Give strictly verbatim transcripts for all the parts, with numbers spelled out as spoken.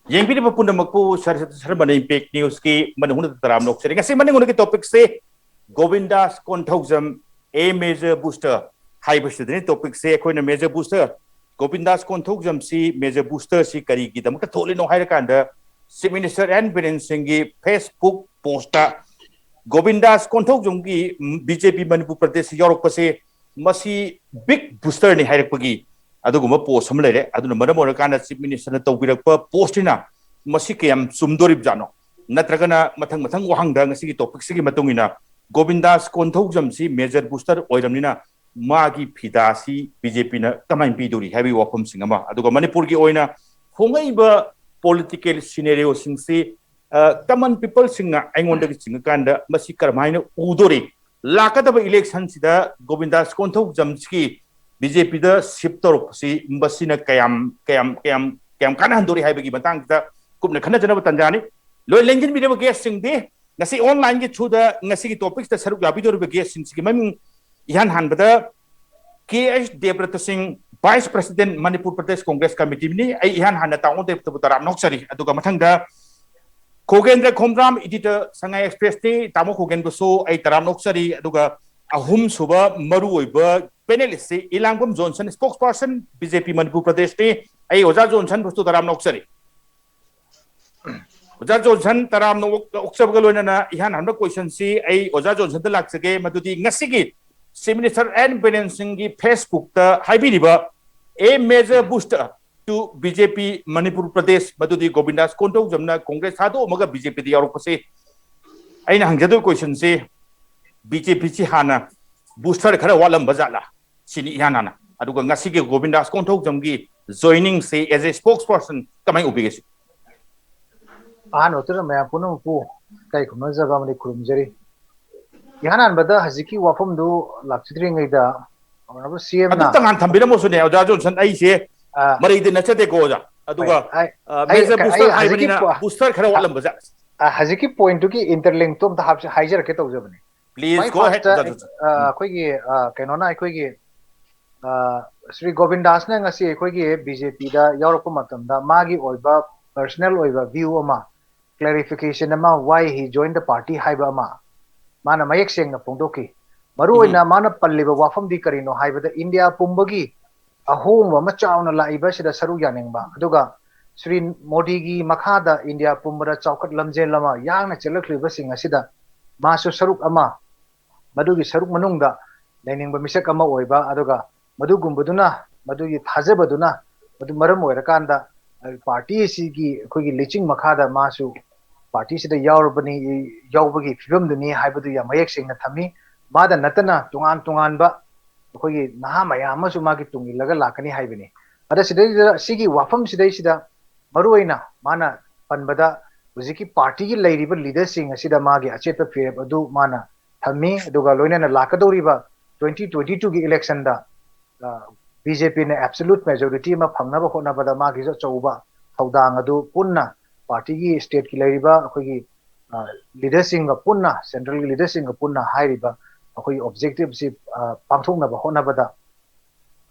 ꯌꯦꯡꯕꯤꯔꯤꯕ ꯄꯨꯝꯅꯃꯛꯄꯨ sir ꯁꯔꯃꯅ impact ꯅ꯭ꯌꯨꯁꯀꯤ ꯃꯅꯨꯡ ꯍꯨꯠꯅ ꯇꯔꯥꯝꯅ ꯑꯣꯛꯆꯔꯤ꯫ ꯉꯁꯤ ꯃꯅꯤꯡ ꯍꯨꯠꯅꯒꯤ ꯇꯣꯄꯤꯛꯁꯦ ꯒꯣꯕꯤꯟꯗꯥꯁ ꯀꯣꯟꯊꯧꯖꯝ, ꯑꯦ ꯃꯦꯖꯔ ꯕꯨꯁꯇꯔ ꯍꯥꯏꯕꯁꯤꯗꯅꯤ꯫ ꯇꯣꯄꯤꯛꯁꯦ ꯑꯩꯈꯣꯏꯅ ꯃꯦꯖꯔ ꯕꯨꯁꯇꯔ, ꯒꯣꯕꯤꯟꯗꯥꯁ ꯀꯣꯟꯊꯧꯖꯝꯁꯤ, ꯃꯦꯖꯔ ꯕꯨꯁꯇꯔꯁꯤ ꯀꯔꯤꯒꯤꯗꯃꯛꯇ ꯊꯣꯛꯂꯤꯅꯣ ꯍꯥꯏꯔꯀꯥꯟꯗ, ꯆꯤꯐ ꯃꯤꯅꯤꯁꯇꯔ ꯑꯦꯟ ꯕꯤꯔꯦꯟ ꯁꯤꯡꯒꯤ ꯐꯦꯁꯕꯨꯛ ꯄꯣꯁꯇ ꯒꯣꯕꯤꯟꯗꯥꯁ ꯀꯣꯟꯊꯧꯖꯝꯒꯤ ꯕꯤ ꯖꯦ ꯄꯤ ꯃꯅꯤꯄꯨꯔ ꯄ꯭ꯔꯗꯦꯁꯁꯤ ꯌꯥꯎꯔꯛꯄꯁꯦ ꯃꯁꯤ ꯕꯤꯛ ꯕꯨꯁꯇꯔꯅꯤ ꯍꯥꯏꯔꯛꯄꯒꯤ ꯑꯗꯨꯒꯨꯝꯕ ꯄꯣꯁ ꯑꯃ ꯂꯩꯔꯦ꯫ ꯑꯗꯨꯅ ꯃꯔꯝ ꯑꯣꯏꯔꯀꯥꯟꯗ ꯆꯤꯐ ꯃꯤꯅꯤꯁꯇꯔꯅ ꯇꯧꯕꯤꯔꯛꯄ ꯄꯣꯁꯁꯤꯅ ꯃꯁꯤ ꯀꯌꯥꯝ ꯆꯨꯝꯗꯣꯔꯤꯕꯖꯥꯠꯅꯣ? ꯅꯠꯇ꯭ꯔꯒꯅ ꯃꯊꯪ ꯃꯊꯪ ꯋꯥꯍꯪꯗ ꯉꯁꯤꯒꯤ ꯇꯣꯄꯤꯛꯁꯤꯒꯤ ꯃꯇꯨꯡ ꯏꯟꯅ ꯒꯣꯕꯤꯟꯗꯥꯁ ꯀꯣꯟꯊꯧꯖꯝꯁꯤ ꯃꯦꯖꯔ ꯕꯨꯁꯇꯔ ꯑꯣꯏꯔꯕꯅꯤꯅ ꯃꯥꯒꯤ ꯐꯤꯗꯥꯁꯤ ꯕꯤ ꯖꯦ ꯄꯤꯅ ꯀꯃꯥꯏꯅ ꯄꯤꯗꯣꯔꯤ ꯍꯥꯏꯕꯒꯤ ꯋꯥꯐꯝꯁꯤꯡ ꯑꯃ, ꯑꯗꯨꯒ ꯃꯅꯤꯄꯨꯔꯒꯤ ꯑꯣꯏꯅ ꯍꯣꯡꯉꯛꯏꯕ ꯄꯣꯂꯤꯇꯤꯀꯦꯜ ꯁꯤꯅꯦꯔꯤꯑꯣꯁꯤꯡꯁꯤ ꯀꯃꯟ ꯄꯤꯄꯜꯁꯤꯡꯅ ꯑꯩꯉꯣꯟꯗꯒꯤ ꯆꯤꯡꯉꯀꯥꯟꯗ ꯃꯁꯤ ꯀꯔꯝꯍꯥꯏꯅ ꯎꯗꯣꯔꯤ? ꯂꯥꯛꯀꯗꯕ ꯏꯂꯦꯛꯁꯟꯁꯤꯗ ꯒꯣꯕꯤꯟꯗꯥꯁ ꯀꯣꯟꯊꯧꯖꯝꯁꯤꯒꯤ ꯕꯤ ꯖꯦ ꯄꯤꯗ ꯁꯤꯞ ꯇꯧꯔꯛꯄꯁꯤ ꯃꯁꯤꯅ ꯀꯌꯥꯝ ꯀꯌꯥꯝ ꯀꯌꯥꯝ ꯀꯌꯥꯝ ꯀꯥꯟꯅꯍꯟꯗꯣꯔꯤ ꯍꯥꯏꯕꯒꯤ ꯃꯇꯥꯡꯁꯤꯗ ꯀꯨꯞꯅ ꯈꯟꯅꯖꯅꯕ ꯇꯥꯟꯖꯥꯅꯤ꯫ ꯂꯣꯏ ꯂꯦꯡꯁꯤꯟꯕꯤꯔꯕ ꯒꯦꯁꯁꯤꯡꯗꯤ ꯉꯁꯤ ꯑꯣꯟꯂꯥꯏꯟꯒꯤ ꯊ꯭ꯔꯨꯗ ꯉꯁꯤꯒꯤ ꯇꯣꯄꯤꯛꯁꯇ ꯁꯔꯨꯛ ꯌꯥꯕꯤꯗꯧꯔꯤꯕ ꯒꯦꯁꯁꯤꯡꯁꯤꯒꯤ ꯃꯃꯤꯡ ꯏꯍꯥꯟ ꯍꯥꯟꯕꯗ ꯀꯦ ꯑꯩꯆ ꯗꯦꯕ꯭ꯔꯇ ꯁꯤꯡ, ꯚꯥꯏꯁ ꯄ꯭ꯔꯁꯤꯗꯦꯟ, ꯃꯅꯤꯄꯨꯔ ꯄ꯭ꯔꯗꯦꯁ ꯀꯣꯡꯒ꯭ꯔꯦꯁ ꯀꯃꯤꯇꯤꯅꯤ꯫ ꯑꯩ ꯏꯍꯥꯟ ꯍꯥꯟꯅ ꯇꯥꯃꯣ ꯗꯦꯕ꯭ꯔꯇꯕꯨ ꯇꯔꯥꯝꯅ ꯑꯣꯛꯆꯔꯤ꯫ ꯑꯗꯨꯒ ꯃꯊꯪꯗ ꯈꯣꯒꯦꯟꯗ꯭ꯔ ꯈꯣꯝꯗ꯭ꯔꯥꯝ, ꯏꯗꯤꯇꯔ, ꯁꯉꯥꯏ ꯑꯦꯛꯁꯄ꯭ꯔꯦꯁꯇꯤ ꯇꯥꯃꯣ ꯈꯣꯒꯦꯟꯕꯨꯁꯨ ꯑꯩ ꯇꯔꯥꯝꯅ ꯑꯣꯛꯆꯔꯤ꯫ ꯑꯗꯨꯒ ꯑꯍꯨꯝꯁꯨꯕ ꯃꯔꯨꯑꯣꯏꯕ ꯄꯦꯅꯦꯂꯤꯁꯁꯤ ꯏꯂꯥꯡꯕꯝ ꯖꯣꯟꯁꯟ, ꯁ꯭ꯄꯣꯛꯁ ꯄꯥꯔꯁꯟ ꯕꯤ ꯖꯦ ꯄꯤ ꯃꯅꯤꯄꯨꯔ ꯄ꯭ꯔꯗꯦꯁꯅꯤ꯫ ꯑꯩ ꯑꯣꯖꯥ ꯖꯣꯟꯁꯟꯕꯨꯁꯨ ꯇꯔꯥꯝꯅ ꯑꯣꯛꯆꯔꯤ꯫ ꯑꯣꯖꯥ ꯖꯣꯟꯁꯟ, ꯇꯔꯥꯝꯅ ꯑꯣꯛ-, ꯑꯣꯛꯆꯕꯒ ꯂꯣꯏꯅꯅ ꯏꯍꯥꯟ ꯍꯥꯟꯕ ꯀꯣꯏꯁꯟꯁꯤ ꯑꯩ ꯑꯣꯖꯥ ꯖꯣꯟꯁꯟꯗ ꯂꯥꯛꯆꯒꯦ, ꯃꯗꯨꯗꯤ ꯉꯁꯤꯒꯤ ꯆꯤꯐ ꯃꯤꯅꯤꯁꯇꯔ ꯑꯦꯟ ꯕꯤꯔꯦꯟ ꯁꯤꯡꯒꯤ ꯐꯦꯁꯕꯨꯛꯇ ꯍꯥꯏꯕꯤꯔꯤꯕ "A major booster to B J P Manipur Pradesh", ꯃꯗꯨꯗꯤ ꯒꯣꯕꯤꯟꯗꯥꯁ ꯀꯣꯟꯊꯧꯖꯝꯅ ꯀꯣꯡꯒ꯭ꯔꯦꯁ ꯊꯥꯗꯣꯛꯑꯝꯃꯒ ꯕꯤ ꯖꯦ ꯄꯤꯗ ꯌꯥꯎꯔꯛꯄꯁꯤ꯫ ꯑꯩꯅ ꯍꯪꯖꯗꯣꯏ ꯀꯣꯏꯁꯟꯁꯤ, ꯕꯤ ꯖꯦ ꯄꯤꯁꯤ ꯍꯥꯟꯅ ꯕꯨꯁꯇꯔ ꯈꯔ ꯋꯥꯠꯂꯝꯕ ꯖꯥꯠꯂꯥ? ꯁꯤꯅꯤ ꯏꯍꯥꯟ ꯍꯥꯟꯅ꯫ ꯑꯗꯨꯒ ꯉꯁꯤꯒꯤ ꯒꯣꯕꯤꯟꯗꯥꯁ ꯀꯣꯟꯊꯧꯖꯝꯒꯤ ꯖꯣꯏꯅꯤꯡꯁꯤ as a spokesperson ꯀꯃꯥꯏꯅ ꯎꯕꯤꯒꯦ ꯁꯤ? ꯑꯍꯥꯟꯕꯗ ꯃꯌꯥꯝ ꯄꯨꯝꯅꯃꯛꯄꯨ ꯏꯀꯥꯏ ꯈꯨꯝꯅꯖꯕ ꯑꯃꯗꯤ ꯈꯨꯔꯨꯝꯖꯔꯤ꯫ ꯏꯍꯥꯟ ꯍꯥꯟꯕꯗ ꯍꯧꯖꯤꯛꯀꯤ ꯋꯥꯐꯝꯗꯨ ꯂꯥꯛꯆꯗ꯭ꯔꯤꯉꯩꯗ Honourable C M ꯅ ꯑꯗꯨꯝ ꯇꯉꯥꯟ ꯊꯝꯕꯤꯔꯝꯃꯣꯁꯨꯅꯦ ꯑꯣꯖꯥ ꯖꯣꯟꯁꯟ, ꯑꯩꯁꯦ ꯑ, ꯃꯔꯩꯗꯤ ꯅꯠꯆꯗꯦꯀꯣ ꯑꯣꯖꯥ꯫ ꯑꯗꯨꯒ ꯑꯩ, ꯑ, ꯑꯩ, ꯃꯦꯖꯔ ꯑꯩ ꯕꯨꯁꯇꯔ ꯍꯧꯖꯤꯛꯀꯤ ꯍꯥꯏꯕꯅꯤꯅ ꯄꯣ-, ꯕꯨꯁꯇꯔ ꯈꯔ ꯋꯥꯠꯂꯝꯕ ꯖꯥꯠ꯫ ꯑ, ꯍꯧꯖꯤꯛꯀꯤ ꯄꯣꯏꯟꯠꯇꯨꯒꯤ ꯏꯟꯇꯔꯂꯤꯡꯛꯇꯣ ꯑꯝꯇ ꯍꯥꯞꯆ-, ꯍꯥꯏꯖꯔꯛꯀꯦ ꯇꯧꯖꯕꯅꯤ꯫ Please ꯈ꯭ꯋꯥꯏ go ahead, ꯐꯥꯔꯁꯇ, ꯑꯣꯖꯥ ꯖꯣꯟꯁꯟ꯫ ꯑ, ꯑꯩꯈꯣꯏꯒꯤ, ꯑ, ꯀꯩꯅꯣꯅ ꯑꯩꯈꯣꯏꯒꯤ, ꯑ, ꯁ꯭ꯔꯤ ꯒꯣꯕꯤꯟꯗꯥꯁꯅ ꯉꯁꯤ ꯑꯩꯈꯣꯏꯒꯤ ꯕꯤ ꯖꯦ ꯄꯤꯗ ꯌꯥꯎꯔꯛꯄ ꯃꯇꯝꯗ ꯃꯥꯒꯤ ꯑꯣꯏꯕ personal ꯑꯣꯏꯕ view ꯑꯃ, clarification ꯑꯃ, why he joined the party ꯍꯥꯏꯕ ꯑꯃ ꯃꯥꯅ ꯃꯌꯦꯛ ꯁꯦꯡꯅ ꯐꯣꯡꯗꯣꯛꯈꯤ꯫ ꯃꯔꯨ ꯑꯣꯏꯅ ꯃꯥꯅ ꯄꯜꯂꯤꯕ ꯋꯥꯐꯝꯗꯤ ꯀꯔꯤꯅꯣ ꯍꯥꯏꯕꯗ, ꯏꯟꯗꯤꯌꯥ ꯄꯨꯝꯕꯒꯤ ꯑꯍꯣꯡꯕ ꯑꯃ ꯆꯥꯎꯅ ꯂꯥꯛꯏꯕ ꯑꯁꯤꯗ ꯁꯔꯨꯛ ꯌꯥꯅꯤꯡꯕ, ꯑꯗꯨꯒ ꯁ꯭ꯔꯤ ꯃꯣꯗꯤꯒꯤ ꯃꯈꯥꯗ ꯏꯟꯗꯤꯌꯥ ꯄꯨꯝꯕꯗ ꯆꯥꯎꯈꯠ ꯂꯝꯖꯦꯜ ꯑꯃ ꯌꯥꯡꯅ ꯆꯦꯜꯂꯛꯂꯤꯕꯁꯤꯡ ꯑꯁꯤꯗ ꯃꯥꯁꯨ ꯁꯔꯨꯛ ꯑꯃ, ꯃꯗꯨꯒꯤ ꯁꯔꯨꯛ ꯃꯅꯨꯡꯗ ꯂꯩꯅꯤꯡꯕ ꯃꯤꯁꯛ ꯑꯃ ꯑꯣꯏꯕ, ꯑꯗꯨꯒ ꯃꯗꯨꯒꯨꯝꯕꯗꯨꯅ, ꯃꯗꯨꯒꯤ ꯊꯥꯖꯕꯗꯨꯅ, ꯃꯗꯨ ꯃꯔꯝ ꯑꯣꯏꯔꯀꯥꯟꯗ ꯄꯥꯔꯇꯤ ꯑꯁꯤꯒꯤ ꯑꯩꯈꯣꯏꯒꯤ ꯂꯤꯆꯤꯡ ꯃꯈꯥꯗ ꯃꯥꯁꯨ ꯄꯥꯔꯇꯤꯁꯤꯗ ꯌꯥꯎꯔꯕꯅꯤ, ꯌꯥꯎꯕꯒꯤ ꯐꯤꯕꯝꯗꯨꯅꯤ ꯍꯥꯏꯕꯗꯨ ꯌꯥꯝ ꯃꯌꯦꯛ ꯁꯦꯡꯅ ꯊꯝꯃꯤ꯫ ꯃꯥꯗ ꯅꯠꯇꯅ ꯇꯣꯉꯥꯟ ꯇꯣꯉꯥꯟꯕ ꯑꯩꯈꯣꯏꯒꯤ ꯅꯍꯥ ꯃꯌꯥꯝ ꯑꯃꯁꯨ ꯃꯥꯒꯤ ꯇꯨꯡ ꯏꯜꯂꯒ ꯂꯥꯛꯀꯅꯤ ꯍꯥꯏꯕꯅꯤ꯫ ꯑꯗ ꯁꯤꯗꯩꯁꯤꯗ, ꯁꯤꯒꯤ ꯋꯥꯐꯝꯁꯤꯗꯩꯁꯤꯗ ꯃꯔꯨꯑꯣꯏꯅ ꯃꯥꯅ ꯄꯟꯕꯗ, ꯍꯧꯖꯤꯛꯀꯤ ꯄꯥꯔꯇꯤꯒꯤ ꯂꯩꯔꯤꯕ ꯂꯤꯗꯔꯁꯤꯡ ꯑꯁꯤꯗ ꯃꯥꯒꯤ ꯑꯆꯦꯠꯄ ꯐꯤꯔꯦꯞ ꯑꯗꯨ ꯃꯥꯅ ꯊꯝꯃꯤ꯫ ꯑꯗꯨꯒ ꯂꯣꯏꯅꯅ ꯂꯥꯛꯀꯗꯧꯔꯤꯕ twenty twenty two ꯒꯤ election ꯗ ꯕꯤ ꯖꯦ ꯄꯤꯅ absolute majority ꯑꯃ ꯐꯪꯅꯕ ꯍꯣꯠꯅꯕꯗ ꯃꯥꯒꯤꯁꯨ ꯑꯆꯧꯕ ꯊꯧꯗꯥꯡ ꯑꯗꯨ ꯄꯨꯟꯅ ꯄꯥꯔꯇꯤꯒꯤ, ꯁ꯭ꯇꯦꯠꯀꯤ ꯂꯩꯔꯤꯕ ꯑꯩꯈꯣꯏꯒꯤ ꯂꯤꯗꯔꯁꯤꯡꯒ ꯄꯨꯟꯅ, ꯁꯦꯟꯇ꯭ꯔꯦꯜꯒꯤ ꯂꯤꯗꯔꯁꯤꯡꯒ ꯄꯨꯟꯅ ꯍꯥꯏꯔꯤꯕ ꯑꯩꯈꯣꯏꯒꯤ ꯑꯣꯕꯖꯦꯛꯇꯤꯞꯁꯤ ꯄꯥꯡꯊꯣꯛꯅꯕ ꯍꯣꯠꯅꯕꯗ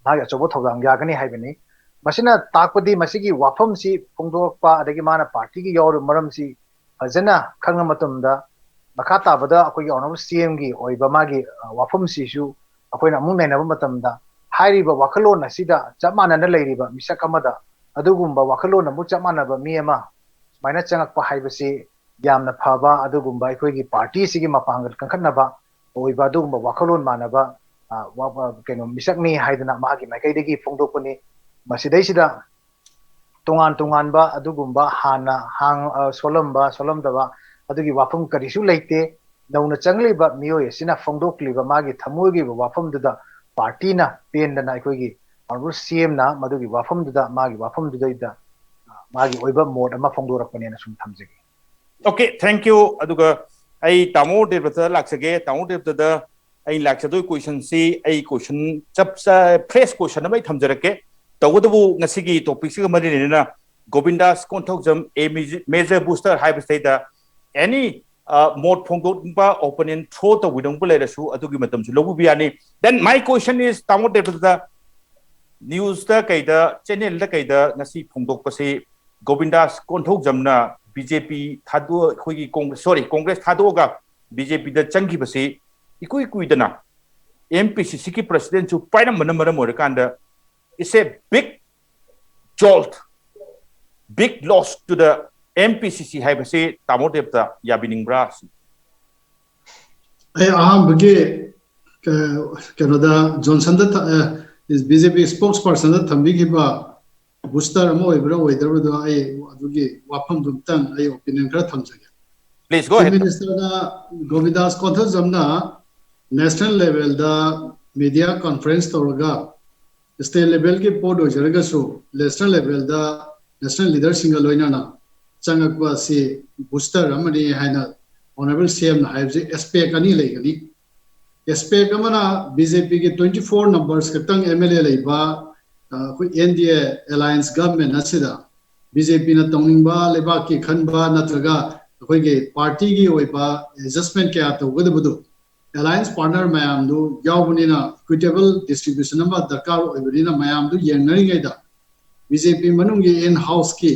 ꯃꯥꯒꯤ ꯑꯆꯧꯕ ꯊꯧꯗꯥꯡ ꯌꯥꯒꯅꯤ ꯍꯥꯏꯕꯅꯤ꯫ ꯃꯁꯤꯅ ꯇꯥꯛꯄꯗꯤ, ꯃꯁꯤꯒꯤ ꯋꯥꯐꯝꯁꯤ ꯐꯣꯡꯗꯣꯛꯄ ꯑꯗꯒꯤ ꯃꯥꯅ ꯄꯥꯔꯇꯤꯒꯤ ꯌꯥꯎꯔꯤꯕ ꯃꯔꯝꯁꯤ ꯐꯖꯅ ꯈꯪꯉ ꯃꯇꯝꯗ, ꯃꯈꯥ ꯇꯥꯕꯗ ꯑꯩꯈꯣꯏꯒꯤ ꯑꯣꯅꯔꯦꯕꯜ ꯁꯤ ꯑꯦꯝꯒꯤ ꯑꯣꯏꯕ ꯃꯥꯒꯤ ꯋꯥꯐꯝꯁꯤꯁꯨ ꯑꯩꯈꯣꯏꯅ ꯑꯃꯨꯛ ꯅꯩꯅꯕ ꯃꯇꯝꯗ, ꯍꯥꯏꯔꯤꯕ ꯋꯥꯈꯜꯂꯣꯟ ꯑꯁꯤꯗ ꯆꯞ ꯃꯥꯟꯅꯅ ꯂꯩꯔꯤꯕ ꯃꯤꯁꯛ ꯑꯃꯗ ꯑꯗꯨꯒꯨꯝꯕ ꯋꯥꯈꯜꯂꯣꯟ ꯑꯃꯨꯛ ꯆꯞ ꯃꯥꯟꯅꯕ ꯃꯤ ꯑꯃ ꯁꯨꯃꯥꯏꯅ ꯆꯪꯉꯛꯄ ꯍꯥꯏꯕꯁꯤ ꯌꯥꯝꯅ ꯐꯕ, ꯑꯗꯨꯒꯨꯝꯕ ꯑꯩꯈꯣꯏꯒꯤ ꯄꯥꯔꯇꯤꯁꯤꯒꯤ ꯃꯄꯥꯡꯒꯜ ꯀꯟꯈꯠꯅꯕ ꯑꯣꯏꯕ ꯑꯗꯨꯒꯨꯝꯕ ꯋꯥꯈꯜꯂꯣꯟ ꯃꯥꯟꯅꯕ, ꯑ, ꯋꯥ-, ꯋꯥ-, ꯀꯩꯅꯣ, ꯃꯤꯁꯛꯅꯤ ꯍꯥꯏꯗꯅ ꯃꯥꯒꯤ ꯃꯥꯏꯀꯩꯗꯒꯤ ꯐꯣꯡꯗꯣꯛꯄꯅꯤ꯫ ꯃꯁꯤꯗꯩꯁꯤꯗ ꯇꯣꯉꯥꯟ ꯇꯣꯉꯥꯟꯕ ꯑꯗꯨꯒꯨꯝꯕ ꯍꯥꯟꯅ ꯍꯥꯡ-, ꯑ, ꯁꯣꯜꯂꯝꯕ, ꯁꯣꯜꯂꯝꯗꯕ ꯑꯗꯨꯒꯤ ꯋꯥꯐꯝ ꯀꯔꯤꯁꯨ ꯂꯩꯇꯦ꯫ ꯅꯧꯅ ꯆꯪꯂꯤꯕ ꯃꯤꯑꯣꯏ ꯑꯁꯤꯅ ꯐꯣꯡꯗꯣꯛꯂꯤꯕ ꯃꯥꯒꯤ ꯊꯃꯣꯏꯒꯤ ꯑꯣꯏꯕ ꯋꯥꯐꯝꯗꯨꯗ ꯄꯥꯔꯇꯤꯅ ꯄꯦꯟꯗꯅ ꯑꯩꯈꯣꯏꯒꯤ ꯑꯣꯅꯔꯦꯕꯜ ꯁꯤ ꯑꯦꯝꯅ ꯃꯗꯨꯒꯤ ꯋꯥꯐꯝꯗꯨꯗ, ꯃꯥꯒꯤ ꯋꯥꯐꯝꯗꯨꯗꯩꯗ ꯃꯥꯒꯤ ꯑꯣꯏꯕ ꯃꯣꯠ ꯑꯃ ꯐꯣꯡꯗꯣꯔꯛꯄꯅꯦꯅ ꯁꯨꯝ ꯊꯝꯖꯒꯦ꯫ Okay, thank you. ꯑꯗꯨꯒ ꯑꯩ ꯇꯥꯃꯣ ꯗꯦꯕꯇꯗ ꯂꯥꯛꯆꯒꯦ꯫ ꯇꯥꯃꯣ ꯗꯦꯕꯇꯗ ꯑꯩ ꯂꯥꯛꯆꯗꯣꯏ ꯀꯣꯏꯁꯟꯁꯤ, ꯑꯩ ꯀꯣꯏꯁꯟ ꯆꯞ ꯆꯥ, ꯐ꯭ꯔꯦꯁ ꯀꯣꯏꯁꯟ ꯑꯃ ꯑꯩ ꯊꯝꯖꯔꯛꯀꯦ꯫ ꯇꯧꯕꯇꯕꯨ ꯉꯁꯤꯒꯤ ꯇꯣꯄꯤꯛꯁꯤꯒ ꯃꯔꯤ ꯂꯩꯅꯅ ꯒꯣꯕꯤꯟꯗꯥꯁ ꯀꯣꯟꯊꯧꯖꯝ, ꯑꯦ ꯃꯦꯖꯔ ꯕꯨꯁꯇꯔ ꯍꯥꯏꯕꯁꯤꯗꯩꯗ ꯑꯦꯅꯤ ꯃꯣꯠ ꯐꯣꯡꯗꯣꯛꯅꯤꯡꯕ, ꯑꯣꯄꯤꯅꯤꯌꯟ ꯊ꯭ꯔꯣ ꯇꯧꯕꯤꯅꯤꯡꯕ ꯂꯩꯔꯁꯨ ꯑꯗꯨꯒꯤ ꯃꯇꯝꯁꯨ ꯂꯧꯕꯤꯕ ꯌꯥꯅꯤ꯫ Then my question is, ꯇꯥꯃꯣ ꯗꯦꯕꯇꯗ ꯅ꯭ꯌꯨꯁꯇ ꯀꯩꯗ, ꯆꯦꯅꯦꯜꯗ ꯀꯩꯗ ꯉꯁꯤ ꯐꯣꯡꯗꯣꯛꯄꯁꯤ ꯒꯣꯕꯤꯟꯗꯥꯁ ꯀꯣꯟꯊꯧꯖꯝꯅ ꯕꯤ ꯖꯦ ꯄꯤ ꯊꯥꯗꯣꯛ ꯑꯩꯈꯣꯏꯒꯤ ꯀꯣꯡꯒ꯭ꯔꯦꯁ ꯁꯣꯔꯤ ꯀꯣꯡꯒ꯭ꯔꯦꯁ ꯊꯥꯗꯣꯛꯑꯒ ꯕꯤ ꯖꯦ ꯄꯤꯗ ꯆꯪꯈꯤꯕꯁꯤ ꯏꯀꯨꯏ ꯀꯨꯏꯗꯅ ꯑꯦꯝ ꯄꯤ ꯁꯤ ꯁꯤꯒꯤ ꯄ꯭ꯔꯁꯤꯗꯦꯟꯁꯨ ꯄꯥꯏꯔꯝꯕꯅ ꯃꯔꯝ ꯑꯣꯏꯔꯀꯥꯟꯗ it's a big jolt, big loss to the M P C C ꯍꯥꯏꯕꯁꯤ ꯇꯥꯃꯣ ꯗꯦꯕꯇ ꯌꯥꯕꯤꯅꯤꯡꯕ꯭ꯔꯥ? ꯑꯩ ꯑꯍꯥꯟꯕꯒꯤ ꯀꯩꯅꯣꯗ ꯖꯣꯟꯁꯟꯗ ꯕꯤ ꯖꯦ ꯄꯤ ꯁ꯭ꯄꯣꯛꯁ ꯄꯥꯔꯁꯟꯗ ꯊꯝꯕꯤꯈꯤꯕ ꯕꯨꯁꯇꯔ ꯑꯃ ꯑꯣꯏꯕ꯭ꯔꯥ ꯑꯣꯏꯗꯕ꯭ꯔꯥꯗꯣ ꯑꯩ ꯑꯗꯨꯒꯤ ꯋꯥꯐꯝꯗꯨ ꯑꯃꯇꯪ ꯑꯩ ꯑꯣꯄꯤꯅꯤꯌꯟ ꯈꯔ ꯊꯝꯖꯒꯦ꯫ Please go Chief ahead. Minister ꯅ ꯒꯣꯕꯤꯟꯗꯥꯁ ꯀꯣꯟꯊꯧꯖꯝꯅ national level ꯗ media conference ꯇꯧꯔꯒ state level ꯒꯤ ꯄꯣꯠ ꯑꯣꯏꯖꯔꯒꯁꯨ national level ꯗ national leader ꯁꯤꯡꯒ ꯂꯣꯏꯅꯅ ꯆꯪꯉꯛꯄ ꯑꯁꯤ ꯕꯨꯁꯇꯔ ꯑꯃꯅꯤ ꯍꯥꯏꯅ ꯑꯣꯅꯔꯦꯕꯜ ꯁꯤ ꯑꯦꯝꯅ ꯍꯥꯏꯕꯁꯤ ꯑꯦꯁꯄꯦꯛ ꯑꯅꯤ ꯂꯩꯒꯅꯤ꯫ ꯑꯦꯁꯄꯦꯛ ꯑꯃꯅ ꯕꯤ ꯖꯦ ꯄꯤꯒꯤ twenty four numbers ꯈꯛꯇꯪ ꯑꯦꯝ ꯑꯦꯜ ꯑꯦ ꯂꯩꯕ ꯑꯩꯈꯣꯏ ꯑꯦꯟ ꯗꯤ ꯑꯦ ꯑꯦꯂꯥꯏꯟꯁ ꯒꯚꯔꯟꯃꯦꯟ ꯑꯁꯤꯗ ꯕꯤ ꯖꯦ ꯄꯤꯅ ꯇꯧꯅꯤꯡꯕ ꯂꯩꯕꯥꯛꯀꯤ ꯈꯟꯕ ꯅꯠꯇ꯭ꯔꯒ ꯑꯩꯈꯣꯏꯒꯤ ꯄꯥꯔꯇꯤꯒꯤ ꯑꯣꯏꯕ ꯑꯦꯗꯖꯁꯃꯦꯟ ꯀꯌꯥ ꯇꯧꯒꯗꯕꯗꯨ ꯑꯦꯂꯥꯏꯟꯁ ꯄꯥꯔꯠꯅꯔ ꯃꯌꯥꯝꯗꯨ ꯌꯥꯎꯕꯅꯤꯅ ꯏꯀ꯭ꯋꯤꯇꯦꯕꯜ ꯗꯤꯁꯇ꯭ꯔꯤꯕ꯭ꯌꯨꯁꯟ ꯑꯃ ꯗꯔꯀꯥꯔ ꯑꯣꯏꯕꯅꯤꯅ ꯃꯌꯥꯝꯗꯨ ꯌꯦꯡꯅꯔꯤꯉꯩꯗ ꯕꯤ ꯖꯦ ꯄꯤ ꯃꯅꯨꯡꯒꯤ in house ꯀꯤ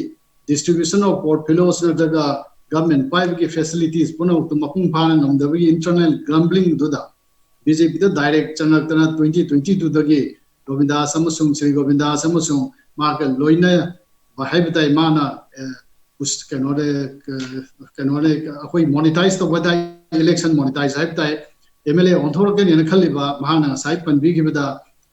distribution of portfolios ꯅꯠꯇ꯭ꯔꯒ ꯒꯚꯔꯟꯃꯦꯟ ꯄꯥꯏꯕꯒꯤ ꯐꯦꯁꯤꯂꯤꯇꯤꯁ ꯄꯨꯝꯅꯃꯛꯇꯨ ꯃꯄꯨꯡ ꯐꯥꯅ ꯉꯝꯗꯕꯒꯤ internal grumbling ꯗꯨꯗ ꯕꯤ ꯖꯦ ꯄꯤꯗ ꯗꯥꯏꯔꯦꯛ ꯆꯪꯂꯛꯇꯅ twenty twenty two ꯗꯒꯤ ꯒꯣꯕꯤꯟꯗꯥꯁ ꯑꯃꯁꯨꯡ ꯁ꯭ꯔꯤ ꯒꯣꯕꯤꯟꯗꯥꯁ ꯑꯃꯁꯨꯡ ꯃꯍꯥꯛꯀ ꯂꯣꯏꯅꯕ ꯍꯥꯏꯕ ꯇꯥꯏ ꯃꯥꯅ ꯀꯩꯅꯣꯗ ꯀꯩꯅꯣꯅꯦ ꯑꯩꯈꯣꯏ ꯃꯣꯅꯤꯇꯥꯏꯁ ꯇꯧꯕ ꯇꯥꯏ, ꯏꯂꯦꯛꯁꯟ ꯃꯣꯅꯤꯇꯥꯏꯁ ꯍꯥꯏꯕ ꯇꯥꯏ꯫ ꯑꯦꯝ ꯑꯦꯜ ꯑꯦ ꯑꯣꯟꯊꯣꯔꯛꯀꯅꯤꯅ ꯈꯜꯂꯤꯕ ꯃꯍꯥꯛꯅ ꯉꯁꯥꯏ ꯄꯟꯕꯤꯈꯤꯕꯗ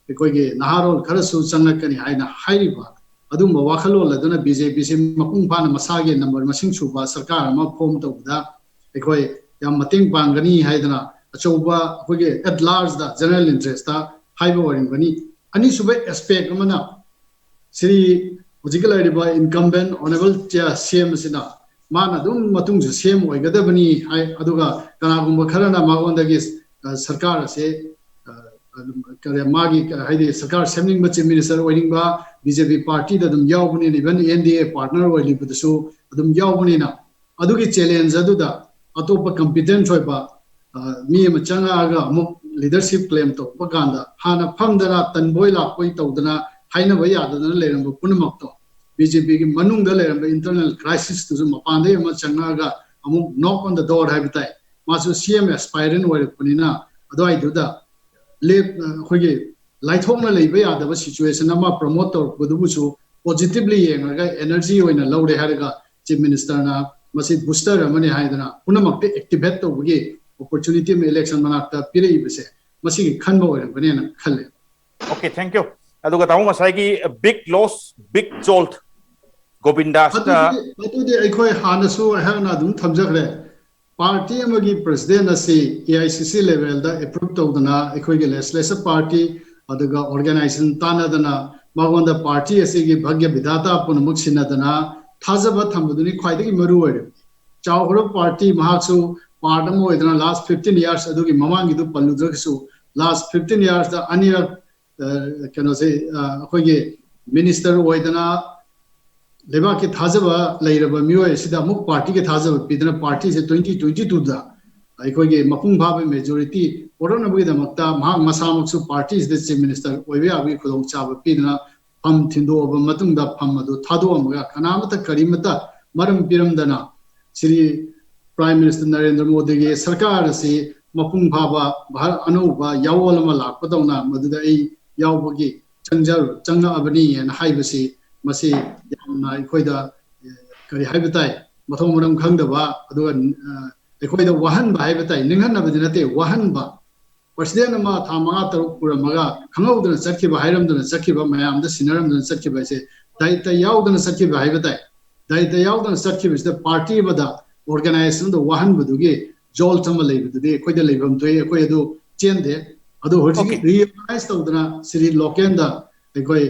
ꯑꯩꯈꯣꯏꯒꯤ ꯅꯍꯥꯔꯣꯜ ꯈꯔꯁꯨ ꯆꯪꯂꯛꯀꯅꯤ ꯍꯥꯏꯅ ꯍꯥꯏꯔꯤꯕ ꯑꯗꯨꯒꯨꯝꯕ ꯋꯥꯈꯜꯂꯣꯟ ꯑꯗꯨꯅ ꯕꯤ ꯖꯦ ꯄꯤꯁꯤ ꯃꯄꯨꯡ ꯐꯥꯅ ꯃꯁꯥꯒꯤ ꯅꯝꯕꯔ ꯃꯁꯤꯡ ꯁꯨꯕ ꯁꯔꯀꯥꯔ ꯑꯃ ꯐꯣꯝ ꯇꯧꯕꯗ ꯑꯩꯈꯣꯏ ꯌꯥꯝ ꯃꯇꯦꯡ ꯄꯥꯡꯒꯅꯤ ꯍꯥꯏꯗꯅ ꯑꯆꯧꯕ ꯑꯩꯈꯣꯏꯒꯤ at large the general interest ꯇ ꯍꯥꯏꯕ ꯑꯣꯏꯔꯝꯒꯅꯤ꯫ ꯑꯅꯤꯁꯨꯕ ꯑꯦꯁꯄꯦꯛ ꯑꯃꯅ ꯁ꯭ꯔꯤ ꯍꯧꯖꯤꯛꯀꯤ ꯂꯩꯔꯤꯕ incumbent honourable ꯁꯤ ꯑꯦꯝ ꯑꯁꯤꯅ ꯃꯥꯅ ꯑꯗꯨꯝ ꯃꯇꯨꯡꯁꯨ ꯁꯤ ꯑꯦꯝ ꯑꯣꯏꯒꯗꯕꯅꯤ ꯍꯥꯏ꯫ ꯑꯗꯨꯒ ꯀꯅꯥꯒꯨꯝꯕ ꯈꯔꯅ ꯃꯉꯣꯟꯗꯒꯤ ꯁꯔꯀꯥꯔ ꯑꯁꯦ ꯀꯔꯤ ꯃꯥꯒꯤ ꯍꯥꯏꯗꯤ ꯁꯔꯀꯥꯔ ꯁꯦꯝꯅꯤꯡꯕ, ꯆꯤꯐ ꯃꯤꯅꯤꯁꯇꯔ ꯑꯣꯏꯅꯤꯡꯕ, ꯕꯤ ꯖꯦ ꯄꯤ ꯄꯥꯔꯇꯤꯗ ꯑꯗꯨꯝ ꯌꯥꯎꯕꯅꯤꯅ, even ꯑꯦꯟ ꯗꯤ ꯑꯦ ꯄꯥꯔꯠꯅꯔ ꯑꯣꯏꯔꯤꯕꯗꯁꯨ ꯑꯗꯨꯝ ꯌꯥꯎꯕꯅꯤꯅ ꯑꯗꯨꯒꯤ ꯆꯦꯂꯦꯟꯖ ꯑꯗꯨꯗ ꯑꯇꯣꯞꯄ ꯀꯝꯄꯤꯇꯦꯟꯁ ꯑꯣꯏꯕ ꯃꯤ ꯑꯃ ꯆꯪꯉꯛꯑꯒ ꯑꯃꯨꯛ ꯂꯤꯗꯔꯁꯤꯞ ꯀ꯭ꯂꯦꯝ ꯇꯧꯔꯛꯄ ꯀꯥꯟꯗ ꯍꯥꯟꯅ ꯐꯝꯗꯅ ꯇꯟꯕꯣꯏ ꯂꯥꯛꯄꯣꯏ ꯇꯧꯗꯅ ꯍꯥꯏꯅꯕ ꯌꯥꯗꯗꯅ ꯂꯩꯔꯝꯕ ꯄꯨꯝꯅꯃꯛꯇꯣ ꯕꯤ ꯖꯦ ꯄꯤꯒꯤ ꯃꯅꯨꯡꯗ ꯂꯩꯔꯝꯕ internal crisisꯇꯨꯁꯨ ꯃꯄꯥꯟꯗꯒꯤ ꯑꯃ ꯆꯪꯉꯛꯑꯒ ꯑꯃꯨꯛ knock on the door ꯍꯥꯏꯕ ꯇꯥꯏ, ꯃꯥꯁꯨ ꯁꯤ ꯑꯦꯝ aspirant ꯑꯣꯏꯔꯛꯄꯅꯤꯅ ꯑꯗꯨꯋꯥꯏꯗꯨꯗ ꯂꯦꯞ ꯑꯩꯈꯣꯏꯒꯤ ꯂꯥꯏꯊꯣꯛꯅ ꯂꯩꯕ ꯌꯥꯗꯕ situation ꯑꯃ promote ꯇꯧꯔꯛꯄꯗꯨꯕꯨꯁꯨ positively ꯌꯦꯡꯉꯒ energy ꯑꯣꯏꯅ ꯂꯧꯔꯦ ꯍꯥꯏꯔꯒ Chief Ministerꯅ ꯃꯁꯤ booster ꯑꯃꯅꯤ ꯍꯥꯏꯗꯅ ꯄꯨꯝꯅꯃꯛꯇ activate ꯇꯧꯕꯒꯤ opportunity ꯑꯃ election ꯃꯅꯥꯛꯇ ꯄꯤꯔꯛꯏꯕꯁꯦ ꯃꯁꯤꯒꯤ ꯈꯟꯕ ꯑꯣꯏꯔꯝꯒꯅꯦꯅ ꯈꯜꯂꯦ꯫ Okay, thank you. ꯑꯗꯨꯒ ꯇꯥꯃꯣ, ꯉꯁꯥꯏꯒꯤ big loss, big jolt, ꯒꯣꯕꯤꯟꯗꯥꯁꯇ ꯑꯗꯨꯗꯤ ꯑꯩꯈꯣꯏ ꯍꯥꯟꯅꯁꯨ ꯑꯩꯍꯥꯛꯅ ꯑꯗꯨꯝ ꯊꯝꯖꯈ꯭ꯔꯦ꯫ Party ꯑꯃꯒꯤ president ꯑꯁꯤ A I C C levelꯗ approve ꯇꯧꯗꯅ ꯑꯩꯈꯣꯏꯒꯤ legislature party ꯑꯗꯨꯒ organization ꯇꯥꯟꯅꯗꯅ ꯃꯉꯣꯟꯗ party ꯑꯁꯤꯒꯤ ꯚꯥꯒ꯭ꯌ ꯕꯤꯙꯥꯇꯥ ꯄꯨꯝꯅꯃꯛ ꯁꯤꯟꯅꯗꯅ ꯊꯥꯖꯕ ꯊꯝꯕꯗꯨꯅꯤ ꯈ꯭ꯋꯥꯏꯗꯒꯤ ꯃꯔꯨ ꯑꯣꯏꯔꯤꯕ꯫ ꯆꯥꯎꯈ꯭ꯔꯕ party ꯃꯍꯥꯛꯁꯨ part ꯑꯃ ꯑꯣꯏꯗꯅ last fifteen years ꯑꯗꯨꯒꯤ ꯃꯃꯥꯡꯒꯤꯗꯨ ꯄꯜꯂꯨꯗ꯭ꯔꯒꯁꯨ last fifteen yearsꯇ ꯑꯅꯤꯔꯛ ꯀꯩꯅꯣꯁꯦ ꯑꯩꯈꯣꯏꯒꯤ minister ꯑꯣꯏꯗꯅ ꯂꯩꯕꯥꯛꯀꯤ ꯊꯥꯖꯕ ꯂꯩꯔꯕ ꯃꯤꯑꯣꯏ ꯑꯁꯤꯗ ꯑꯃꯨꯛ partyꯒꯤ ꯊꯥꯖꯕ ꯄꯤꯗꯅ partyꯁꯦ twenty twenty twoꯗ ꯑꯩꯈꯣꯏꯒꯤ ꯃꯄꯨꯡ ꯐꯥꯕ majority ꯄꯨꯔꯛꯅꯕꯒꯤꯗꯃꯛꯇ ꯃꯍꯥꯛ ꯃꯁꯥꯃꯛꯁꯨ partyꯁꯤꯗ chief minister ꯑꯣꯏꯕ ꯌꯥꯕꯒꯤ ꯈꯨꯗꯣꯡꯆꯥꯕ ꯄꯤꯗꯅ ꯐꯝ ꯊꯤꯟꯗꯣꯛꯑꯕ ꯃꯇꯨꯡꯗ ꯐꯝ ꯑꯗꯨ ꯊꯥꯗꯣꯛꯑꯝꯃꯒ ꯀꯅꯥꯃꯠꯇ ꯀꯔꯤꯃꯠꯇ ꯃꯔꯝ ꯄꯤꯔꯝꯗꯅ ꯁ꯭ꯔꯤ Prime Minister ꯅꯔꯦꯟꯗ꯭ꯔ ꯃꯣꯗꯤꯒꯤ ꯁꯔꯀꯥꯔ ꯑꯁꯤ ꯃꯄꯨꯡ ꯐꯥꯕ ꯚꯥꯔꯠ ꯑꯅꯧꯕ ꯌꯥꯑꯣꯜ ꯑꯃ ꯂꯥꯛꯄꯗꯧꯅ ꯃꯗꯨꯗ ꯑꯩ ꯌꯥꯎꯕꯒꯤ ꯆꯪꯖ ꯆꯪꯉꯛꯑꯕꯅꯤ ꯍꯥꯏꯅ ꯍꯥꯏꯕꯁꯤ ꯃꯁꯤ ꯌꯥꯝꯅ ꯑꯩꯈꯣꯏꯗ ꯀꯔꯤ ꯍꯥꯏꯕ ꯇꯥꯏ, ꯃꯊꯣꯡ ꯃꯔꯝ ꯈꯪꯗꯕ ꯑꯗꯨꯒ ꯑꯩꯈꯣꯏꯗ ꯋꯥꯍꯟꯕ ꯍꯥꯏꯕ ꯇꯥꯏ, ꯅꯤꯡꯍꯟꯅꯕꯗꯤ ꯅꯠꯇꯦ, ꯋꯥꯍꯟꯕ꯫ President ꯑꯃ ꯊꯥ ꯃꯉꯥ ꯇꯔꯨꯛ ꯄꯨꯔꯝꯃꯒ ꯈꯪꯍꯧꯗꯅ ꯆꯠꯈꯤꯕ, ꯍꯥꯏꯔꯝꯗꯅ ꯆꯠꯈꯤꯕ, ꯃꯌꯥꯝꯗ ꯁꯤꯟꯅꯔꯝꯗꯅ ꯆꯠꯈꯤꯕ ꯍꯥꯏꯁꯦ ꯗꯥꯏꯇ ꯌꯥꯎꯗꯅ ꯆꯠꯈꯤꯕ ꯍꯥꯏꯕ ꯇꯥꯏ꯫ ꯗꯥꯏꯇ ꯌꯥꯎꯗꯅ ꯆꯠꯈꯤꯕꯁꯤꯗ party ꯑꯃꯗ organization ꯑꯃꯗ ꯋꯥꯍꯟꯕꯗꯨꯒꯤ jolt ꯑꯃ ꯂꯩꯕꯗꯨꯗꯤ ꯑꯩꯈꯣꯏꯗ ꯂꯩꯐꯝ ꯊꯣꯛꯏ, ꯑꯩꯈꯣꯏ ꯑꯗꯨ ꯆꯦꯟꯗꯦ꯫ ꯑꯗꯨ ꯍꯧꯖꯤꯛ Okay. Reorganize ꯇꯧꯗꯅ ꯁ꯭ꯔꯤ ꯂꯣꯀꯦꯟꯗ ꯑꯩꯈꯣꯏ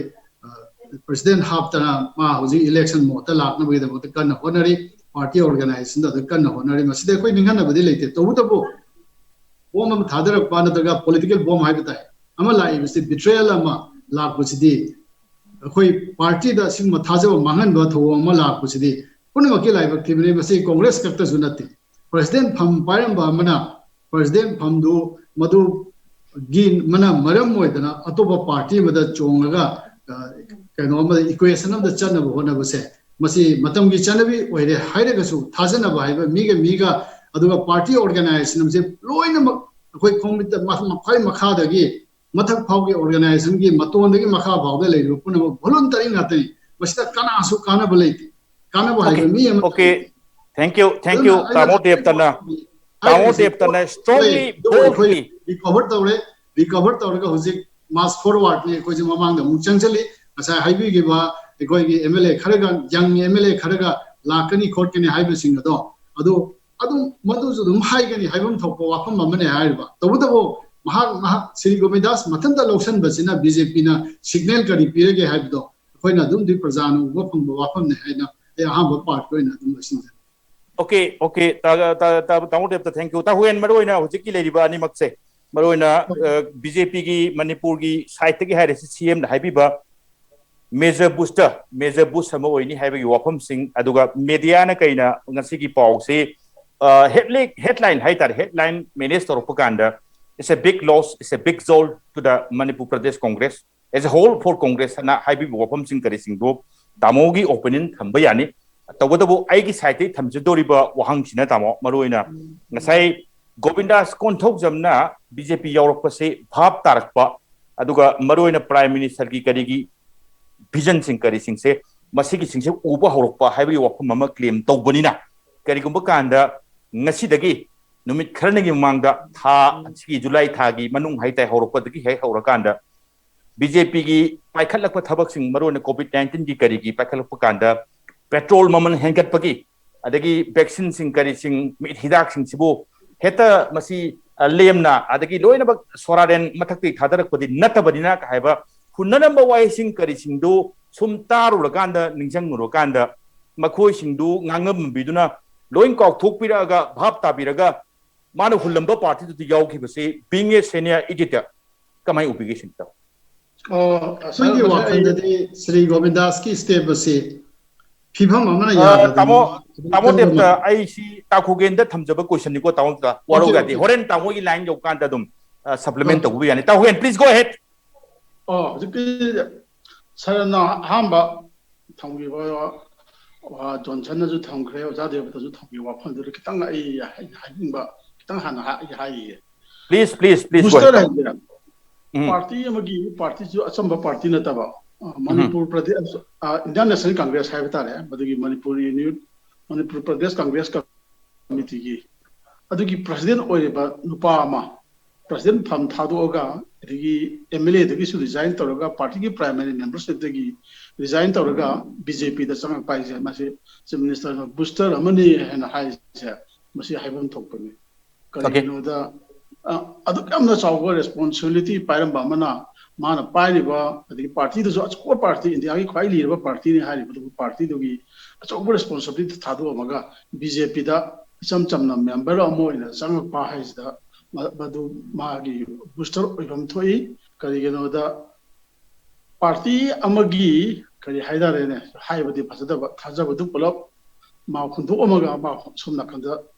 president ꯍꯥꯞꯇꯅ ꯃꯥ ꯍꯧꯖꯤꯛ election modeꯇ ꯂꯥꯛꯅꯕꯒꯤꯗꯃꯛꯇ ꯀꯟꯅ ꯍꯣꯠꯅꯔꯤ꯫ Party organizationꯗ ꯑꯗꯨ ꯀꯟꯅ ꯍꯣꯠꯅꯔꯤ꯫ ꯃꯁꯤꯗ ꯑꯩꯈꯣꯏ ꯅꯤꯡꯍꯟꯅꯕꯗꯤ ꯂꯩꯇꯦ꯫ ꯇꯧꯕꯇꯕꯨ bomb ꯑꯃ ꯊꯥꯗꯔꯛꯄ ꯅꯠꯇ꯭ꯔꯒ political bomb ꯍꯥꯏꯕ ꯇꯥꯏ ꯑꯃ ꯂꯥꯛꯏꯕꯁꯤ, betrayal ꯑꯃ ꯂꯥꯛꯄꯁꯤꯗꯤ, ꯑꯩꯈꯣꯏ partyꯗ ꯑꯁꯤꯒꯨꯝꯕ ꯊꯥꯖꯕ ꯃꯥꯡꯍꯟꯕ ꯊꯧꯑꯣꯡ ꯑꯃ ꯂꯥꯛꯄꯁꯤꯗꯤ ꯄꯨꯝꯅꯃꯛꯀꯤ ꯂꯥꯏꯕꯛ ꯊꯤꯕꯅꯤ꯫ ꯃꯁꯤ Congress ꯈꯛꯇꯁꯨ ꯅꯠꯇꯦ꯫ President ꯐꯝ ꯄꯥꯏꯔꯝꯕ ꯑꯃꯅ president ꯐꯝꯗꯨ ꯃꯗꯨꯒꯤ ꯃꯅ ꯃꯔꯝ ꯑꯣꯏꯗꯅ ꯑꯇꯣꯞꯄ party ꯑꯃꯗ ꯆꯣꯡꯉꯒ ꯀꯩꯅꯣ ꯑꯃꯗ, ꯏꯀ꯭ꯋꯦꯁꯟ ꯑꯃꯗ ꯆꯠꯅꯕ ꯍꯣꯠꯅꯕꯁꯦ, ꯃꯁꯤ ꯃꯇꯝꯒꯤ ꯆꯠꯅꯕꯤ ꯑꯣꯏꯔꯦ ꯍꯥꯏꯔꯒꯁꯨ, ꯊꯥꯖꯅꯕ ꯍꯥꯏꯕ ꯃꯤꯒ ꯃꯤꯒ, ꯑꯗꯨꯒ ꯄꯥꯔꯇꯤ ꯑꯣꯔꯒꯅꯥꯏꯖꯦꯁꯟꯁꯦ ꯂꯣꯏꯅꯃꯛ ꯑꯩꯈꯣꯏ ꯈꯣꯡꯃꯤꯠꯇ ꯃ-, ꯃꯈ꯭ꯋꯥꯏ ꯃꯈꯥꯗꯒꯤ ꯃꯊꯛ ꯐꯥꯎꯒꯤ ꯑꯣꯔꯒꯅꯥꯏꯖꯦꯁꯟꯒꯤ ꯃꯇꯣꯟꯗꯒꯤ ꯃꯈꯥ ꯐꯥꯎꯗ ꯂꯩꯔꯤꯕ ꯄꯨꯝꯅꯃꯛ ꯚꯣꯂꯨꯟꯇꯔꯤ ꯉꯥꯛꯇꯅꯤ꯫ ꯃꯁꯤꯗ ꯀꯅꯥꯁꯨ ꯀꯥꯟꯅꯕ ꯂꯩꯇꯦ꯫ ꯀꯥꯟꯅꯕ ꯍꯥꯏꯕ ꯃꯤ ꯑꯃ Okay, thank you, thank you, ꯑꯗꯨꯅ ꯑꯩꯅ ꯇꯥꯃꯣ ꯗꯦꯕꯇꯅ, ꯇꯥꯃꯣ ꯍꯥꯏꯔꯤꯁꯦ ꯗꯦꯕꯇꯅ ꯂꯩ꯫ strongly, ꯑꯗꯨꯕꯨ ꯑꯩꯈꯣꯏ boldly. ꯔꯤꯀꯣꯚꯔ ꯇꯧꯔꯦ, ꯔꯤꯀꯣꯚꯔ ꯇꯧꯔꯒ ꯍꯧꯖꯤꯛ ꯃꯥꯁ ꯐꯣꯔꯋꯥꯔꯗꯅꯤ ꯑꯩꯈꯣꯏꯁꯦ ꯃꯃꯥꯡꯗ ꯑꯃꯨꯛ ꯆꯪꯁꯤꯜꯂꯤ꯫ ꯉꯁꯥꯏ ꯍꯥꯏꯕꯤꯈꯤꯕ ꯑꯩꯈꯣꯏꯒꯤ ꯑꯦꯝ ꯑꯦꯜ ꯑꯦ ꯈꯔꯒ, ꯌꯪ ꯑꯦꯝ ꯑꯦꯜ ꯑꯦ ꯈꯔꯒ ꯂꯥꯛꯀꯅꯤ ꯈꯣꯠꯀꯅꯤ ꯍꯥꯏꯕꯁꯤꯡ ꯑꯗꯣ, ꯑꯗꯨ ꯑꯗꯨꯝ ꯃꯗꯨꯁꯨ ꯑꯗꯨꯝ ꯍꯥꯏꯒꯅꯤ, ꯍꯥꯏꯐꯝ ꯊꯣꯛꯄ ꯋꯥꯐꯝ ꯑꯃꯅꯦ ꯍꯥꯏꯔꯤꯕ꯫ ꯇꯧꯕꯇꯕꯨ ꯃꯍꯥꯛ, ꯃꯍꯥꯛ ꯁ꯭ꯔꯤ ꯒꯣꯕꯤꯟꯗꯥꯁ ꯃꯊꯟꯇ ꯂꯧꯁꯤꯟꯕꯁꯤꯅ ꯕꯤ ꯖꯦ ꯄꯤꯅ ꯁꯤꯒꯅꯦꯜ ꯀꯔꯤ ꯄꯤꯔꯒꯦ ꯍꯥꯏꯕꯗꯣ ꯑꯩꯈꯣꯏꯅ ꯑꯗꯨꯝꯗꯤ ꯄ꯭ꯔꯖꯥꯅ ꯎꯕ ꯐꯪꯕ ꯋꯥꯐꯝꯅꯦ ꯍꯥꯏꯅ ꯑꯩ ꯑꯍꯥꯟꯕ ꯄꯥꯔꯠꯀꯤ ꯑꯣꯏꯅ ꯑꯗꯨꯝ ꯂꯣꯏꯁꯤꯟꯖꯔꯦ꯫ Okay, okay, ꯇꯥ-, ꯇꯥ-, ꯇꯥ-, ꯇꯥꯃꯣ ꯗꯦꯕꯇ, thank you꯫ ꯇꯥ ꯍꯨꯌꯦꯟ, ꯃꯔꯨ ꯑꯣꯏꯅ ꯍꯧꯖꯤꯛꯀꯤ ꯂꯩꯔꯤꯕ ꯑꯅꯤꯃꯛꯁꯦ, ꯃꯔꯨ ꯑꯣꯏꯅ ꯕꯤ ꯖꯦ ꯄꯤꯒꯤ ꯃꯅꯤꯄꯨꯔꯒꯤ ꯁꯥꯏꯠꯇꯒꯤ ꯍꯥꯏꯔꯁꯤ, ꯁꯤ ꯑꯦꯝꯅ ꯍꯥꯏꯕꯤꯕ ꯃꯦꯖꯔ ꯕꯨꯁꯇ, ꯃꯦꯖꯔ ꯕꯨꯁ ꯑꯃ ꯑꯣꯏꯅꯤ ꯍꯥꯏꯕꯒꯤ ꯋꯥꯐꯝꯁꯤꯡ, ꯑꯗꯨꯒ ꯃꯦꯗꯤꯌꯥꯅ ꯀꯩꯅ ꯉꯁꯤꯒꯤ ꯄꯥꯎꯁꯤ ꯍꯦꯗꯂꯥꯏꯟ ꯍꯥꯏꯇꯥꯔꯦ, ꯍꯦꯗꯂꯥꯏꯟ ꯃꯦꯅꯦꯖ ꯇꯧꯔꯛꯄ ꯀꯥꯟꯗ, "It's a big loss, it's a big jolt to the Manipur Pradesh Congress as a whole for Congress" ꯍꯥꯏꯅ ꯍꯥꯏꯕꯤꯕ ꯋꯥꯐꯝꯁꯤꯡ ꯀꯔꯤꯁꯤꯡꯗꯣ ꯇꯥꯃꯣꯒꯤ ꯑꯣꯄꯤꯅꯤꯌꯟ ꯊꯝꯕ ꯌꯥꯅꯤ꯫ ꯇꯧꯕꯇꯕꯨ ꯑꯩꯒꯤ ꯁꯥꯏꯠꯇꯒꯤ ꯊꯝꯖꯗꯧꯔꯤꯕ ꯋꯥꯍꯪꯁꯤꯅ, ꯇꯥꯃꯣ, ꯃꯔꯨꯑꯣꯏꯅ ꯉꯁꯥꯏ ꯒꯣꯕꯤꯟꯗꯥꯁ ꯀꯣꯟꯊꯧꯖꯝꯅ ꯕꯤ ꯖꯦ ꯄꯤ ꯌꯥꯎꯔꯛꯄꯁꯤ ꯚꯥꯞ ꯇꯥꯔꯛꯄ, ꯑꯗꯨꯒ ꯃꯔꯨꯑꯣꯏꯅ ꯄ꯭ꯔꯥꯏꯝ ꯃꯤꯅꯤꯁꯇꯔꯒꯤ ꯀꯔꯤꯒꯤ ꯚꯤꯖꯟꯁꯤꯡ ꯀꯔꯤꯁꯤꯡꯁꯦ, ꯃꯁꯤꯒꯤꯁꯤꯡꯁꯦ ꯎꯕ ꯍꯧꯔꯛꯄ ꯍꯥꯏꯕꯒꯤ ꯋꯥꯐꯝ ꯑꯃ ꯀ꯭ꯂꯦꯝ ꯇꯧꯕꯅꯤꯅ, ꯀꯔꯤꯒꯨꯝꯕ ꯀꯥꯟꯗ ꯉꯁꯤꯗꯒꯤ ꯅꯨꯃꯤꯠ ꯈꯔꯅꯤꯒꯤ ꯃꯃꯥꯡꯗ, ꯊꯥ ꯑꯁꯤꯒꯤ ꯖꯨꯂꯥꯏ ꯊꯥꯒꯤ ꯃꯅꯨꯡ ꯍꯥꯏꯇꯥꯔꯦ, ꯍꯧꯔꯛꯄꯗꯒꯤ ꯍꯦꯛ ꯍꯧꯔꯀꯥꯟꯗ ꯕꯤ ꯖꯦ ꯄꯤꯒꯤ ꯄꯥꯏꯈꯠꯂꯛꯄ ꯊꯕꯛꯁꯤꯡ, ꯃꯔꯨꯑꯣꯏꯅ ꯀꯣꯚꯤꯗ ꯅꯥꯏꯟꯇꯤꯟꯒꯤ ꯀꯔꯤꯒꯤ ꯄꯥꯏꯈꯠꯂꯛꯄ ꯀꯥꯟꯗ, ꯄꯦꯇ꯭ꯔꯣꯜ ꯃꯃꯜ ꯍꯦꯟꯒꯠꯄꯒꯤ, ꯑꯗꯒꯤ ꯚꯦꯛꯁꯤꯟꯁꯤꯡ ꯀꯔꯤꯁꯤꯡ, ꯃꯤꯠ ꯍꯤꯗꯥꯛꯁꯤꯡꯁꯤꯕꯨ ꯍꯦꯛꯇ ꯃꯁꯤ, ꯑ, ꯂꯦꯝꯅ, ꯑꯗꯒꯤ ꯂꯣꯏꯅꯃꯛ ꯁꯣꯔꯥꯔꯦꯟ ꯃꯊꯛꯇꯒꯤ ꯊꯥꯗꯔꯛꯄꯗꯤ ꯅꯠꯇꯕꯅꯤꯅ ꯍꯥꯏꯕ ꯍꯨꯟꯅꯔꯝꯕ ꯋꯥꯍꯩꯁꯤꯡ ꯀꯔꯤꯁꯤꯡꯗꯨ ꯁꯨꯝ ꯇꯥꯔꯨꯔꯀꯥꯟꯗ, ꯅꯤꯡꯁꯤꯡꯉꯨꯔꯀꯥꯟꯗ, ꯃꯈꯣꯏꯁꯤꯡꯗꯨ ꯉꯥꯡꯉꯝꯕꯤꯗꯨꯅ ꯂꯣꯏ ꯀꯥꯎꯊꯣꯛꯄꯤꯔꯛꯑꯒ, ꯚꯥꯞ ꯇꯥꯕꯤꯔꯒ, ꯃꯥꯅ ꯍꯨꯜꯂꯝꯕ ꯄꯥꯔꯇꯤꯗꯨꯗ ꯌꯥꯎꯈꯤꯕꯁꯤ, being a senior editor, ꯀꯃꯥꯏ ꯎꯕꯤꯒꯦ ꯁꯤꯅꯤ, ꯇꯥꯃꯣ? ꯑꯣ, ꯑꯩꯒꯤ ꯃꯁꯤ ꯑꯩ ꯋꯥꯈꯜꯗꯗꯤ ꯁ꯭ꯔꯤ ꯒꯣꯕꯤꯟꯗꯥꯁꯀꯤ ꯁ꯭ꯇꯦꯞ ꯑꯁꯤ ꯐꯤꯕꯝ ꯑꯃꯅ ꯑ, ꯌꯥꯗꯗꯅ ꯇꯥꯃꯣ, ꯇꯥꯃꯣ ꯑꯀꯟꯕ ꯗꯦꯕꯇ, ꯑꯩꯁꯤ ꯇꯥꯈꯨꯒꯦꯟꯗ ꯊꯝꯖꯕ ꯀꯣꯏꯁꯟꯅꯤꯀꯣ, ꯇꯥꯃꯣ ꯗꯦꯕꯇ꯫ ꯋꯥꯔꯧ Okay, ꯌꯥꯗꯦ꯫ okay. ꯍꯣꯔꯦꯟ ꯇꯥꯃꯣꯒꯤ ꯂꯥꯏꯟ ꯌꯧꯀꯥꯟꯗ ꯑꯗꯨꯝ, ꯑ, ꯁꯄ꯭ꯂꯤꯃꯦꯟ Okay. ꯇꯧꯕꯤꯕ ꯌꯥꯅꯤ꯫ ꯇꯥꯈꯨꯒꯦꯟ, please go ahead. ꯑꯣ, ꯍꯧꯖꯤꯛꯀꯤ ꯁꯥꯔꯅ ꯑꯍꯥꯟꯕ ꯊꯝꯈꯤꯕ, ꯑ, ꯖꯣꯟꯁꯟꯅꯁꯨ ꯊꯝꯈ꯭ꯔꯦ, ꯑꯣꯖꯥ ꯗꯦꯕꯇꯁꯨ ꯊꯝꯈꯤꯕ ꯋꯥꯐꯝꯗꯨꯗ ꯈꯤꯇꯪ ꯑꯩ ꯍꯥꯏ-, ꯍꯥꯏꯅꯤꯡꯕ ꯈꯤꯇꯪ ꯍꯥꯟꯅ ꯍꯥꯏ-, ꯍꯥꯏꯈꯤꯒꯦ꯫ Please, please, please, go Booster ahead. ꯍꯥꯏꯁꯦ ꯎꯝ. ꯄꯥꯔꯇꯤ ꯑꯃꯒꯤ, ꯄꯥꯔꯇꯤꯁꯨ ꯑꯆꯝꯕ ꯄꯥꯔꯇꯤ ꯅꯠꯇꯕ, ꯑ, ꯃꯅꯤꯄꯨꯔ ꯄ꯭ꯔꯗꯦꯁ, ꯑ, ꯏꯟꯗꯤꯌꯥꯟ ꯅꯦꯁꯅꯦꯜ ꯀꯪꯒ꯭ꯔꯦꯁ ꯍꯥꯏꯕ ꯇꯥꯔꯦ, ꯃꯗꯨꯒꯤ ꯃꯅꯤꯄꯨꯔ ꯌꯨꯅꯤꯠ, ꯃꯅꯤꯄꯨꯔ ꯄ꯭ꯔꯗꯦꯁ ꯀꯪꯒ꯭ꯔꯦꯁ ꯀꯃꯤꯇꯤꯒꯤ ꯑꯗꯨꯒꯤ ꯄ꯭ꯔꯁꯤꯗꯦꯟ ꯑꯣꯏꯔꯤꯕ ꯅꯨꯄꯥ ꯑꯃ ꯄ꯭ꯔꯁꯤꯗꯦꯟ ꯐꯝ ꯊꯥꯗꯣꯛꯑꯒ, ꯑꯗꯒꯤ ꯑꯦꯝ ꯑꯦꯜ ꯑꯦꯗꯒꯤꯁꯨ ꯔꯤꯖꯥꯏꯟ ꯇꯧꯔꯒ, ꯄꯥꯔꯇꯤꯒꯤ ꯄ꯭ꯔꯥꯏꯃꯥꯔꯤ ꯃꯦꯝꯕꯔꯁꯤꯞꯇꯒꯤ ꯔꯤꯖꯥꯏꯟ ꯇꯧꯔꯒ ꯕꯤ ꯖꯦ ꯄꯤꯗ ꯆꯪꯉꯛꯄ ꯍꯥꯏꯁꯦ, ꯃꯁꯤ ꯆꯤꯐ ꯃꯤꯅꯤꯁꯇꯔꯅ ꯕꯨꯁꯇꯔ ꯑꯃꯅꯤ ꯍꯥꯏꯅ ꯍꯥꯏꯔꯤꯁꯦ, ꯃꯁꯤ ꯍꯥꯏꯐꯝ ꯊꯣꯛꯄꯅꯤ꯫ ꯀꯔꯤꯒꯤꯅꯣꯗ, ꯑ, ꯑꯗꯨꯛ ꯌꯥꯝꯅ ꯆꯥꯎꯕ ꯔꯦꯁꯄꯣꯟꯁꯤꯕꯤꯂꯤꯇꯤ ꯄꯥꯏꯔꯝꯕ ꯑꯃꯅ, ꯃꯥꯅ ꯄꯥꯏꯔꯤꯕ, ꯑꯗꯒꯤ ꯄꯥꯔꯇꯤꯗꯨꯁꯨ ꯑꯆꯧꯕ ꯄꯥꯔꯇꯤ, ꯏꯟꯗꯤꯌꯥꯒꯤ ꯈ꯭ꯋꯥꯏ ꯂꯤꯔꯕ ꯄꯥꯔꯇꯤꯅꯤ ꯍꯥꯏꯔꯤꯕ ꯑꯗꯨꯒꯨꯝꯕ ꯄꯥꯔꯇꯤꯗꯨꯒꯤ ꯑꯆꯧꯕ ꯔꯦꯁꯄꯣꯟꯁꯤꯕꯤꯂꯤꯇꯤ ꯊꯥꯗꯣꯛꯑꯝꯃꯒ ꯕꯤ ꯖꯦ ꯄꯤꯗ ꯏꯆꯝ ꯆꯝꯅ ꯃꯦꯝꯕꯔ ꯑꯃ ꯑꯣꯏꯅ ꯆꯪꯉꯛꯄ ꯍꯥꯏꯁꯤꯗ, ꯃ-, ꯃꯗꯨ ꯃꯥꯒꯤ ꯕꯨꯁꯇꯔ ꯑꯣꯏꯐꯝ ꯊꯣꯛꯏ꯫ ꯀꯔꯤꯒꯤꯅꯣꯗ, ꯄꯥꯔꯇꯤ ꯑꯃꯒꯤ, ꯀꯔꯤ ꯍꯥꯏꯇꯥꯔꯦꯅꯦ, ꯍꯥꯏꯕꯗꯤ ꯐꯖꯗꯕ, ꯊꯥꯖꯕꯗꯨ ꯄꯨꯂꯞ ꯃꯥ ꯍꯨꯟꯗꯣꯛꯑꯝꯃꯒ, ꯃꯥ ꯁꯣꯝ ꯅꯥꯀꯟꯗ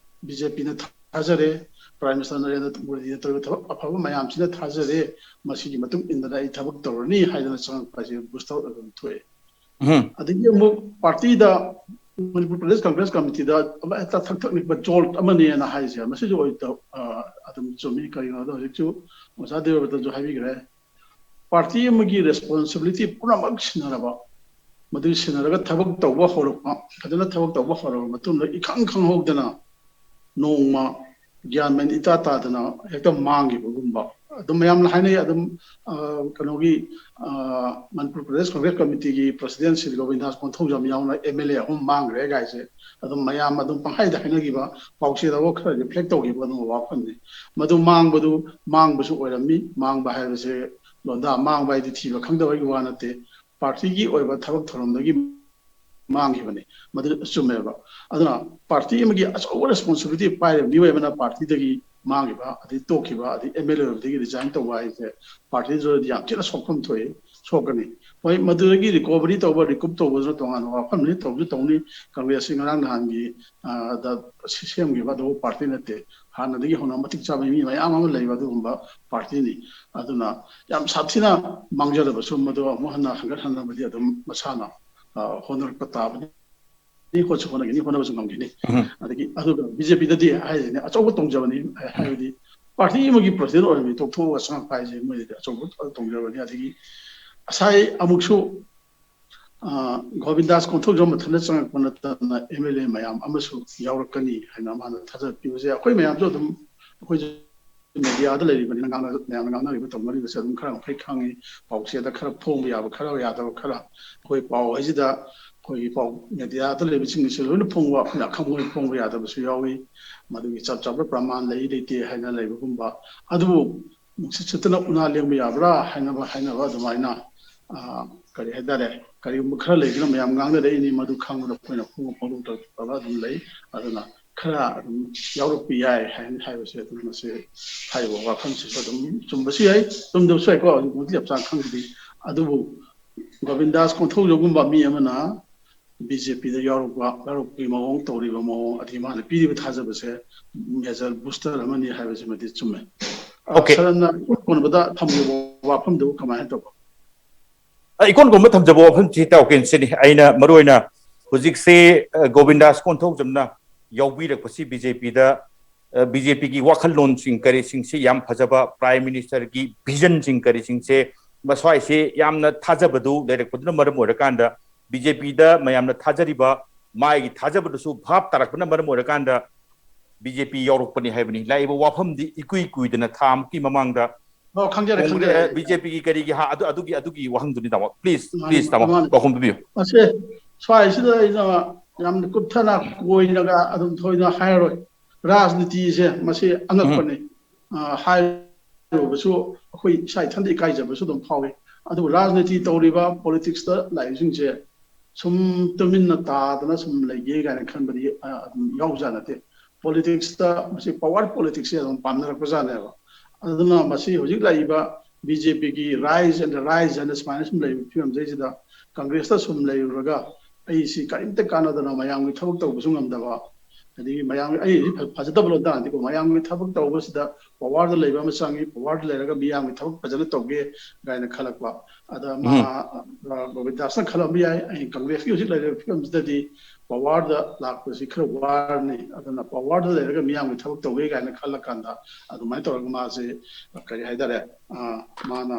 ꯕꯤ ꯖꯦ ꯄꯤꯅ ꯊꯥꯖꯔꯦ, ꯄ꯭ꯔꯥꯏꯝ ꯃꯤꯅꯤꯁꯇꯔ ꯅꯔꯦꯟꯗ꯭ꯔ ꯃꯣꯗꯤꯅ ꯇꯧꯔꯤꯕ ꯊꯕꯛ ꯑꯐꯕ ꯃꯌꯥꯝꯁꯤꯅ ꯊꯥꯖꯔꯦ, ꯃꯁꯤꯒꯤ ꯃꯇꯨꯡ ꯏꯟꯗꯅ ꯑꯩ ꯊꯕꯛ ꯇꯧꯔꯅꯤ ꯍꯥꯏꯗꯅ ꯆꯪꯉꯛꯄ ꯍꯥꯏꯁꯦ ꯕꯨꯁꯇꯔ ꯑꯣꯏꯕ ꯑꯃ ꯊꯣꯛꯑꯦ꯫ ꯎꯝ. ꯑꯗꯒꯤ ꯑꯃꯨꯛ ꯄꯥꯔꯇꯤꯗ, ꯃꯅꯤꯄꯨꯔ ꯄ꯭ꯔꯗꯦꯁ ꯀꯪꯒ꯭ꯔꯦꯁ ꯀꯃꯤꯇꯤꯗ ꯑꯃ ꯍꯦꯛꯇ ꯊꯛ ꯊꯛ ꯅꯤꯛꯄ ꯖꯣꯜꯠ ꯑꯃꯅꯦꯅ ꯍꯥꯏꯁꯦ, ꯃꯁꯤꯁꯨ ꯑꯣꯏꯗ-, ꯑ, ꯑꯗꯨꯝ ꯆꯨꯝꯃꯤ꯫ ꯀꯔꯤꯒꯤꯅꯣꯗ, ꯍꯧꯖꯤꯛꯁꯨ ꯑꯣꯖꯥ ꯗꯦꯕꯕ꯭ꯔꯇꯁꯨ ꯍꯥꯏꯕꯤꯈ꯭ꯔꯦ, ꯄꯥꯔꯇꯤ ꯑꯃꯒꯤ ꯔꯦꯁꯄꯣꯟꯁꯤꯕꯤꯂꯤꯇꯤ ꯄꯨꯝꯅꯃꯛ ꯁꯤꯟꯅꯔꯕ, ꯃꯗꯨ ꯁꯤꯟꯅꯔꯒ ꯊꯕꯛ ꯇꯧꯕ ꯍꯧꯔꯛꯄ, ꯐꯖꯅ ꯊꯕꯛ ꯇꯧꯕ ꯍꯧꯔꯕ ꯃꯇꯨꯡꯗ, ꯏꯈꯪ ꯈꯪꯍꯧꯗꯅ ꯅꯣꯡꯃ ꯒ꯭ꯌꯥꯟ ꯃꯦꯟ ꯏꯇꯥ ꯇꯥꯗꯅ ꯍꯦꯛꯇ ꯃꯥꯡꯈꯤꯕꯒꯨꯝꯕ ꯑꯗꯨꯝ ꯃꯌꯥꯝꯅ ꯍꯥꯏꯅꯩ꯫ ꯑꯗꯨꯝ, ꯑ, ꯀꯩꯅꯣꯒꯤ, ꯑ, ꯃꯅꯤꯄꯨꯔ ꯄ꯭ꯔꯗꯦꯁ ꯀꯪꯒ꯭ꯔꯦꯁ ꯀꯃꯤꯇꯤꯒꯤ ꯄ꯭ꯔꯁꯤꯗꯦꯟ ꯁ꯭ꯔꯤ ꯒꯣꯕꯤꯟꯗꯥꯁ ꯀꯣꯟꯊꯧꯖꯝ ꯌꯥꯎꯅ ꯑꯦꯝ ꯑꯦꯜ ꯑꯦ ꯑꯍꯨꯝ ꯃꯥꯡꯈ꯭ꯔꯦ ꯀꯥꯏꯁꯦ ꯑꯗꯨꯝ ꯃꯌꯥꯝ ꯑꯗꯨꯝ ꯄꯪꯍꯥꯏꯗ ꯍꯥꯏꯅꯈꯤꯕ, ꯄꯥꯎꯆꯦꯗ ꯈꯔ ꯔꯤꯐ꯭ꯂꯦꯛ ꯇꯧꯈꯤꯕ ꯑꯗꯨꯒꯨꯝꯕ ꯋꯥꯐꯝꯅꯤ꯫ ꯃꯗꯨ ꯃꯥꯡꯕꯗꯨ, ꯃꯥꯡꯕꯁꯨ ꯑꯣꯏꯔꯝꯃꯤ꯫ ꯃꯥꯡꯕ ꯍꯥꯏꯕꯁꯦ ꯂꯣꯟꯗꯥ ꯃꯥꯡꯕ ꯍꯥꯏꯗꯤ ꯊꯤꯕ ꯈꯪꯗꯕꯒꯤ ꯋꯥ ꯅꯠꯇꯦ꯫ ꯄꯥꯔꯇꯤꯒꯤ ꯑꯣꯏꯕ ꯊꯕꯛ ꯊꯧꯔꯝꯗꯒꯤ ꯃꯥꯡꯈꯤꯕꯅꯤ꯫ ꯃꯗꯨ ꯆꯨꯝꯃꯦꯕ꯫ ꯑꯗꯨꯅ ꯄꯥꯔꯇꯤ ꯑꯃꯒꯤ ꯑꯆꯧꯕ ꯔꯦꯁꯄꯣꯟꯁꯤꯕꯤꯂꯤꯇꯤ ꯄꯥꯏꯔꯤꯕ ꯃꯤꯑꯣꯏ ꯑꯃꯅ ꯄꯥꯔꯇꯤꯗꯒꯤ ꯃꯥꯡꯈꯤꯕ, ꯑꯗꯩ ꯇꯣꯛꯈꯤꯕ, ꯑꯗꯩ ꯑꯦꯝ ꯑꯦꯜ ꯑꯦ ꯑꯣꯏꯕꯗꯒꯤ ꯔꯤꯖꯥꯏꯟ ꯇꯧꯕ ꯍꯥꯏꯁꯦ ꯄꯥꯔꯇꯤꯗꯨꯗꯗꯤ ꯌꯥꯝ ꯊꯤꯅ ꯁꯣꯛꯐꯝ ꯊꯣꯛꯏ, ꯁꯣꯛꯀꯅꯤ꯫ ꯍꯣꯏ, ꯃꯗꯨꯗꯒꯤ ꯔꯤꯀꯣꯚꯔꯤ ꯇꯧꯕ, ꯔꯤꯀꯨꯞ ꯇꯧꯕꯗꯨꯅ ꯇꯣꯉꯥꯟꯕ ꯋꯥꯐꯝꯅꯤ꯫ ꯇꯧꯁꯨ ꯇꯧꯅꯤ꯫ ꯀꯪꯒ꯭ꯔꯦꯁꯁꯤ ꯉꯔꯥꯡ ꯅꯍꯥꯟꯒꯤ, ꯑ, ꯗ ꯁꯤ-, ꯁꯦꯝꯈꯤꯕ ꯑꯗꯨꯕꯨ ꯄꯥꯔꯇꯤ ꯅꯠꯇꯦ꯫ ꯍꯥꯟꯅꯗꯒꯤ ꯍꯧꯅ ꯃꯇꯤꯛ ꯆꯥꯕ ꯃꯤ ꯃꯌꯥꯝ ꯑꯃ ꯂꯩꯕ ꯑꯗꯨꯒꯨꯝꯕ ꯄꯥꯔꯇꯤꯅꯤ꯫ ꯑꯗꯨꯅ ꯌꯥꯝ ꯁꯥꯊꯤꯅ ꯃꯥꯡꯖꯔꯕꯁꯨ ꯃꯗꯨ ꯑꯃꯨꯛ ꯍꯟꯅ ꯍꯟꯒꯠꯍꯟꯅꯕꯗꯤ ꯑꯗꯨꯝ ꯃꯁꯥꯅ, ꯑ, ꯍꯣꯠꯅꯔꯛꯄ ꯇꯥꯕꯅꯤ꯫ ꯍꯣꯠꯁꯨ ꯍꯣꯠꯅꯒꯅꯤ, ꯍꯣꯠꯅꯕꯁꯨ ꯉꯝꯒꯅꯤ꯫ ꯎꯝ꯫ ꯑꯗꯒꯤ ꯑꯗꯨꯒ ꯕꯤ ꯖꯦ ꯄꯤꯗꯗꯤ ꯍꯥꯏꯔꯤꯁꯤꯅꯦ, ꯑꯆꯧꯕ ꯇꯣꯡꯖꯕꯅꯤ꯫ ꯍꯥꯏꯕꯗꯤ ꯄꯥꯔꯇꯤ ꯑꯃꯒꯤ ꯄ꯭ꯔꯁꯤꯗꯦꯟ ꯑꯣꯏꯔꯕꯗꯤ ꯇꯣꯛꯊꯣꯛꯑꯒ ꯆꯪꯉꯛꯄ ꯍꯥꯏꯁꯦ ꯃꯣꯏꯗꯗꯤ ꯑꯆꯧꯕ ꯇꯣꯡꯖꯕꯅꯤ꯫ ꯑꯗꯒꯤ ꯉꯁꯥꯏ ꯑꯃꯨꯛꯁꯨ, ꯑ, ꯒꯣꯕꯤꯟꯗꯥꯁ ꯀꯣꯟꯊꯧꯖꯝ ꯃꯊꯟꯇ ꯆꯪꯉꯛꯄ ꯅꯠꯇꯅ ꯑꯦꯝ ꯑꯦꯜ ꯑꯦ ꯃꯌꯥꯝ ꯑꯃꯁꯨ ꯌꯥꯎꯔꯛꯀꯅꯤ ꯍꯥꯏꯅ ꯃꯥꯅ ꯊꯥꯖꯕ ꯄꯤꯕꯁꯦ ꯑꯩꯈꯣꯏ ꯃꯌꯥꯝꯁꯨ ꯑꯗꯨꯝ, ꯑꯩꯈꯣꯏꯁꯨ ꯃꯦꯗꯤꯌꯥꯗ ꯂꯩꯔꯤꯕꯅꯤꯅ ꯉꯥꯡꯅ-, ꯃꯌꯥꯝꯅ ꯉꯥꯡꯅꯔꯤꯕ ꯇꯧꯅꯔꯤꯕꯁꯦ ꯑꯗꯨꯝ ꯈꯔ ꯃꯈꯩ ꯈꯪꯉꯤ꯫ ꯄꯥꯎꯆꯦꯗ ꯈꯔ ꯐꯣꯡꯕ ꯌꯥꯕ ꯈꯔ, ꯌꯥꯗꯕ ꯈꯔ, ꯑꯩꯈꯣꯏ ꯄꯥꯎ ꯍꯥꯏꯁꯤꯗ ꯑꯩꯈꯣꯏꯒꯤ ꯄꯥꯎ ꯃꯦꯗꯤꯌꯥꯗ ꯂꯩꯕꯁꯤꯡꯁꯤ ꯂꯣꯏꯅ ꯐꯣꯡꯕ, ꯑꯩꯈꯣꯏꯅ ꯑꯈꯪꯕ ꯑꯣꯏꯅ ꯐꯣꯡꯕ ꯌꯥꯗꯕꯁꯨ ꯌꯥꯎꯏ꯫ ꯃꯗꯨꯒꯤ ꯆꯞ ꯆꯥꯕ ꯄ꯭ꯔꯃꯥꯟ ꯂꯩ ꯂꯩꯇꯦ ꯍꯥꯏꯅ ꯂꯩꯕꯒꯨꯝꯕ꯫ ꯑꯗꯨꯕꯨ ꯅꯨꯡꯁꯤꯠ ꯁꯤꯠꯇꯅ ꯎꯅꯥ ꯂꯦꯡꯕ ꯌꯥꯕ꯭ꯔꯥ ꯍꯥꯏꯅꯕ, ꯍꯥꯏꯅꯕ ꯑꯗꯨꯃꯥꯏꯅ, ꯑ, ꯀꯔꯤ ꯍꯥꯏꯇꯥꯔꯦ, ꯀꯔꯤꯒꯨꯝꯕ ꯈꯔ ꯂꯩꯗꯨꯅ ꯃꯌꯥꯝ ꯉꯥꯡꯅꯔꯛꯏꯅꯤ, ꯃꯗꯨ ꯈꯪꯕꯗ ꯑꯩꯈꯣꯏꯅ ꯐꯣꯡꯕ ꯐꯣꯡꯗꯣꯛꯇꯕ ꯑꯗꯨꯝ ꯂꯩ꯫ ꯑꯗꯨꯅ ꯈꯔ ꯑꯗꯨꯝ ꯌꯥꯎꯔꯛꯄ ꯌꯥꯏ ꯍꯥꯏꯅ ꯍꯥꯏꯕꯁꯦ ꯑꯗꯨꯝ ꯃꯁꯤ ꯍꯥꯏꯔꯤꯕ ꯋꯥꯐꯝꯁꯤꯁꯨ ꯑꯗꯨꯝ ꯆꯨꯝꯕꯁꯨ ꯌꯥꯏ, ꯆꯨꯝꯗꯕꯁꯨ ꯌꯥꯏꯀꯣ, ꯍꯧꯖꯤꯛ ꯃꯛꯇꯤ ꯆꯞ ꯆꯥꯅ ꯈꯪꯗ꯭ꯔꯤ꯫ ꯑꯗꯨꯕꯨ ꯒꯣꯕꯤꯟꯗꯥꯁ ꯀꯣꯟꯊꯧꯖꯝꯒꯨꯝꯕ ꯃꯤ ꯑꯃꯅ ꯕꯤ ꯖꯦ ꯄꯤꯗ ꯌꯥꯎꯔꯛꯄ, ꯌꯥꯎꯔꯛꯄꯒꯤ ꯃꯑꯣꯡ, ꯇꯧꯔꯤꯕ ꯃꯑꯣꯡ, ꯑꯗꯒꯤ ꯃꯥꯅ ꯄꯤꯔꯤꯕ ꯊꯥꯖꯕꯁꯦ ꯃꯦꯖꯔ ꯕꯨꯁꯇꯔ ꯑꯃꯅꯤ ꯍꯥꯏꯕꯁꯤꯃꯗꯤ ꯆꯨꯝꯃꯦ꯫ ꯑ, OK꯫ ꯁꯔꯟꯅ ꯏꯀꯣꯟ ꯀꯣꯟꯕꯗ ꯊꯝꯂꯤꯕ ꯋꯥꯐꯝꯗꯨꯕꯨ ꯀꯃꯥꯏꯅ ꯇꯧꯕ? ꯑ, ꯏꯀꯣꯟ ꯀꯣꯟꯕ ꯊꯝꯖꯕ ꯋꯥꯐꯝꯁꯤ ꯏꯇꯥꯎ ꯀꯩꯅꯣꯁꯤꯅꯤ꯫ ꯑꯩꯅ ꯃꯔꯨꯑꯣꯏꯅ ꯍꯧꯖꯤꯛꯁꯦ, ꯑ, ꯒꯣꯕꯤꯟꯗꯥꯁ ꯀꯣꯟꯊꯧꯖꯝꯅ ꯌꯥꯎꯕꯤꯔꯛꯄꯁꯤ ꯕꯤ ꯖꯦ ꯄꯤꯗ, ꯑ, ꯕꯤ ꯖꯦ ꯄꯤꯒꯤ ꯋꯥꯈꯜꯂꯣꯟꯁꯤꯡ ꯀꯔꯤꯁꯤꯡꯁꯤ ꯌꯥꯝ ꯐꯖꯕ, ꯄ꯭ꯔꯥꯏꯝ ꯃꯤꯅꯤꯁꯇꯔꯒꯤ ꯚꯤꯖꯟꯁꯤꯡ ꯀꯔꯤꯁꯤꯡꯁꯦ ꯃꯁ꯭ꯋꯥꯏꯁꯦ ꯌꯥꯝꯅ ꯊꯥꯖꯕꯗꯨ ꯂꯩꯔꯛꯄꯗꯨꯅ ꯃꯔꯝ ꯑꯣꯏꯔꯀꯥꯟꯗ ꯕꯤ ꯖꯦ ꯄꯤꯗ ꯃꯌꯥꯝꯅ ꯊꯥꯖꯔꯤꯕ, ꯃꯥꯒꯤ ꯊꯥꯖꯕꯗꯨꯁꯨ ꯚꯥꯞ ꯇꯥꯔꯛꯄꯅ ꯃꯔꯝ ꯑꯣꯏꯔꯀꯥꯟꯗ ꯕꯤ ꯖꯦ ꯄꯤ ꯌꯥꯎꯔꯛꯄꯅꯤ ꯍꯥꯏꯕꯅꯤ꯫ ꯂꯥꯛꯏꯕ ꯋꯥꯐꯝꯗꯤ ꯏꯀꯨꯏ ꯀꯨꯏꯗꯅ ꯊꯥ ꯑꯃꯨꯛꯀꯤ ꯃꯃꯥꯡꯗ ꯑꯣ, ꯈꯪꯖꯔꯦ, ꯀꯣꯡꯒ꯭ꯔꯦ-, ꯈꯪꯖꯔꯦ꯫ ꯕꯤ ꯖꯦ ꯄꯤꯒꯤ ꯀꯔꯤꯒꯤ ꯍꯥ-, ꯑꯗꯨ, ꯑꯗꯨꯒꯤ, ꯑꯗꯨꯒꯤ ꯋꯥꯍꯪꯗꯨꯅꯤ ꯇꯥꯃꯣ꯫ Please, ꯃꯥꯅꯤ, please, ꯇꯥꯃꯣ, ꯃꯥꯅꯤ꯫ ꯄꯥꯎꯈꯨꯝ ꯄꯤꯕꯤꯌꯨ꯫ ꯃꯁꯦ ꯁ꯭ꯋꯥꯏꯁꯤꯗ ꯑꯩꯅ ꯌꯥꯝꯅ ꯀꯨꯞꯊꯅ ꯀꯣꯏꯅꯒ ꯑꯗꯨꯝ ꯊꯣꯏꯅ ꯍꯥꯏꯔꯔꯣꯏ꯫ ꯔꯥꯖꯅꯤꯇꯤꯁꯦ ꯃꯁꯤ ꯑꯉꯛꯄꯅꯤ꯫ ꯑ, ꯍꯥꯏꯔꯨꯕꯁꯨ ꯑꯩꯈꯣꯏ ꯏꯁꯥ ꯏꯊꯟꯗ ꯏꯀꯥꯏꯖꯕꯁꯨ ꯑꯗꯨꯝ ꯐꯥꯎꯏ꯫ ꯑꯗꯨꯕꯨ ꯔꯥꯖꯅꯤꯇꯤ ꯇꯧꯔꯤꯕ, ꯄꯣꯂꯤꯇꯤꯛꯁꯇ ꯂꯥꯛꯏꯕꯁꯤꯡꯁꯦ ꯁꯨꯝ ꯇꯨꯃꯤꯟꯅ ꯇꯥꯗꯅ ꯁꯨꯝ ꯂꯩꯒꯦ ꯀꯥꯏꯅ ꯈꯟꯕꯗꯤ, ꯑ, ꯑꯗꯨꯝ ꯌꯥꯎꯖꯥꯠ ꯅꯠꯇꯦ꯫ ꯄꯣꯂꯤꯇꯤꯛꯁꯇ ꯃꯁꯤ ꯄꯋꯥꯔ ꯄꯣꯂꯤꯇꯤꯛꯁꯁꯦ ꯑꯗꯨꯝ ꯄꯥꯝꯅꯔꯛꯄꯖꯥꯠꯅꯦꯕ꯫ ꯑꯗꯨꯅ ꯃꯁꯤ ꯍꯧꯖꯤꯛ ꯂꯥꯛꯏꯕ ꯕꯤ ꯖꯦ ꯄꯤꯒꯤ rise and rise ꯍꯥꯏꯅ ꯁꯨꯃꯥꯏꯅ ꯁꯨꯝ ꯂꯩꯕ ꯐꯤꯕꯝꯁꯤꯗꯩꯁꯤꯗ ꯀꯪꯒ꯭ꯔꯦꯁꯇ ꯁꯨꯝ ꯂꯩꯔꯨꯔꯒ ꯑꯩꯁꯤ ꯀꯔꯤꯝꯇ ꯀꯥꯟꯅꯗꯅ ꯃꯌꯥꯝꯒꯤ ꯊꯕꯛ ꯇꯧꯕꯁꯨ ꯉꯝꯗꯕ, ꯑꯗꯒꯤ ꯃꯌꯥꯝ ꯑꯩ ꯍꯧꯖꯤꯛ ꯐ- ꯐꯖꯗꯕ ꯂꯣꯟꯗꯥꯅꯤꯀꯣ, ꯃꯌꯥꯝꯒꯤ ꯊꯕꯛ ꯇꯧꯕꯁꯤꯗ powerꯗ ꯂꯩꯕ ꯑꯃ ꯆꯪꯉꯤ, powerꯗ ꯂꯩꯔꯒ ꯃꯤꯌꯥꯝꯒꯤ ꯊꯕꯛ ꯐꯖꯅ ꯇꯧꯒꯦ ꯀꯥꯏꯅ ꯈꯜꯂꯛꯄ꯫ ꯑꯗ ꯃꯥ, ꯎꯝ꯫ ꯑ, ꯒꯣꯕꯤꯟꯗꯥꯁꯅ ꯈꯜꯂꯝꯕ ꯌꯥꯏ, ꯑꯩ ꯀꯪꯒ꯭ꯔꯦꯁꯀꯤ ꯍꯧꯖꯤꯛ ꯂꯩꯔꯤꯕ ꯐꯤꯕꯝꯁꯤꯗꯗꯤ powerꯗ ꯂꯥꯛꯄꯁꯤ ꯈꯔ ꯋꯥꯔꯅꯤ, ꯑꯗꯨꯅ powerꯗ ꯂꯩꯔꯒ ꯃꯤꯌꯥꯝꯒꯤ ꯊꯕꯛ ꯇꯧꯒꯦ ꯀꯥꯏꯅ ꯈꯜꯂꯀꯥꯟꯗ ꯑꯗꯨꯃꯥꯏꯅ ꯇꯧꯔꯒ ꯃꯥꯁꯦ, ꯀꯔꯤ ꯍꯥꯏꯇꯥꯔꯦ, ꯑ, ꯃꯥꯅ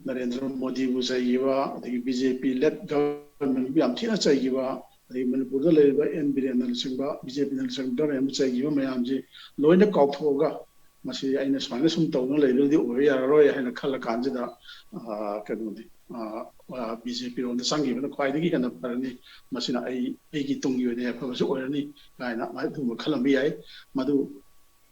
ꯅꯔꯦꯟꯗ꯭ꯔ ꯃꯣꯗꯤꯕꯨ ꯆꯩꯈꯤꯕ, ꯑꯗꯒꯤ ꯕꯤ ꯖꯦ ꯄꯤ led governmentꯕꯨ ꯌꯥꯝ ꯊꯤꯅ ꯆꯩꯈꯤꯕ, ꯑꯗꯒꯤ ꯃꯅꯤꯄꯨꯔꯗ ꯂꯩꯔꯤꯕ ꯑꯦꯟ ꯕꯤꯔꯦꯟꯅ ꯂꯨꯆꯤꯡꯕ ꯕꯤ ꯖꯦ ꯄꯤꯅ ꯂꯨꯆꯤꯡꯕ governmentꯕꯨ ꯆꯩꯈꯤꯕ ꯃꯌꯥꯝꯁꯤ ꯂꯣꯏꯅ ꯀꯥꯎꯊꯣꯛꯑꯒ ꯃꯁꯤ ꯑꯩꯅ ꯁꯨꯃꯥꯏꯅ ꯁꯨꯝ ꯇꯧꯗꯨꯅ ꯂꯩꯕꯅꯗꯤ ꯑꯣꯏꯕ ꯌꯥꯔꯔꯣꯏ ꯍꯥꯏꯅ ꯈꯜꯂ ꯀꯥꯟꯁꯤꯗ, ꯑ, ꯀꯩꯅꯣꯗꯤ, ꯑ, ꯑ, ꯕꯤ ꯖꯦ ꯄꯤ ꯔꯣꯝꯗ ꯆꯪꯈꯤꯕꯅ ꯈ꯭ꯋꯥꯏꯗꯒꯤ ꯍꯦꯟꯅ ꯐꯔꯅꯤ, ꯃꯁꯤꯅ ꯑꯩ, ꯑꯩꯒꯤ ꯇꯨꯡꯒꯤ ꯑꯣꯏꯅ ꯌꯥꯏꯐꯕꯁꯨ ꯑꯣꯏꯔꯅꯤ ꯀꯥꯏꯅ ꯑꯗꯨꯒꯨꯝꯕ ꯈꯜꯂꯝꯕ ꯌꯥꯏ꯫ ꯃꯗꯨ,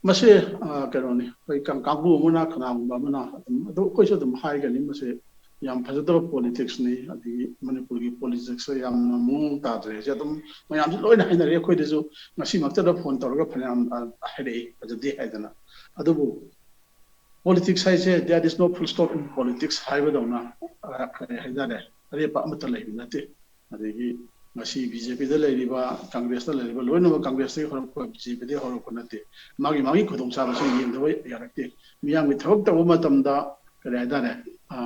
ꯃꯁꯤ, ꯑ, ꯀꯩꯅꯣꯅꯤ, ꯑꯩꯈꯣꯏ ꯀꯥꯡ-, ꯀꯥꯡꯕꯨ ꯑꯃꯅ, ꯀꯅꯥꯒꯨꯝꯕ ꯑꯃꯅ ꯑꯗꯨꯝ, ꯑꯗꯨ ꯑꯩꯈꯣꯏꯁꯨ ꯑꯗꯨꯝ ꯍꯥꯏꯒꯅꯤ, ꯃꯁꯤ ꯌꯥꯝ ꯐꯖꯗꯕ politicsꯅꯤ, ꯑꯗꯒꯤ ꯃꯅꯤꯄꯨꯔꯒꯤ politicsꯁꯦ ꯌꯥꯝꯅ ꯃꯑꯣꯡ ꯇꯥꯗ꯭ꯔꯦ ꯍꯥꯏꯁꯦ ꯑꯗꯨꯝ ꯃꯌꯥꯝꯁꯨ ꯂꯣꯏꯅ ꯍꯥꯏꯅꯔꯦ꯫ ꯑꯩꯈꯣꯏꯗꯁꯨ ꯉꯁꯤꯃꯛꯇꯗ phone ꯇꯧꯔꯒ ꯐꯅꯌꯥꯝ, ꯑ, ꯍꯥꯏꯔꯛꯏ, ꯐꯖꯗꯦ ꯍꯥꯏꯗꯅ꯫ ꯑꯗꯨꯕꯨ politics ꯍꯥꯏꯁꯦ, there is no full stop in politics ꯍꯥꯏꯕꯗꯧꯅ, ꯑ, ꯀꯔꯤ ꯍꯥꯏꯇꯥꯔꯦ, ꯑꯔꯦꯞꯄ ꯑꯃꯠꯇ ꯂꯩꯕ ꯅꯠꯇꯦ꯫ ꯑꯗꯒꯤ ꯉꯁꯤ ꯕꯤ ꯖꯦ ꯄꯤꯗ ꯂꯩꯔꯤꯕ, ꯀꯪꯒ꯭ꯔꯦꯁꯇ ꯂꯩꯔꯤꯕ ꯂꯣꯏꯅꯃꯛ ꯀꯪꯒ꯭ꯔꯦꯁꯇꯒꯤ ꯍꯧꯔꯛꯄ, ꯕꯤ ꯖꯦ ꯄꯤꯗꯒꯤ ꯍꯧꯔꯛꯄ ꯅꯠꯇꯦ꯫ ꯃꯥꯒꯤ, ꯃꯥꯒꯤ ꯈꯨꯗꯣꯡꯆꯥꯕꯁꯨ ꯌꯦꯡꯗꯕ ꯌꯥꯔꯛꯇꯦ꯫ ꯃꯤꯌꯥꯝꯒꯤ ꯊꯕꯛ ꯇꯧꯕ ꯃꯇꯝꯗ ꯀꯔꯤ ꯍꯥꯏꯇꯥꯔꯦ, ꯑ,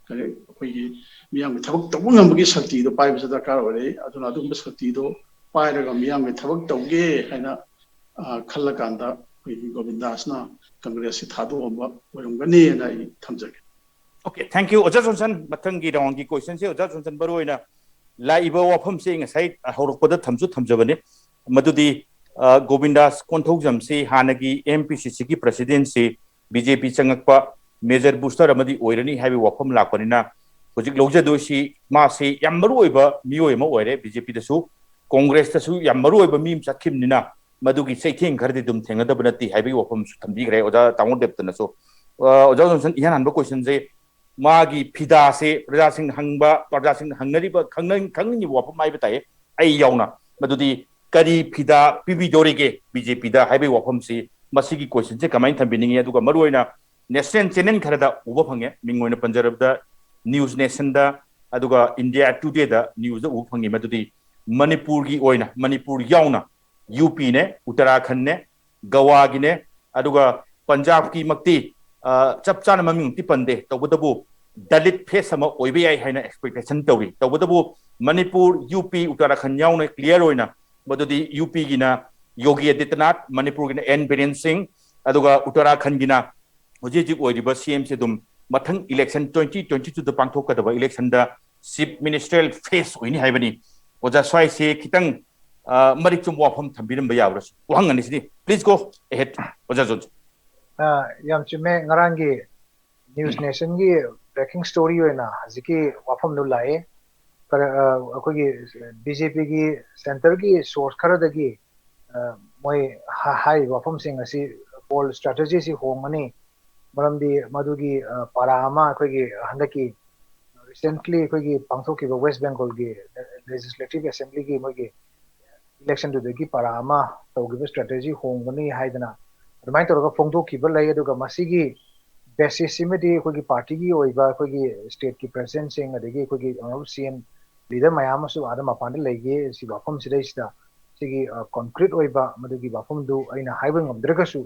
ꯀꯔꯤ, ꯑꯩꯈꯣꯏꯒꯤ ꯃꯤꯌꯥꯝꯒꯤ ꯊꯕꯛ ꯇꯧꯕ ꯉꯝꯕꯒꯤ ꯁꯛꯇꯤꯗꯣ ꯄꯥꯏꯕꯁꯨ ꯗꯔꯀꯥꯔ ꯑꯣꯏꯔꯛꯏ꯫ ꯑꯗꯨꯅ ꯑꯗꯨꯒꯨꯝꯕ ꯁꯛꯇꯤꯗꯣ ꯄꯥꯏꯔꯒ ꯃꯤꯌꯥꯝꯒꯤ ꯊꯕꯛ ꯇꯧꯒꯦ ꯍꯥꯏꯅ, ꯑ, ꯈꯜꯂꯀꯥꯟꯗ ꯑꯩꯈꯣꯏꯒꯤ ꯒꯣꯕꯤꯟꯗꯥꯁꯅ ꯀꯪꯒ꯭ꯔꯦꯁꯁꯤ ꯊꯥꯗꯣꯛꯑꯝꯕ ꯑꯣꯏꯔꯝꯒꯅꯤꯅ ꯑꯩ ꯊꯝꯖꯒꯦ꯫ Okay, thank you, ꯑꯣꯖꯥ ꯖꯣꯟꯁꯟ꯫ ꯃꯊꯪꯒꯤ roundꯒꯤ questionꯁꯦ, ꯑꯣꯖꯥ ꯖꯣꯟꯁꯟ, ꯃꯔꯨꯑꯣꯏꯅ ꯂꯥꯛꯏꯕ ꯋꯥꯐꯝꯁꯦ ꯉꯁꯥꯏ ꯍꯧꯔꯛꯄꯗ ꯊꯝꯁꯨ ꯊꯝꯖꯕꯅꯤ, ꯃꯗꯨꯗꯤ, ꯑ, ꯒꯣꯕꯤꯟꯗꯥꯁ ꯀꯣꯟꯊꯧꯖꯝꯁꯤ ꯍꯥꯟꯅꯒꯤ ꯑꯦꯝ ꯄꯤ ꯁꯤ ꯁꯤꯒꯤ presidentꯁꯤ ꯕꯤ ꯖꯦ ꯄꯤ ꯆꯪꯉꯛꯄ major booster ꯑꯃꯗꯤ ꯑꯣꯏꯔꯅꯤ ꯍꯥꯏꯕꯒꯤ ꯋꯥꯐꯝ ꯂꯥꯛꯄꯅꯤꯅ, ꯍꯧꯖꯤꯛ ꯂꯧꯖꯗꯣꯏꯁꯤ ꯃꯥꯁꯤ ꯌꯥꯝ ꯃꯔꯨꯑꯣꯏꯕ ꯃꯤꯑꯣꯏ ꯑꯃ ꯑꯣꯏꯔꯦ ꯕꯤ ꯖꯦ ꯄꯤꯗꯁꯨ, ꯀꯣꯡꯒ꯭ꯔꯦꯁꯇꯁꯨ ꯌꯥꯝ ꯃꯔꯨꯑꯣꯏꯕ ꯃꯤ ꯑꯃ ꯆꯠꯈꯤꯕꯅꯤꯅ, ꯃꯗꯨꯒꯤ ꯆꯩꯊꯦꯡ ꯈꯔꯗꯤ ꯑꯗꯨꯝ ꯊꯦꯡꯅꯗꯕ ꯅꯠꯇꯦ ꯍꯥꯏꯕꯒꯤ ꯋꯥꯐꯝꯁꯨ ꯊꯝꯕꯤꯈ꯭ꯔꯦ ꯑꯣꯖꯥ ꯇꯥꯃꯣ ꯗꯦꯕꯇꯅꯁꯨ꯫ ꯑ, ꯑꯣꯖꯥ ꯖꯣꯟꯁꯟ, ꯏꯍꯥꯟ ꯍꯥꯟꯕ questionꯁꯦ, ꯃꯥꯒꯤ ꯐꯤꯗꯥꯁꯦ ꯄ꯭ꯔꯖꯥꯁꯤꯡꯅ ꯍꯪꯕ, ꯄ꯭ꯔꯖꯥꯁꯤꯡꯅ ꯍꯪꯅꯔꯤꯕ, ꯈꯪꯅ-, ꯈꯪꯅꯤꯡꯉꯤꯕ ꯋꯥꯐꯝ ꯍꯥꯏꯕ ꯇꯥꯏ, ꯑꯩ ꯌꯥꯎꯅ, ꯃꯗꯨꯗꯤ ꯀꯔꯤ ꯐꯤꯗꯥ ꯄꯤꯕꯤꯗꯧꯔꯤꯒꯦ ꯕꯤ ꯖꯦ ꯄꯤꯗ ꯍꯥꯏꯕꯒꯤ ꯋꯥꯐꯝꯁꯤ, ꯃꯁꯤꯒꯤ questionꯁꯦ ꯀꯃꯥꯏꯅ ꯊꯝꯕꯤꯅꯤꯡꯉꯤ? ꯑꯗꯨꯒ ꯃꯔꯨꯑꯣꯏꯅ ꯅꯦꯁꯅꯦꯜ ꯆꯦꯅꯦꯜ ꯈꯔꯗ ꯎꯕ ꯐꯪꯉꯦ꯫ ꯃꯤꯡ ꯑꯣꯏꯅ ꯄꯟꯖꯔꯕꯗ ꯅ꯭ꯌꯨꯁ ꯅꯦꯁꯟꯗ, ꯑꯗꯨꯒ ꯏꯟꯗꯤꯌꯥ ꯇꯨꯗꯦꯗ ꯅ꯭ꯌꯨꯁꯇ ꯎꯕ ꯐꯪꯉꯤ꯫ ꯃꯗꯨꯗꯤ ꯃꯅꯤꯄꯨꯔꯒꯤ ꯑꯣꯏꯅ, ꯃꯅꯤꯄꯨꯔ ꯌꯥꯎꯅ ꯌꯨ ꯄꯤꯅꯦ, ꯎꯠꯇꯔꯥꯈꯟꯅꯦ, ꯒꯋꯥꯒꯤꯅꯦ, ꯑꯗꯨꯒ ꯄꯟꯖꯥꯕꯀꯤꯃꯛꯇꯤ, ꯑ, ꯆꯞ ꯆꯥꯅ ꯃꯃꯤꯡꯃꯛꯇꯤ ꯄꯟꯗꯦ, ꯇꯧꯕꯇꯕꯨ ꯗꯂꯤꯠ ꯐꯦꯁ ꯑꯃ ꯑꯣꯏꯕ ꯌꯥꯏ ꯍꯥꯏꯅ ꯑꯦꯛꯁꯄꯦꯛꯇꯦꯁꯟ ꯇꯧꯔꯤ꯫ ꯇꯧꯕꯇꯕꯨ ꯃꯅꯤꯄꯨꯔ, ꯌꯨ ꯄꯤ, ꯎꯠꯇꯔꯥꯈꯟ ꯌꯥꯎꯅ ꯀ꯭ꯂꯤꯌꯥꯔ ꯑꯣꯏꯅ, ꯃꯗꯨꯗꯤ ꯌꯨ ꯄꯤꯒꯤꯅ ꯌꯣꯒꯤ ꯑꯗꯤꯇ꯭ꯌꯅꯥꯊ, ꯃꯅꯤꯄꯨꯔꯒꯤꯅ ꯑꯦꯟ ꯕꯤꯔꯦꯟ ꯁꯤꯡ, ꯑꯗꯨꯒ ꯎꯠꯇꯔꯥꯈꯟꯒꯤꯅ ꯍꯧꯖꯤꯛ ꯍꯧꯖꯤꯛ ꯑꯣꯏꯔꯤꯕ ꯁꯤ ꯑꯦꯝꯁꯦ ꯑꯗꯨꯝ ꯃꯊꯪ ꯏꯂꯦꯛꯁꯟ ꯇ꯭ꯋꯦꯟꯇꯤ ꯇ꯭ꯋꯦꯟꯇꯤ ꯇꯨꯗ ꯄꯥꯡꯊꯣꯛꯀꯗꯕ ꯏꯂꯦꯛꯁꯟꯗ ꯆꯤꯐ ꯃꯤꯅꯤꯁꯇꯔꯦꯜ ꯐꯦꯁ ꯑꯣꯏꯅꯤ ꯍꯥꯏꯕꯅꯤ꯫ ꯑꯣꯖꯥ ꯁ꯭ꯋꯥꯏꯁꯦ ꯈꯤꯇꯪ, ꯑ, ꯃꯔꯤꯛ ꯆꯨꯝꯕ ꯋꯥꯐꯝ ꯊꯝꯕꯤꯔꯝꯕ ꯌꯥꯕ꯭ꯔꯥ? ꯋꯥꯍꯪ ꯑꯅꯤꯁꯤꯗꯤ꯫ Please go ahead, ꯑꯣꯖꯥ ꯖꯣꯟꯁꯟ꯫ ꯑ, ꯌꯥꯝ ꯆꯨꯝꯃꯦ꯫ ꯉꯔꯥꯡꯒꯤ ꯅ꯭ꯌꯨꯁ ꯅꯦꯁꯟꯒꯤ ꯕ꯭ꯔꯦꯀꯤꯡ ꯁ꯭ꯇꯣꯔꯤ ꯑꯣꯏꯅ ꯍꯧꯖꯤꯛꯀꯤ ꯋꯥꯐꯝꯗꯨ ꯂꯥꯛꯑꯦ꯫ ꯀꯔ-, ꯑ, ꯑꯩꯈꯣꯏꯒꯤ ꯕꯤ ꯖꯦ ꯄꯤꯒꯤ ꯁꯦꯟꯇꯔꯒꯤ ꯁꯣꯔꯁ ꯈꯔꯗꯒꯤ, ꯑ, ꯃꯣꯏ ꯍꯥ-, ꯍꯥꯏꯔꯤꯕ ꯋꯥꯐꯝꯁꯤꯡ ꯑꯁꯤ ꯄꯣꯜ ꯁ꯭ꯇ꯭ꯔꯦꯇꯦꯖꯤꯁꯤ ꯍꯣꯡꯒꯅꯤ꯫ ꯃꯔꯝꯗꯤ ꯃꯗꯨꯒꯤ, ꯑ, ꯄꯥꯔꯥ ꯑꯃ ꯑꯩꯈꯣꯏꯒꯤ ꯍꯟꯗꯛꯀꯤ ꯔꯤꯁꯦꯟꯠꯂꯤ ꯑꯩꯈꯣꯏꯒꯤ ꯄꯥꯡꯊꯣꯛꯈꯤꯕ ꯋꯦꯁ ꯕꯦꯡꯒꯣꯜꯒꯤ ꯂꯦꯖꯤꯁꯂꯦꯇꯤꯚ ꯑꯦꯁꯦꯝꯕ꯭ꯂꯤꯒꯤ ꯃꯣꯏꯒꯤ ꯏꯂꯦꯛꯁꯟꯗꯨꯗꯒꯤ ꯄꯥꯔꯥ ꯑꯃ ꯇꯧꯈꯤꯕ ꯁ꯭ꯇ꯭ꯔꯦꯇꯦꯖꯤ ꯍꯣꯡꯒꯅꯤ ꯍꯥꯏꯗꯅ ꯑꯗꯨꯃꯥꯏꯅ ꯇꯧꯔꯒ ꯐꯣꯡꯗꯣꯛꯈꯤꯕ ꯂꯩ꯫ ꯑꯗꯨꯒ ꯃꯁꯤꯒꯤ ꯕꯦꯁꯤꯁꯁꯤꯃꯗꯤ ꯑꯩꯈꯣꯏꯒꯤ ꯄꯥꯔꯇꯤꯒꯤ ꯑꯣꯏꯕ ꯑꯩꯈꯣꯏꯒꯤ ꯁ꯭ꯇꯦꯠꯀꯤ ꯄ꯭ꯔꯦꯁꯤꯗꯦꯟꯠꯁꯤꯡ, ꯑꯗꯒꯤ ꯑꯩꯈꯣꯏꯒꯤ ꯑꯣꯅꯔꯦꯕꯜ ꯁꯤ ꯑꯦꯝ ꯂꯤꯗꯔ ꯃꯌꯥꯝ ꯑꯃꯁꯨ ꯑꯥꯗ ꯃꯄꯥꯟꯗ ꯂꯩꯈꯤ꯫ ꯁꯤ ꯋꯥꯐꯝꯁꯤꯗꯩꯁꯤꯗ ꯁꯤꯒꯤ, ꯑ, ꯀꯣꯟꯀ꯭ꯔꯤꯠ ꯑꯣꯏꯕ ꯃꯗꯨꯒꯤ ꯋꯥꯐꯝꯗꯨ ꯑꯩꯅ ꯍꯥꯏꯕ ꯉꯝꯗ꯭ꯔꯒꯁꯨ,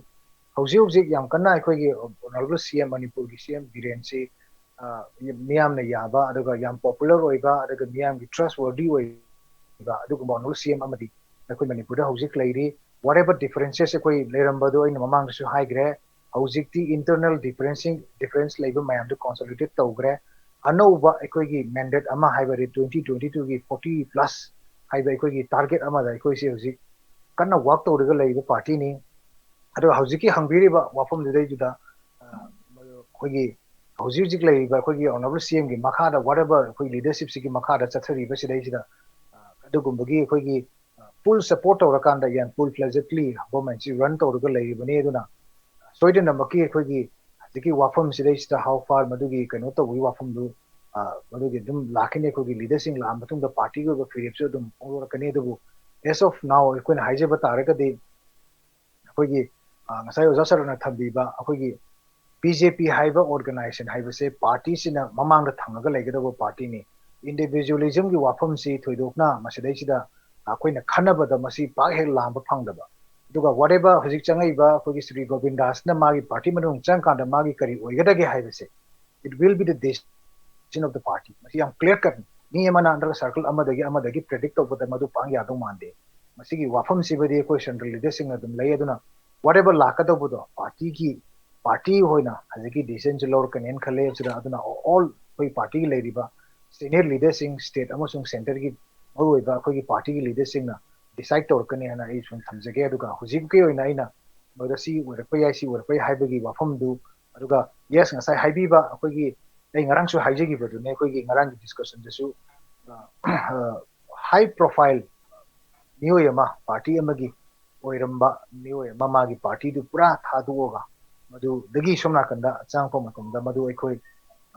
ꯍꯧꯖꯤꯛ ꯍꯧꯖꯤꯛ ꯌꯥꯝ ꯀꯟꯅ ꯑꯩꯈꯣꯏꯒꯤ ꯑꯣꯅꯔꯦꯕꯜ ꯁꯤ ꯑꯦꯝ, ꯃꯅꯤꯄꯨꯔꯒꯤ ꯁꯤ ꯑꯦꯝ ꯕꯤꯔꯦꯟꯁꯤ, ꯑ, ꯃꯤꯌꯥꯝꯅ ꯌꯥꯕ, ꯑꯗꯨꯒ ꯌꯥꯝ ꯄꯣꯄꯨꯂꯔ ꯑꯣꯏꯕ, ꯑꯗꯨꯒ ꯃꯤꯌꯥꯝꯒꯤ ꯇ꯭ꯔꯁ ꯋꯔꯗꯤ ꯑꯣꯏꯕ ꯑꯗꯨꯒꯨꯝꯕ ꯑꯣꯅꯔꯦꯕꯜ ꯁꯤ ꯑꯦꯝ ꯑꯃꯗꯤ ꯑꯩꯈꯣꯏ ꯃꯅꯤꯄꯨꯔꯗ ꯍꯧꯖꯤꯛ ꯂꯩꯔꯤ꯫ Whatever differences ꯑꯩꯈꯣꯏ ꯂꯩꯔꯝꯕꯗꯣ ꯑꯩꯅ ꯃꯃꯥꯡꯗꯁꯨ ꯍꯥꯏꯈ꯭ꯔꯦ, ꯍꯧꯖꯤꯛꯇꯤ ꯏꯟꯇꯔꯅꯦꯜ ꯗꯤꯐꯔꯦꯟꯁꯤꯡ, ꯗꯤꯐꯔꯦꯟꯁ ꯂꯩꯕ ꯃꯌꯥꯝꯗꯨ ꯀꯣꯟꯁꯣꯂꯤꯗꯦꯠ ꯇꯧꯈ꯭ꯔꯦ꯫ ꯑꯅꯧꯕ ꯑꯩꯈꯣꯏꯒꯤ ꯃꯦꯟꯗꯦꯠ ꯑꯃ ꯍꯥꯏꯕꯗꯤ ꯇ꯭ꯋꯦꯟꯇꯤ ꯇ꯭ꯋꯦꯟꯇꯤ ꯇꯨꯒꯤ ꯐꯣꯔꯇꯤ ꯄ꯭ꯂꯁ ꯍꯥꯏꯕ ꯑꯩꯈꯣꯏꯒꯤ ꯇꯥꯔꯒꯦꯠ ꯑꯃꯗ ꯑꯩꯈꯣꯏꯁꯦ ꯍꯧꯖꯤꯛ ꯀꯟꯅ ꯋꯥꯔꯛ ꯇꯧꯔꯒ ꯂꯩꯔꯤꯕ ꯄꯥꯔꯇꯤꯅꯤ꯫ ꯑꯗꯨꯒ ꯍꯧꯖꯤꯛꯀꯤ ꯍꯪꯕꯤꯔꯤꯕ ꯋꯥꯐꯝꯗꯨꯗꯩꯗꯨꯗ, ꯑ, ꯑꯩꯈꯣꯏꯒꯤ ꯍꯧꯖꯤꯛ ꯍꯧꯖꯤꯛ ꯂꯩꯔꯤꯕ ꯑꯩꯈꯣꯏꯒꯤ ꯑꯣꯅꯔꯦꯕꯜ ꯁꯤ ꯑꯦꯝꯒꯤ ꯃꯈꯥꯗ, whatever ꯑꯩꯈꯣꯏ ꯂꯤꯗꯔꯁꯤꯞꯁꯤꯒꯤ ꯃꯈꯥꯗ ꯆꯠꯊꯔꯤꯕ ꯁꯤꯗꯩꯁꯤꯗ, ꯑ, ꯑꯗꯨꯒꯨꯝꯕꯒꯤ ꯑꯩꯈꯣꯏꯒꯤ, ꯑ, ꯐꯨꯜ ꯁꯄꯣꯔꯠ ꯇꯧꯔꯀꯥꯟꯗ ꯌꯥꯝ ꯐꯨꯜ ꯐ꯭ꯂꯦꯖꯦꯗꯂꯤ ꯒꯣꯔꯃꯦꯟꯁꯤ ꯔꯟ ꯇꯧꯔꯒ ꯂꯩꯔꯤꯕꯅꯤ꯫ ꯑꯗꯨꯅ ꯁꯣꯏꯗꯅꯃꯛꯀꯤ ꯑꯩꯈꯣꯏꯒꯤ ꯍꯧꯖꯤꯛꯀꯤ ꯋꯥꯐꯝꯁꯤꯗꯩꯁꯤꯗ how far ꯃꯗꯨꯒꯤ ꯀꯩꯅꯣ ꯇꯧꯕꯒꯤ ꯋꯥꯐꯝꯗꯨ, ꯑ, ꯃꯗꯨꯒꯤ ꯑꯗꯨꯝ ꯂꯥꯛꯈꯤꯅꯤ꯫ ꯑꯩꯈꯣꯏꯒꯤ ꯂꯤꯗꯔꯁꯤꯡ ꯂꯥꯛꯑ ꯃꯇꯨꯡꯗ ꯄꯥꯔꯇꯤꯒꯤ ꯑꯣꯏꯕ ꯐꯤꯔꯦꯞꯁꯨ ꯑꯗꯨꯝ ꯐꯣꯡꯗꯣꯔꯛꯀꯅꯤ꯫ ꯑꯗꯨꯕꯨ as of now ꯑꯩꯈꯣꯏꯅ ꯍꯥꯏꯖꯕ ꯇꯥꯔꯒꯗꯤ ꯑꯩꯈꯣꯏꯒꯤ, ꯑ, ꯉꯁꯥꯏ ꯑꯣꯖꯥ ꯁꯔꯅ ꯊꯝꯕꯤꯕ ꯑꯩꯈꯣꯏꯒꯤ ꯕꯤ ꯖꯦ ꯄꯤ ꯍꯥꯏꯕ ꯑꯣꯔꯒꯅꯥꯏꯖꯦꯁꯟ ꯍꯥꯏꯕꯁꯦ ꯄꯥꯔꯇꯤꯁꯤꯅ ꯃꯃꯥꯡꯗ ꯊꯝꯂꯒ ꯂꯩꯒꯗꯧꯕ ꯄꯥꯔꯇꯤꯅꯤ꯫ ꯏꯟꯗꯤꯚꯤꯖꯨꯋꯦꯂꯤꯖꯝꯒꯤ ꯋꯥꯐꯝꯁꯤ ꯊꯣꯏꯗꯣꯛꯅ ꯃꯁꯤꯗꯩꯁꯤꯗ ꯑꯩꯈꯣꯏꯅ ꯈꯟꯅꯕꯗ ꯃꯁꯤ ꯄꯥꯛ ꯍꯦꯛ ꯂꯥꯝꯕ ꯐꯪꯗꯕ꯫ ꯑꯗꯨꯒ whatever ꯍꯧꯖꯤꯛ ꯆꯪꯉꯛꯏꯕ ꯑꯩꯈꯣꯏꯒꯤ ꯁ꯭ꯔꯤ ꯒꯣꯕꯤꯟꯗꯥꯁꯅ ꯃꯥꯒꯤ ꯄꯥꯔꯇꯤ ꯃꯅꯨꯡ ꯆꯪꯉꯀꯥꯟꯗ ꯃꯥꯒꯤ ꯀꯔꯤ ꯑꯣꯏꯒꯗꯒꯦ ꯍꯥꯏꯕꯁꯦ, it will be the decision of the party꯫ ꯃꯁꯤ ꯌꯥꯝ ꯀ꯭ꯂꯤꯌꯥꯔ ꯀꯠꯅꯤ꯫ ꯃꯤ ꯑꯃꯅ ꯅꯠꯇ꯭ꯔꯒ ꯁꯔꯀꯜ ꯑꯃꯗꯒꯤ ꯑꯃꯗꯒꯤ ꯄ꯭ꯔꯦꯗꯤꯛ ꯇꯧꯕꯗ ꯃꯗꯨ ꯄꯥꯡ ꯌꯥꯗꯧ ꯃꯥꯟꯗꯦ꯫ ꯃꯁꯤꯒꯤ ꯋꯥꯐꯝꯁꯤꯕꯨꯗꯤ ꯑꯩꯈꯣꯏ ꯁꯦꯟꯇ꯭ꯔꯦꯜ ꯂꯤꯗꯔꯁꯤꯡꯅ ꯑꯗꯨꯝ ꯂꯩ꯫ ꯑꯗꯨꯅ whatever ꯂꯥꯛꯀꯗꯧꯕꯗꯣ ꯄꯥꯔꯇꯤꯒꯤ, ꯄꯥꯔꯇꯤ ꯑꯣꯏꯅ ꯍꯧꯖꯤꯛꯀꯤ ꯗꯤꯁꯤꯖꯟꯁꯤ ꯂꯧꯔꯛꯀꯅꯦꯅ ꯈꯜꯂꯦ꯫ ꯑꯁꯤꯗ ꯑꯗꯨꯅ ꯑꯣꯜ ꯑꯩꯈꯣꯏ ꯄꯥꯔꯇꯤꯒꯤ ꯂꯩꯔꯤꯕ ꯁꯦꯅꯤꯌꯔ ꯂꯤꯗꯔꯁꯤꯡ, ꯁ꯭ꯇꯦꯠ ꯑꯃꯁꯨꯡ ꯁꯦꯟꯇꯔꯒꯤ ꯃꯔꯨꯑꯣꯏꯕ ꯑꯩꯈꯣꯏꯒꯤ ꯄꯥꯔꯇꯤꯒꯤ ꯂꯤꯗꯔꯁꯤꯡꯅ ꯗꯤꯁꯥꯏꯗ ꯇꯧꯔꯛꯀꯅꯤ ꯍꯥꯏꯅ ꯑꯩ ꯁꯨꯝ ꯊꯝꯖꯒꯦ꯫ ꯑꯗꯨꯒ ꯍꯧꯖꯤꯛꯀꯤ ꯑꯣꯏꯅ ꯑꯩꯅ ꯃꯗꯨꯗ ꯁꯤ ꯑꯣꯏꯔꯛꯄ ꯌꯥꯏ, ꯁꯤ ꯑꯣꯏꯔꯛꯄ ꯌꯥꯏ ꯍꯥꯏꯕꯒꯤ ꯋꯥꯐꯝꯗꯨ, ꯑꯗꯨꯒ ꯌꯦꯁ, ꯉꯁꯥꯏ ꯍꯥꯏꯕꯤꯕ ꯑꯩꯈꯣꯏꯒꯤ, ꯑꯩ ꯉꯔꯥꯡꯁꯨ ꯍꯥꯏꯖꯈꯤꯕꯗꯨꯅꯦ, ꯑꯩꯈꯣꯏꯒꯤ ꯉꯔꯥꯡꯒꯤ ꯗꯤꯁꯀꯁꯟꯗꯁꯨ ꯍꯥꯏ ꯄ꯭ꯔꯣꯐꯥꯏꯜ ꯃꯤꯑꯣꯏ ꯑꯃ, ꯄꯥꯔꯇꯤ ꯑꯃꯒꯤ ꯑꯣꯏꯔꯝꯕ ꯃꯤꯑꯣꯏ ꯑꯃ ꯃꯥꯒꯤ ꯄꯥꯔꯇꯤꯗꯨ ꯄꯨꯔꯥ ꯊꯥꯗꯣꯛꯑꯒ ꯃꯗꯨꯗꯒꯤ ꯁꯣꯝ ꯅꯥꯀꯟꯗ ꯆꯪꯉꯛꯄ ꯃꯇꯝꯗ ꯃꯗꯨ ꯑꯩꯈꯣꯏ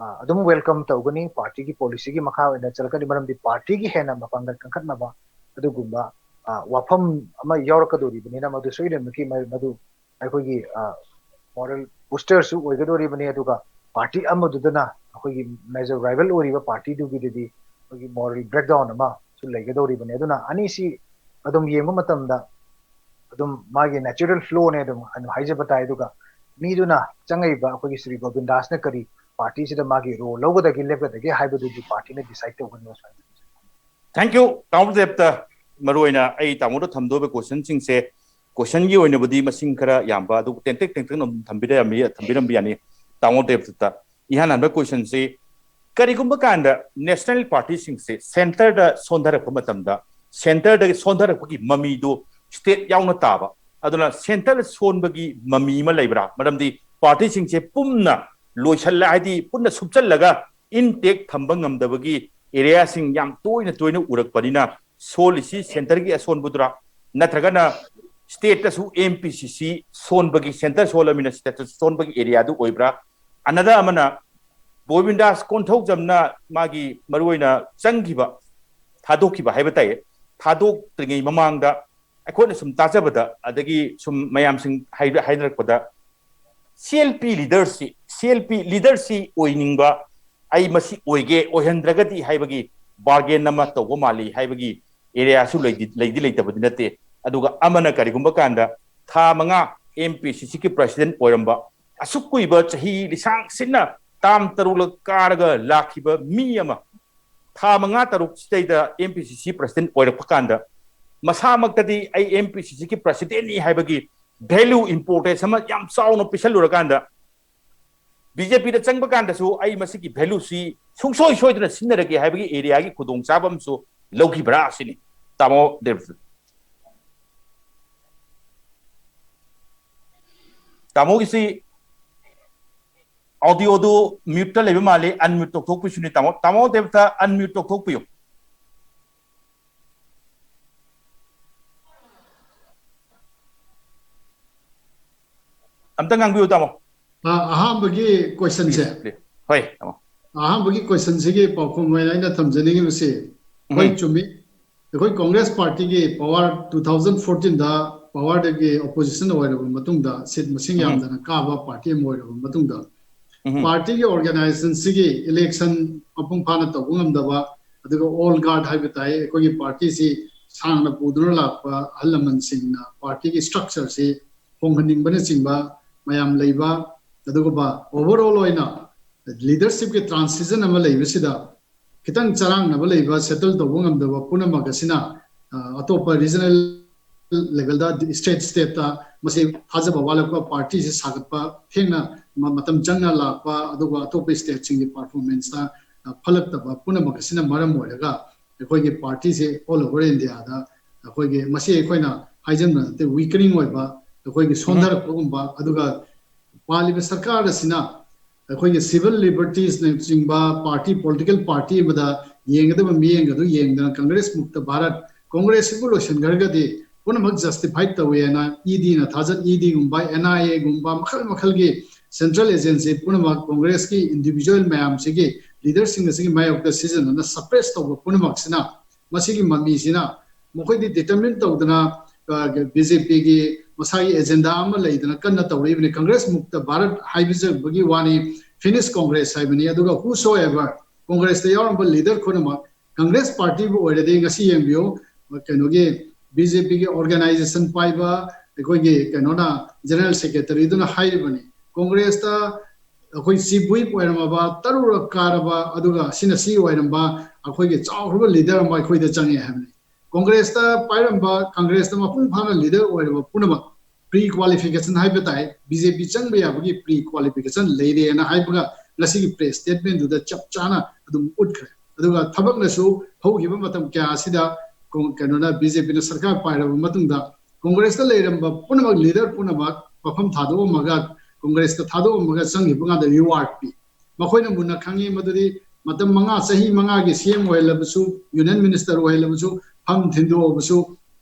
ꯑ, ꯑꯗꯨꯝ ꯋꯦꯜꯀꯝ ꯇꯧꯒꯅꯤ꯫ ꯄꯥꯔꯇꯤꯒꯤ ꯄꯣꯂꯤꯁꯤꯒꯤ ꯃꯈꯥ ꯑꯣꯏꯅ ꯆꯠꯂꯛꯀꯅꯤ, ꯃꯔꯝꯗꯤ ꯄꯥꯔꯇꯤꯒꯤ ꯍꯦꯟꯅ ꯃꯄꯥꯡꯒꯜ ꯀꯟꯈꯠꯅꯕ ꯑꯗꯨꯒꯨꯝꯕ, ꯑ, ꯋꯥꯐꯝ ꯑꯃ ꯌꯥꯎꯔꯛꯀꯗꯧꯔꯤꯕꯅꯤꯅ ꯃꯗꯨ ꯁꯣꯏꯗꯅꯃꯛꯀꯤ ꯃ-, ꯃꯗꯨ ꯑꯩꯈꯣꯏꯒꯤ, ꯑ, ꯃꯣꯔꯦꯜ ꯕꯨꯁꯇꯔꯁꯨ ꯑꯣꯏꯒꯗꯧꯔꯤꯕꯅꯤ꯫ ꯑꯗꯨꯒ ꯄꯥꯔꯇꯤ ꯑꯃꯗꯨꯗꯅ ꯑꯩꯈꯣꯏꯒꯤ ꯃꯦꯖꯔ ꯔꯥꯏꯚꯜ ꯑꯣꯏꯔꯤꯕ ꯄꯥꯔꯇꯤꯗꯨꯒꯤꯗꯗꯤ ꯑꯩꯈꯣꯏꯒꯤ ꯃꯣꯔꯦꯜ ꯕ꯭ꯔꯦꯛꯗꯥꯎꯟ ꯑꯃꯁꯨ ꯂꯩꯒꯗꯧꯔꯤꯕꯅꯤ꯫ ꯑꯗꯨꯅ ꯑꯅꯤꯁꯤ ꯑꯗꯨꯝ ꯌꯦꯡꯕ ꯃꯇꯝꯗ ꯑꯗꯨꯝ ꯃꯥꯒꯤ ꯅꯦꯆꯔꯦꯜ ꯐ꯭ꯂꯣꯅꯦ ꯑꯗꯨꯝ, ꯑꯗꯨꯝ ꯍꯥꯏꯖꯕ ꯇꯥꯏ꯫ ꯑꯗꯨꯒ ꯃꯤꯗꯨꯅ ꯆꯪꯉꯛꯏꯕ ꯑꯩꯈꯣꯏꯒꯤ ꯁ꯭ꯔꯤ ꯒꯣꯕꯤꯟꯗꯥꯁꯅ ꯀꯔꯤ ꯄꯥꯔꯇꯤꯁꯤꯗ ꯃꯥꯒꯤ ꯔꯣꯜ ꯂꯧꯒꯗꯒꯦ ꯂꯦꯞꯀꯗꯒꯦ ꯍꯥꯏꯕꯗꯨꯗꯤ ꯄꯥꯔꯇꯤꯅ ꯗꯤꯁꯥꯏꯗ ꯇꯧꯒꯅꯤ꯫ Thank you, ꯇꯥꯃꯣ ꯗꯦꯕꯇ꯫ ꯃꯔꯨꯑꯣꯏꯅ ꯑꯩ ꯇꯥꯃꯣꯗ ꯊꯝꯗꯣꯏꯕ ꯀꯣꯏꯁꯟꯁꯤꯡꯁꯦ, ꯀꯣꯏꯁꯟꯒꯤ ꯑꯣꯏꯅꯕꯨꯗꯤ ꯃꯁꯤꯡ ꯈꯔ ꯌꯥꯝꯕ, ꯑꯗꯨꯕꯨ ꯇꯦꯟꯇꯛ ꯇꯦꯟꯇꯛꯅ ꯑꯗꯨꯝ ꯊꯝꯕꯤꯔꯝꯃꯤ, ꯊꯝꯕꯤꯔꯝꯕ ꯌꯥꯅꯤ꯫ ꯇꯥꯃꯣ ꯗꯦꯕꯇ, ꯏꯍꯥꯟ ꯍꯥꯟꯕ ꯀꯣꯏꯁꯟꯁꯤ, ꯀꯔꯤꯒꯨꯝꯕ ꯀꯥꯟꯗ ꯅꯦꯁꯅꯦꯜ ꯄꯥꯔꯇꯤꯁꯤꯡꯁꯦ ꯁꯦꯟꯇꯔꯗ ꯁꯣꯟꯊꯔꯛꯄ ꯃꯇꯝꯗ, ꯁꯦꯟꯇꯔꯗꯒꯤ ꯁꯣꯟꯊꯔꯛꯄꯒꯤ ꯃꯃꯤꯗꯨ ꯁ꯭ꯇꯦꯠ ꯌꯥꯎꯅ ꯇꯥꯕ, ꯑꯗꯨꯅ ꯁꯦꯟꯇꯔ ꯁꯣꯟꯕꯒꯤ ꯃꯃꯤ ꯑꯃ ꯂꯩꯕ꯭ꯔꯥ? ꯃꯔꯝꯗꯤ ꯄꯥꯔꯇꯤꯁꯤꯡꯁꯦ ꯄꯨꯟꯅ ꯂꯣꯏꯁꯜꯂ, ꯍꯥꯏꯗꯤ ꯄꯨꯟꯅ ꯁꯨꯞꯆꯜꯂꯒ ꯏꯟꯇꯦꯛ ꯊꯝꯕ ꯉꯝꯗꯕꯒꯤ ꯑꯦꯔꯤꯌꯥꯁꯤꯡ ꯌꯥꯝ ꯇꯣꯏꯅ ꯇꯣꯏꯅ ꯎꯔꯛꯄꯅꯤꯅ, ꯁꯣꯜꯂꯤꯁꯤ ꯁꯦꯟꯇꯔꯒꯤ ꯑꯁꯣꯟꯕꯗꯨꯔꯥ, ꯅꯠꯇ꯭ꯔꯒꯅ ꯁ꯭ꯇꯦꯠꯇꯁꯨ ꯑꯦꯝ ꯄꯤ ꯁꯤ ꯁꯤ ꯁꯣꯟꯕꯒꯤ, ꯁꯦꯟꯇꯔ ꯁꯣꯜꯂꯃꯤꯅ ꯁ꯭ꯇꯦꯠꯇꯁꯨ ꯁꯣꯟꯕꯒꯤ ꯑꯦꯔꯤꯌꯥꯗꯨ ꯑꯣꯏꯕ꯭ꯔꯥ? Another ꯑꯃꯅ, ꯒꯣꯕꯤꯟꯗꯥꯁ ꯀꯣꯟꯊꯧꯖꯝꯅ ꯃꯥꯒꯤ ꯃꯔꯨꯑꯣꯏꯅ ꯆꯪꯈꯤꯕ, ꯊꯥꯗꯣꯛꯈꯤꯕ ꯍꯥꯏꯕ ꯇꯥꯏ, ꯊꯥꯗꯣꯛꯇ꯭ꯔꯤꯉꯩ ꯃꯃꯥꯡꯗ ꯑꯩꯈꯣꯏꯅ ꯁꯨꯝ ꯇꯥꯖꯕꯗ, ꯑꯗꯒꯤ ꯁꯨꯝ ꯃꯌꯥꯝꯁꯤꯡ ꯍꯥꯏ-, ꯍꯥꯏꯅꯔꯛꯄꯗ, C L P leadership, C L P leadership ꯑꯣꯏꯅꯤꯡꯕ, ꯑꯩ ꯃꯁꯤ ꯑꯣꯏꯒꯦ, ꯑꯣꯏꯍꯟꯗ꯭ꯔꯒꯗꯤ ꯍꯥꯏꯕꯒꯤ ꯕꯥꯔꯒꯦꯟ ꯑꯃ ꯇꯧꯕ ꯃꯥꯜꯂꯤ ꯍꯥꯏꯕꯒꯤ ꯑꯦꯔꯤꯌꯥꯁꯨ ꯂꯩꯗꯤ ꯂꯩꯗꯤ ꯂꯩꯇꯕꯗꯤ ꯅꯠꯇꯦ꯫ ꯑꯗꯨꯒ ꯑꯃꯅ ꯀꯔꯤꯒꯨꯝꯕ ꯀꯥꯟꯗ ꯊꯥ ꯃꯉꯥ ꯑꯦꯝ ꯄꯤ ꯁꯤ ꯁꯤꯒꯤ ꯄ꯭ꯔꯁꯤꯗꯦꯟ ꯑꯣꯏꯔꯝꯕ, ꯑꯁꯨꯛ ꯀꯨꯏꯕ ꯆꯍꯤ ꯂꯤꯁꯥꯡ ꯁꯤꯠꯅ ꯇꯥꯝ ꯇꯔꯨꯛꯂꯛ ꯀꯥꯔꯒ ꯂꯥꯛꯈꯤꯕ ꯃꯤ ꯑꯃ ꯊꯥ ꯃꯉꯥ ꯇꯔꯨꯛ ꯁꯤꯗꯩꯗ ꯑꯦꯝ ꯄꯤ ꯁꯤ ꯁꯤ ꯄ꯭ꯔꯁꯤꯗꯦꯟ ꯑꯣꯏꯔꯛꯄ ꯀꯥꯟꯗ ꯃꯁꯥꯃꯛꯇꯗꯤ ꯑꯩ ꯑꯦꯝ ꯄꯤ ꯁꯤ ꯁꯤꯒꯤ ꯄ꯭ꯔꯁꯤꯗꯦꯟꯅꯤ ꯍꯥꯏꯕꯒꯤ ꯚꯦꯂꯨ, ꯏꯝꯄꯣꯔꯇꯦꯟꯁ ꯑꯃ ꯌꯥꯝ ꯆꯥꯎꯅ ꯄꯤꯁꯜꯂꯨꯔꯀꯥꯟꯗ ꯕꯤ ꯖꯦ ꯄꯤꯗ ꯆꯪꯕ ꯀꯥꯟꯗꯁꯨ ꯑꯩ ꯃꯁꯤꯒꯤ ꯚꯦꯂꯨꯁꯤ ꯁꯨꯡꯁꯣꯏ ꯁꯣꯏꯗꯅ ꯁꯤꯖꯤꯟꯅꯔꯒꯦ ꯍꯥꯏꯕꯒꯤ ꯑꯦꯔꯤꯌꯥꯒꯤ ꯈꯨꯗꯣꯡꯆꯥꯕ ꯑꯃꯁꯨ ꯂꯧꯈꯤꯕ꯭ꯔꯥ ꯁꯤꯅꯤ꯫ ꯇꯥꯃꯣ ꯗꯦꯕ, ꯇꯥꯃꯣꯒꯤꯁꯤ ꯑꯣꯗꯤꯑꯣꯗꯨ ꯃ꯭ꯌꯨꯠꯇ ꯂꯩꯕ ꯃꯥꯜꯂꯤ, ꯑꯟꯃ꯭ꯌꯨꯠ ꯇꯧꯊꯣꯛꯄꯤꯁꯨꯅꯤ ꯇꯥꯃꯣ꯫ ꯇꯥꯃꯣ ꯗꯦꯕꯇ ꯑꯟꯃ꯭ꯌꯨꯠ ꯇꯧꯊꯣꯛꯄꯤꯌꯨ꯫ ꯑꯝꯇ ꯉꯥꯡꯕꯤꯌꯨ ꯇꯥꯃꯣ꯫ ꯑ, ꯑꯍꯥꯟꯕꯒꯤ ꯀꯣꯏꯁꯟꯁꯦ, ꯄ꯭ꯂꯤꯖ, ꯄ꯭ꯂꯤꯖ꯫ ꯍꯣꯏ ꯇꯥꯃꯣ꯫ ꯑꯍꯥꯟꯕꯒꯤ ꯀꯣꯏꯁꯟꯁꯤꯒꯤ ꯄꯥꯎꯈꯨꯝ ꯑꯣꯏꯅ ꯑꯩꯅ ꯊꯝꯖꯅꯤꯡꯉꯤꯕꯁꯤ, ꯍꯣꯏ, ꯎꯝ꯫ ꯆꯨꯝꯃꯤ, ꯑꯩꯈꯣꯏ ꯀꯣꯡꯒ꯭ꯔꯦꯁ ꯄꯥꯔꯇꯤꯒꯤ ꯄꯋꯥꯔ ꯇꯨ ꯊꯥꯎꯖꯟ ꯐꯣꯔꯇꯤꯟꯗ ꯄꯋꯥꯔꯗꯒꯤ ꯑꯣꯄꯣꯖꯤꯁꯟ ꯑꯣꯏꯔꯕ ꯃꯇꯨꯡꯗ, ꯁꯤꯠ ꯃꯁꯤꯡ ꯎꯝ꯫ ꯌꯥꯝꯗꯅ ꯀꯥꯕ ꯄꯥꯔꯇꯤ ꯑꯃ ꯑꯣꯏꯔꯕ ꯃꯇꯨꯡꯗ, ꯎꯝ꯫ ꯄꯥꯔꯇꯤꯒꯤ ꯑꯣꯔꯒꯅꯥꯏꯖꯦꯁꯟꯁꯤꯒꯤ ꯏꯂꯦꯛꯁꯟ ꯃꯄꯨꯡ ꯐꯥꯅ ꯇꯧꯕ ꯉꯝꯗꯕ, ꯑꯗꯨꯒ ꯑꯣꯜ ꯒꯥꯔꯗ ꯍꯥꯏꯕ ꯇꯥꯏ, ꯑꯩꯈꯣꯏꯒꯤ ꯄꯥꯔꯇꯤꯁꯤ ꯁꯥꯡꯅ ꯄꯨꯗꯨꯅ ꯂꯥꯛꯄ ꯑꯍꯜ ꯂꯃꯟꯁꯤꯡꯅ ꯄꯥꯔꯇꯤꯒꯤ ꯁ꯭ꯇ꯭ꯔꯛꯆꯔꯁꯤ ꯍꯣꯡꯍꯟꯅꯤꯡꯕꯅꯆꯤꯡꯕ ꯃꯌꯥꯝ ꯂꯩꯕ, ꯑꯗꯨꯒꯨꯝꯕ ꯑꯣꯚꯔꯑꯣꯜ ꯑꯣꯏꯅ ꯂꯤꯗꯔꯁꯤꯞꯀꯤ ꯇ꯭ꯔꯥꯟꯁꯤꯁꯟ ꯑꯃ ꯂꯩꯕꯁꯤꯗ ꯈꯤꯇꯪ ꯆꯔꯥꯡꯅꯕ ꯂꯩꯕ, ꯁꯦꯇꯜ ꯇꯧꯕ ꯉꯝꯗꯕ ꯄꯨꯝꯅꯃꯛ ꯑꯁꯤꯅ, ꯑ, ꯑꯇꯣꯞꯄ ꯔꯤꯖꯅꯦꯜ ꯂꯦꯚꯦꯜꯗ, ꯁ꯭ꯇꯦꯠ ꯁ꯭ꯇꯦꯠꯇ ꯃꯁꯤ ꯊꯥꯖꯕ ꯋꯥꯠꯂꯛꯄ, ꯄꯥꯔꯇꯤꯁꯤ ꯁꯥꯒꯠꯄ ꯊꯦꯡꯅ ꯃ-, ꯃꯇꯝ ꯆꯪꯅ ꯂꯥꯛꯄ, ꯑꯗꯨꯒ ꯑꯇꯣꯞꯄ ꯁ꯭ꯇꯦꯠꯁꯤꯡꯒꯤ ꯄꯔꯐꯣꯔꯃꯦꯟꯁꯇ, ꯑ, ꯐꯠꯂꯛꯇꯕ ꯄꯨꯝꯅꯃꯛ ꯑꯁꯤꯅ ꯃꯔꯝ ꯑꯣꯏꯔꯒ ꯑꯩꯈꯣꯏꯒꯤ ꯄꯥꯔꯇꯤꯁꯤ ꯑꯣꯜ ꯑꯣꯚꯔ ꯏꯟꯗꯤꯌꯥꯗ ꯑꯩꯈꯣꯏꯒꯤ, ꯃꯁꯤ ꯑꯩꯈꯣꯏꯅ ꯍꯥꯏꯖꯟꯕ ꯅꯠꯇꯦ, ꯋꯤꯀꯅꯤꯡ ꯑꯣꯏꯕ, ꯑꯩꯈꯣꯏꯒꯤ ꯁꯣꯟꯊꯔꯛꯄꯒꯨꯝꯕ, ꯑꯗꯨꯒ ꯄꯥꯜꯂꯤꯕ ꯁꯔꯀꯥꯔ ꯑꯁꯤꯅ ꯑꯩꯈꯣꯏꯒꯤ ꯁꯤꯚꯤꯜ ꯂꯤꯕꯔꯇꯤꯁꯅꯆꯤꯡꯕ ꯄꯥꯔꯇꯤ, ꯄꯣꯂꯤꯇꯤꯀꯦꯜ ꯄꯥꯔꯇꯤ ꯑꯃꯗ ꯌꯦꯡꯒꯗꯕ ꯃꯤꯠꯌꯦꯡ ꯑꯗꯨ ꯌꯦꯡꯗꯅ ꯀꯪꯒ꯭ꯔꯦꯁ ꯃꯨꯛꯇ ꯚꯥꯔꯠ, ꯀꯣꯡꯒ꯭ꯔꯦꯁꯁꯤꯕꯨ ꯂꯣꯏꯁꯤꯟꯈ꯭ꯔꯒꯗꯤ ꯄꯨꯝꯅꯃꯛ ꯖꯁꯇꯤꯐꯥꯏꯠ ꯇꯧꯋꯦꯅ ꯏ ꯗꯤꯅ ꯊꯥꯖꯠ, ꯏ ꯗꯤꯒꯨꯝꯕ, ꯑꯦꯟ ꯑꯥꯏ ꯑꯦꯒꯨꯝꯕ ꯃꯈꯜ ꯃꯈꯜꯒꯤ ꯁꯦꯟꯇ꯭ꯔꯦꯜ ꯑꯦꯖꯦꯟꯁꯤ ꯄꯨꯝꯅꯃꯛ ꯀꯣꯡꯒ꯭ꯔꯦꯁꯀꯤ ꯏꯟꯗꯤꯚꯤꯖꯨꯋꯦꯜ ꯃꯌꯥꯝꯁꯤꯒꯤ ꯂꯤꯗꯔꯁꯤꯡ ꯑꯁꯤꯒꯤ ꯃꯥꯌꯣꯛꯇ ꯁꯤꯖꯤꯟꯅꯗꯨꯅ ꯁꯄ꯭ꯔꯦꯁ ꯇꯧꯕ ꯄꯨꯝꯅꯃꯛꯁꯤꯅ, ꯃꯁꯤꯒꯤ ꯃꯃꯤꯁꯤꯅ ꯃꯈꯣꯏꯗꯤ ꯗꯤꯇꯔꯃꯤꯟ ꯇꯧꯗꯅ, ꯑ, ꯕꯤ ꯖꯦ ꯄꯤꯒꯤ ꯃꯁꯥꯒꯤ ꯑꯦꯖꯦꯟꯗꯥ ꯑꯃ ꯂꯩꯗꯅ ꯀꯟꯅ ꯇꯧꯔꯛꯏꯕꯅꯤ꯫ ꯀꯪꯒ꯭ꯔꯦꯁ ꯃꯨꯛꯇ ꯚꯥꯔꯠ ꯍꯥꯏꯕꯤꯖꯕꯒꯤ ꯋꯥꯅꯤ, ꯐꯤꯅꯤꯁ ꯀꯪꯒ꯭ꯔꯦꯁ ꯍꯥꯏꯕꯅꯤ꯫ ꯑꯗꯨꯒ whosoever ꯀꯪꯒ꯭ꯔꯦꯁꯇ ꯌꯥꯎꯔꯝꯕ ꯂꯤꯗꯔ ꯈꯨꯗꯤꯡꯃꯛ ꯀꯪꯒ꯭ꯔꯦꯁ ꯄꯥꯔꯇꯤꯕꯨ ꯑꯣꯏꯔꯗꯤ ꯉꯁꯤ ꯌꯦꯡꯕꯤꯌꯨ, ꯀꯩꯅꯣꯒꯤ ꯕꯤ ꯖꯦ ꯄꯤꯒꯤ ꯑꯣꯔꯒꯅꯥꯏꯖꯦꯁꯟ ꯄꯥꯏꯕ ꯑꯩꯈꯣꯏꯒꯤ ꯀꯩꯅꯣꯅ ꯖꯦꯅꯔꯦꯜ ꯁꯦꯀ꯭ꯔꯦꯇꯔꯤꯗꯨꯅ ꯍꯥꯏꯔꯤꯕꯅꯤ, ꯀꯪꯒ꯭ꯔꯦꯁꯇ ꯑꯩꯈꯣꯏ ꯆꯤꯐ ꯋꯤꯞ ꯑꯣꯏꯔꯝꯃꯕ, ꯇꯔꯨꯛꯔꯛ ꯀꯥꯔꯕ, ꯑꯗꯨꯒ ꯑꯁꯤꯅ ꯁꯤ ꯑꯣꯏꯔꯝꯕ ꯑꯩꯈꯣꯏꯒꯤ ꯆꯥꯎꯈ꯭ꯔꯕ ꯂꯤꯗꯔ ꯑꯃ ꯑꯩꯈꯣꯏꯗ ꯆꯪꯉꯦ ꯍꯥꯏꯕꯅꯤ꯫ ꯀꯪꯒ꯭ꯔꯦꯁꯇ ꯄꯥꯏꯔꯝꯕ, ꯀꯪꯒ꯭ꯔꯦꯁꯇ ꯃꯄꯨꯡ ꯐꯥꯅ ꯂꯤꯗꯔ ꯑꯣꯏꯔꯕ ꯄꯨꯝꯅꯃꯛ ꯄ꯭ꯔꯤ ꯀ꯭ꯋꯥꯂꯤꯐꯤꯀꯦꯁꯟ ꯍꯥꯏꯕ ꯇꯥꯏ, ꯕꯤ ꯖꯦ ꯄꯤ ꯆꯪꯕ ꯌꯥꯕꯒꯤ ꯄ꯭ꯔꯤ ꯀ꯭ꯋꯥꯂꯤꯐꯤꯀꯦꯁꯟ ꯂꯩꯔꯦꯅ ꯍꯥꯏꯕꯒ ꯉꯁꯤꯒꯤ ꯄ꯭ꯔꯦꯁ ꯁ꯭ꯇꯦꯠꯃꯦꯟꯗꯨꯗ ꯆꯞ ꯆꯥꯅ ꯑꯗꯨꯝ ꯎꯠꯈ꯭ꯔꯦ꯫ ꯑꯗꯨꯒ ꯊꯕꯛꯅꯁꯨ ꯍꯧꯈꯤꯕ ꯃꯇꯝ ꯀꯌꯥ ꯑꯁꯤꯗ ꯀꯣ-, ꯀꯩꯅꯣꯅ ꯕꯤ ꯖꯦ ꯄꯤꯅ ꯁꯔꯀꯥꯔ ꯄꯥꯏꯔꯕ ꯃꯇꯨꯡꯗ ꯀꯪꯒ꯭ꯔꯦꯁꯇ ꯂꯩꯔꯝꯕ ꯄꯨꯝꯅꯃꯛ, ꯂꯤꯗꯔ ꯄꯨꯝꯅꯃꯛ ꯃꯐꯝ ꯊꯥꯗꯣꯛꯑꯝꯃꯒ ꯀꯪꯒ꯭ꯔꯦꯁꯇ ꯊꯥꯗꯣꯛꯑꯝꯃꯒ ꯆꯪꯈꯤꯕ ꯀꯥꯟꯗ ꯔꯤꯋꯥꯔꯗ ꯄꯤ꯫ ꯃꯈꯣꯏꯅ ꯃꯨꯟꯅ ꯈꯪꯉꯤ ꯃꯗꯨꯗꯤ ꯃꯇꯝ ꯃꯉꯥ, ꯆꯍꯤ ꯃꯉꯥꯒꯤ ꯁꯤ ꯑꯦꯝ ꯑꯣꯏꯍꯜꯂꯕꯁꯨ, ꯌꯨꯅꯤꯌꯟ ꯃꯤꯅꯤꯁꯇꯔ ꯑꯣꯏꯍꯜꯂꯕꯁꯨ, ꯐꯝ ꯊꯤꯟꯗꯣꯛꯑꯕꯁꯨ,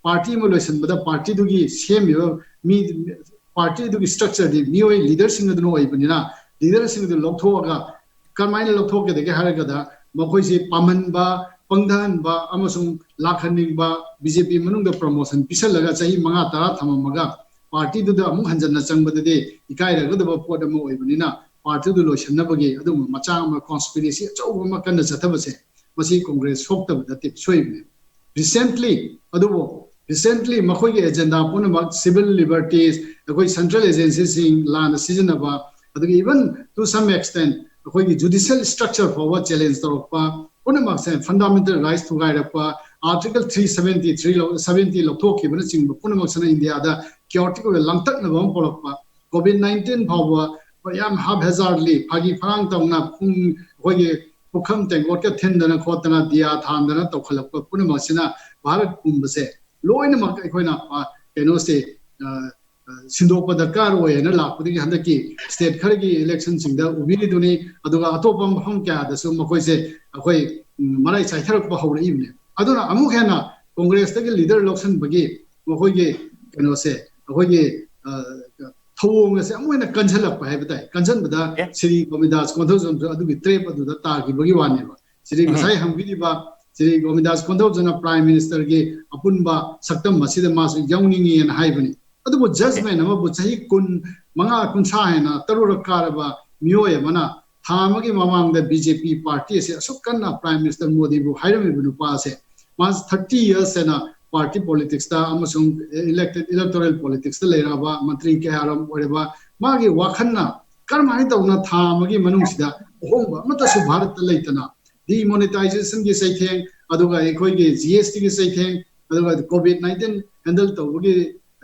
ꯄꯥꯔꯇꯤ ꯑꯃ ꯂꯣꯏꯁꯤꯟꯕꯗ ꯄꯥꯔꯇꯤꯗꯨꯒꯤ ꯁꯦꯝꯃꯤꯕ ꯃꯤ, ꯄꯥꯔꯇꯤꯗꯨꯒꯤ ꯁ꯭ꯇ꯭ꯔꯛꯆꯔꯗꯤ ꯃꯤꯑꯣꯏ ꯂꯤꯗꯔꯁꯤꯡ ꯑꯗꯨꯅ ꯑꯣꯏꯕꯅꯤꯅ, ꯂꯤꯗꯔꯁꯤꯡ ꯑꯗꯨ ꯂꯧꯊꯣꯛꯑꯒ ꯀꯔꯝꯍꯥꯏꯅ ꯂꯧꯊꯣꯛꯀꯗꯒꯦ ꯍꯥꯏꯔꯒꯗ ꯃꯈꯣꯏꯁꯤ ꯄꯥꯝꯍꯟꯕ, ꯄꯪꯊꯍꯟꯕ ꯑꯃꯁꯨꯡ ꯂꯥꯛꯍꯟꯅꯤꯡꯕ, ꯕꯤ ꯖꯦ ꯄꯤ ꯃꯅꯨꯡꯗ ꯄ꯭ꯔꯣꯃꯣꯁꯟ ꯄꯤꯁꯜꯂꯒ ꯆꯍꯤ ꯃꯉꯥ ꯇꯔꯥ ꯊꯝꯃꯝꯃꯒ ꯄꯥꯔꯇꯤꯗꯨꯗ ꯑꯃꯨꯛ ꯍꯟꯖꯟꯅ ꯆꯪꯕꯗꯗꯤ ꯏꯀꯥꯏꯔꯒꯗꯕ ꯄꯣꯠ ꯑꯃ ꯑꯣꯏꯕꯅꯤꯅ ꯄꯥꯔꯇꯤꯗꯨ ꯂꯣꯏꯁꯤꯟꯅꯕꯒꯤ ꯑꯗꯨꯒꯨꯝꯕ ꯃꯆꯥꯛ ꯑꯃ, ꯀꯣꯟꯁꯄꯤꯔꯦꯁꯤ ꯑꯆꯧꯕ ꯑꯃ ꯀꯟꯅ ꯆꯠꯊꯕꯁꯦ ꯃꯁꯤ ꯀꯪꯒ꯭ꯔꯦꯁ ꯁꯣꯛꯇꯕ ꯅꯠꯇꯦ, ꯁꯣꯏꯕꯅꯦ꯫ ꯔꯤꯁꯦꯟꯠꯂꯤ, ꯑꯗꯨꯕꯨ ꯔꯤꯁꯦꯟꯠꯂꯤ ꯃꯈꯣꯏꯒꯤ ꯑꯦꯖꯦꯟꯗꯥ ꯄꯨꯝꯅꯃꯛ ꯁꯤꯚꯤꯜ ꯂꯤꯕꯔꯇꯤꯁ, ꯑꯩꯈꯣꯏ ꯁꯦꯟꯇ꯭ꯔꯦꯜ ꯑꯦꯖꯦꯟꯁꯤꯁꯤꯡ ꯂꯥꯟꯅ ꯁꯤꯖꯤꯟꯅꯕ, ꯑꯗꯨꯒ even to some extent ꯑꯩꯈꯣꯏꯒꯤ ꯖꯨꯗꯤꯁꯤꯌꯦꯜ ꯁ꯭ꯇ꯭ꯔꯛꯆꯔ ꯐꯥꯎꯕ ꯆꯦꯂꯦꯟꯖ ꯇꯧꯔꯛꯄ ꯄꯨꯝꯅꯃꯛꯁꯦ, ꯐꯟꯗꯥꯃꯦꯟꯇꯦꯜ ꯔꯥꯏꯠꯁ ꯊꯨꯒꯥꯏꯔꯛꯄ, ꯑꯥꯔꯇꯤꯀꯜ ꯊ꯭ꯔꯤ ꯁꯚꯦꯟꯇꯤ ꯊ꯭ꯔꯤ ꯂꯧ-, ꯁꯚꯦꯟꯇꯤ ꯂꯧꯊꯣꯛꯈꯤꯕꯅꯆꯤꯡꯕ ꯄꯨꯝꯅꯃꯛꯁꯤꯅ ꯏꯟꯗꯤꯌꯥꯗ ꯀꯤꯑꯣꯇꯤꯛ ꯑꯣꯏꯕ ꯂꯥꯡꯇꯛꯅꯕ ꯑꯃ ꯄꯨꯔꯛꯄ, ꯀꯣꯚꯤꯗ ꯅꯥꯏꯟꯇꯤꯟ ꯐꯥꯎꯕ ꯌꯥꯝ ꯍꯥꯞ ꯍꯦꯖꯥꯔꯗꯂꯤ, ꯐꯥꯒꯤ ꯐꯔꯥꯡ ꯇꯧꯅ ꯄꯨꯡ ꯑꯩꯈꯣꯏꯒꯤ ꯄꯨꯈꯝ ꯇꯦꯡꯀꯣꯠꯀ ꯊꯤꯟꯗꯅ ꯈꯣꯠꯇꯅ ꯗꯤꯌꯥ ꯊꯥꯟꯗꯅ ꯇꯧꯈꯠꯂꯛꯄ ꯄꯨꯝꯅꯃꯛꯁꯤꯅ ꯚꯥꯔꯠ ꯄꯨꯝꯕꯁꯦ ꯂꯣꯏꯅꯃꯛ ꯑꯩꯈꯣꯏꯅ, ꯑ, ꯀꯩꯅꯣꯁꯦ, ꯑ, ꯑ, ꯁꯤꯟꯗꯣꯛꯄ ꯗꯔꯀꯥꯔ ꯑꯣꯏ ꯍꯥꯏꯅ ꯂꯥꯛꯄꯗꯒꯤ ꯍꯟꯗꯛꯀꯤ ꯁ꯭ꯇꯦꯠ ꯈꯔꯒꯤ ꯏꯂꯦꯛꯁꯟꯁꯤꯡꯗ ꯎꯕꯤꯔꯤꯗꯨꯅꯤ꯫ ꯑꯗꯨꯒ ꯑꯇꯣꯞꯄ ꯃꯐꯝ ꯀꯌꯥꯗꯁꯨ ꯃꯈꯣꯏꯁꯦ ꯑꯩꯈꯣꯏ, ꯎꯝ, ꯃꯔꯥꯏ ꯆꯥꯏꯊꯔꯛꯄ ꯍꯧꯔꯛꯏꯕꯅꯦ꯫ ꯑꯗꯨꯅ ꯑꯃꯨꯛ ꯍꯦꯟꯅ ꯀꯪꯒ꯭ꯔꯦꯁꯇꯒꯤ ꯂꯤꯗꯔ ꯂꯧꯁꯤꯟꯕꯒꯤ ꯃꯈꯣꯏꯒꯤ ꯀꯩꯅꯣꯁꯦ, ꯑꯩꯈꯣꯏꯒꯤ, ꯑ, ꯊꯧꯑꯣꯡ ꯑꯁꯦ ꯑꯃꯨꯛ ꯍꯦꯟꯅ ꯀꯟꯁꯤꯜꯂꯛꯄ ꯍꯥꯏꯕ ꯇꯥꯏ꯫ ꯀꯟꯁꯤꯟꯕꯗ ꯑꯦ꯫ ꯁ꯭ꯔꯤ ꯒꯣꯕꯤꯟꯗꯥꯁ ꯀꯣꯟꯊꯧꯖꯝꯁꯨ ꯑꯗꯨꯒꯤ ꯇ꯭ꯔꯦꯞ ꯑꯗꯨꯗ ꯇꯥꯈꯤꯕꯒꯤ ꯋꯥꯅꯦꯕ꯫ ꯁ꯭ꯔꯤ ꯎꯝ꯫ ꯉꯁꯥꯏ ꯍꯪꯕꯤꯔꯤꯕ ꯁ꯭ꯔꯤ ꯒꯣꯕꯤꯟꯗꯥꯁ ꯀꯣꯟꯊꯧꯖꯝꯅ ꯄ꯭ꯔꯥꯏꯝ ꯃꯤꯅꯤꯁꯇꯔꯒꯤ ꯑꯄꯨꯟꯕ ꯁꯛꯇꯝ ꯑꯁꯤꯗ ꯃꯥꯁꯨ ꯌꯥꯎꯅꯤꯡꯉꯦꯅ ꯍꯥꯏꯕꯅꯤ꯫ ꯑꯗꯨꯕꯨ ꯖꯖꯃꯦꯟ ꯑꯃꯕꯨ ꯆꯍꯤ ꯀꯨꯟ ꯃꯉꯥ ꯀꯨꯟꯊ꯭ꯔꯥ ꯍꯦꯟꯅ ꯇꯔꯨꯛꯔꯛ ꯀꯥꯔꯕ ꯃꯤꯑꯣꯏ ꯑꯃꯅ ꯊꯥ ꯑꯃꯒꯤ ꯃꯃꯥꯡꯗ ꯕꯤ ꯖꯦ ꯄꯤ ꯄꯥꯔꯇꯤ ꯑꯁꯤ ꯑꯁꯨꯛ ꯀꯟꯅ ꯄ꯭ꯔꯥꯏꯝ ꯃꯤꯅꯤꯁꯇꯔ ꯃꯣꯗꯤꯕꯨ ꯍꯥꯏꯔꯝꯃꯤꯕ ꯅꯨꯄꯥ ꯑꯁꯦ, ꯃꯥ ꯊꯥꯔꯇꯤ ꯌꯔꯁ ꯍꯦꯟꯅ ꯄꯥꯔꯇꯤ ꯄꯣꯂꯤꯇꯤꯛꯁꯇ ꯑꯃꯁꯨꯡ ꯏꯂꯦꯛꯇꯦꯗ ꯏꯂꯦꯛꯇꯣꯔꯦꯜ ꯄꯣꯂꯤꯇꯤꯛꯁꯇ ꯂꯩꯔꯛꯑꯕ ꯃꯟꯇ꯭ꯔꯤ ꯀꯌꯥꯔꯣꯝ ꯑꯣꯏꯔꯕ ꯃꯥꯒꯤ ꯋꯥꯈꯜꯅ ꯀꯔꯝꯍꯥꯏꯅ ꯇꯧꯅ ꯊꯥ ꯑꯃꯒꯤ ꯃꯅꯨꯡꯁꯤꯗ ꯑꯍꯣꯡꯕ ꯑꯃꯠꯇꯁꯨ ꯚꯥꯔꯠꯇ ꯂꯩꯇꯅ, ꯗꯤꯃꯣꯅꯤꯇꯥꯏꯖꯦꯁꯟꯒꯤ ꯆꯩꯊꯦꯡ, ꯑꯗꯨꯒ ꯑꯩꯈꯣꯏꯒꯤ ꯖꯤ ꯑꯦꯁ ꯇꯤꯒꯤ ꯆꯩꯊꯦꯡ, ꯑꯗꯨꯒ ꯀꯣꯚꯤꯗ ꯅꯥꯏꯟꯇꯤꯟ ꯍꯦꯟꯗꯜ ꯇꯧꯕꯒꯤ,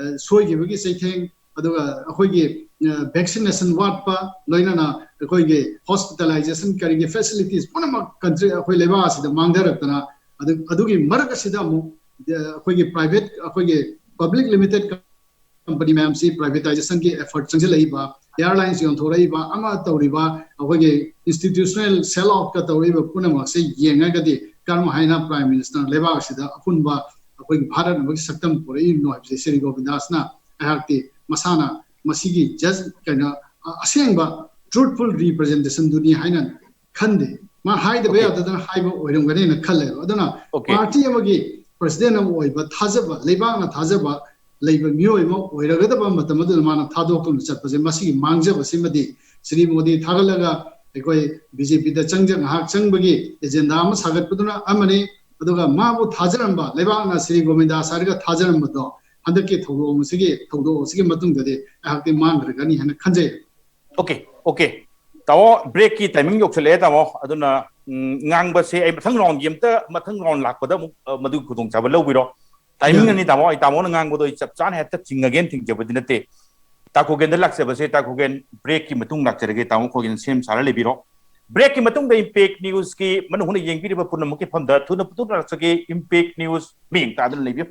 ꯑ, ꯁꯣꯏꯈꯤꯕꯒꯤ ꯆꯩꯊꯦꯡ, ꯑꯗꯨꯒ ꯑꯩꯈꯣꯏꯒꯤ, ꯑ, ꯚꯦꯛꯁꯤꯅꯦꯁꯟ ꯋꯥꯠꯄ, ꯂꯣꯏꯅꯅ ꯑꯩꯈꯣꯏꯒꯤ ꯍꯣꯁꯄꯤꯇꯥꯂꯥꯏꯖꯦꯁꯟ ꯀꯔꯤꯒꯤ ꯐꯦꯁꯤꯂꯤꯇꯤꯁ ꯄꯨꯝꯅꯃꯛ ꯀꯟꯇ꯭ꯔꯤ ꯑꯩꯈꯣꯏ ꯂꯩꯕꯥꯛ ꯑꯁꯤꯗ ꯃꯥꯡꯊꯔꯛꯇꯅ, ꯑꯗꯨ, ꯑꯗꯨꯒꯤ ꯃꯔꯛ ꯑꯁꯤꯗ ꯑꯃꯨꯛ, ꯑ, ꯑꯩꯈꯣꯏꯒꯤ ꯄ꯭ꯔꯥꯏꯚꯦꯠ, ꯑꯩꯈꯣꯏꯒꯤ ꯄꯕ꯭ꯂꯤꯛ ꯂꯤꯃꯤꯇꯦꯠ ꯀꯝꯄꯅꯤ ꯃꯌꯥꯝꯁꯤ ꯄ꯭ꯔꯥꯏꯚꯦꯇꯥꯏꯖꯦꯁꯟꯒꯤ ꯑꯦꯐꯔꯠ ꯆꯪꯁꯤꯜꯂꯛꯏꯕ, ꯑꯦꯌꯥꯔꯂꯥꯏꯟꯁ ꯌꯣꯟꯊꯣꯔꯛꯏꯕ, ꯑꯃ ꯇꯧꯔꯤꯕ, ꯑꯩꯈꯣꯏꯒꯤ ꯏꯟꯁꯇꯤꯇ꯭ꯌꯨꯁꯅꯦꯜ ꯁꯦꯜ ꯑꯣꯐꯀ ꯇꯧꯔꯛꯏꯕ ꯄꯨꯝꯅꯃꯛꯁꯦ ꯌꯦꯡꯉꯒꯗꯤ ꯀꯔꯝ ꯍꯥꯏꯅ ꯄ꯭ꯔꯥꯏꯝ ꯃꯤꯅꯤꯁꯇꯔꯅ ꯂꯩꯕꯥꯛ ꯑꯁꯤꯗ ꯑꯄꯨꯟꯕ ꯑꯩꯈꯣꯏꯒꯤ ꯚꯥꯔꯠ ꯑꯃꯒꯤ ꯁꯛꯇꯝ ꯄꯨꯔꯛꯏꯕꯅꯣ ꯍꯥꯏꯕꯁꯦ ꯁ꯭ꯔꯤ ꯒꯣꯕꯤꯟꯗꯥꯁꯅ ꯑꯩꯍꯥꯛꯇꯤ ꯃꯁꯥꯅ ꯃꯁꯤꯒꯤ ꯖꯁ ꯀꯩꯅꯣ, ꯑ-, ꯑꯁꯦꯡꯕ ꯇ꯭ꯔꯨꯠꯐꯨꯜ ꯔꯤꯄ꯭ꯔꯖꯦꯟꯇꯦꯁꯟꯗꯨꯅꯤ ꯍꯥꯏꯅ ꯈꯟꯗꯦ꯫ ꯃꯥ ꯍꯥꯏꯗꯕ Okay. ꯌꯥꯗꯗꯅ ꯍꯥꯏꯕ ꯑꯣꯏꯔꯝꯒꯅꯤꯅ ꯈꯜꯂꯦꯕ꯫ ꯑꯗꯨꯅ Okay. ꯄꯥꯔꯇꯤ ꯑꯃꯒꯤ ꯄ꯭ꯔꯁꯤꯗꯦꯟ ꯑꯃ ꯑꯣꯏꯕ ꯊꯥꯖꯕ, ꯂꯩꯕꯥꯛꯅ ꯊꯥꯖꯕ ꯂꯩꯕ ꯃꯤꯑꯣꯏ ꯑꯃ ꯑꯣꯏꯔꯒꯗꯕ ꯃꯇꯝ ꯑꯗꯨꯗ ꯃꯥꯅ ꯊꯥꯗꯣꯛꯇꯨꯅ ꯆꯠꯄꯁꯦ, ꯃꯁꯤꯒꯤ ꯃꯥꯡꯖꯕꯁꯤꯃꯗꯤ ꯁ꯭ꯔꯤ ꯃꯣꯗꯤ ꯊꯥꯒꯠꯂꯒ ꯑꯩꯈꯣꯏ ꯕꯤ ꯖꯦ ꯄꯤꯗ ꯆꯪꯖ ꯉꯥꯏꯍꯥꯛ ꯆꯪꯕꯒꯤ ꯑꯦꯖꯦꯟꯗꯥ ꯑꯃ ꯁꯥꯒꯠꯄꯗꯨꯅ ꯑꯃꯅꯤ, ꯑꯗꯨꯒ ꯃꯥꯕꯨ ꯊꯥꯖꯔꯝꯕ, ꯂꯩꯕꯥꯛꯅ ꯁ꯭ꯔꯤ ꯒꯣꯕꯤꯟꯗꯥꯁ ꯍꯥꯏꯔꯒ ꯊꯥꯖꯔꯝꯕꯗꯣ ꯍꯟꯗꯛꯀꯤ ꯊꯧꯗꯣꯛ ꯑꯁꯤꯒꯤ, ꯊꯧꯗꯣꯛ ꯑꯁꯤꯒꯤ ꯃꯇꯨꯡꯗꯗꯤ ꯑꯩꯍꯥꯛꯇꯤ ꯃꯥꯡꯈ꯭ꯔꯒꯅꯤ ꯍꯥꯏꯅ ꯈꯟꯖꯩ꯫ Okay, okay. ꯇꯥꯃꯣ, ꯕ꯭ꯔꯦꯛꯀꯤ ꯇꯥꯏꯃꯤꯡ ꯌꯧꯁꯜꯂꯛꯑꯦ ꯇꯥꯃꯣ꯫ ꯑꯗꯨꯅ, ꯎꯝ, ꯉꯥꯡꯕꯁꯦ ꯑꯩ ꯃꯊꯪ ꯔꯥꯎꯟꯒꯤ ꯑꯝꯇ, ꯃꯊꯪ ꯔꯥꯎꯟ ꯂꯥꯛꯄꯗ ꯑꯃꯨꯛ, ꯑ, ꯃꯗꯨꯒꯤ ꯈꯨꯗꯣꯡꯆꯥꯕ ꯂꯧꯕꯤꯔꯣ꯫ ꯇꯥꯏꯃꯤꯡ ꯌꯥꯅꯤ꯫ ꯑꯅꯤ ꯇꯥꯃꯣ, ꯑꯩ ꯇꯥꯃꯣꯅ ꯉꯥꯡꯕꯗꯣ ꯑꯩ ꯆꯞ ꯆꯥꯅ ꯍꯦꯛꯇ ꯆꯤꯡꯉꯒꯦꯅ ꯊꯤꯡꯖꯕꯗꯤ ꯅꯠꯇꯦ꯫ ꯇꯥ ꯈꯣꯒꯦꯟꯗ ꯂꯥꯛꯆꯕꯁꯦ, ꯇꯥ ꯈꯣꯒꯦꯟ, ꯕ꯭ꯔꯦꯛꯀꯤ ꯃꯇꯨꯡ ꯂꯥꯛꯆꯔꯒꯦ꯫ ꯇꯥꯃꯣ ꯈꯣꯒꯦꯟ ꯁꯦꯝ ꯁꯥꯔ ꯂꯩꯕꯤꯔꯣ꯫ ꯕ꯭ꯔꯦꯛꯀꯤ ꯃꯇꯨꯡꯗ ꯏꯝꯄꯦꯛ ꯅ꯭ꯌꯨꯁꯀꯤ ꯃꯅꯨꯡ ꯍꯨꯠꯅ ꯌꯦꯡꯕꯤꯔꯤꯕ ꯄꯨꯝꯅꯃꯛꯀꯤ ꯐꯝꯗ ꯊꯨꯅ ꯄꯨꯊꯣꯛꯅꯔꯛꯆꯒꯦ꯫ ꯏꯝꯄꯦꯛ ꯅ꯭ꯌꯨꯁ ꯃꯤꯠꯌꯦꯡ ꯇꯥꯗꯨꯅ ꯂꯩꯕꯤꯌꯨ꯫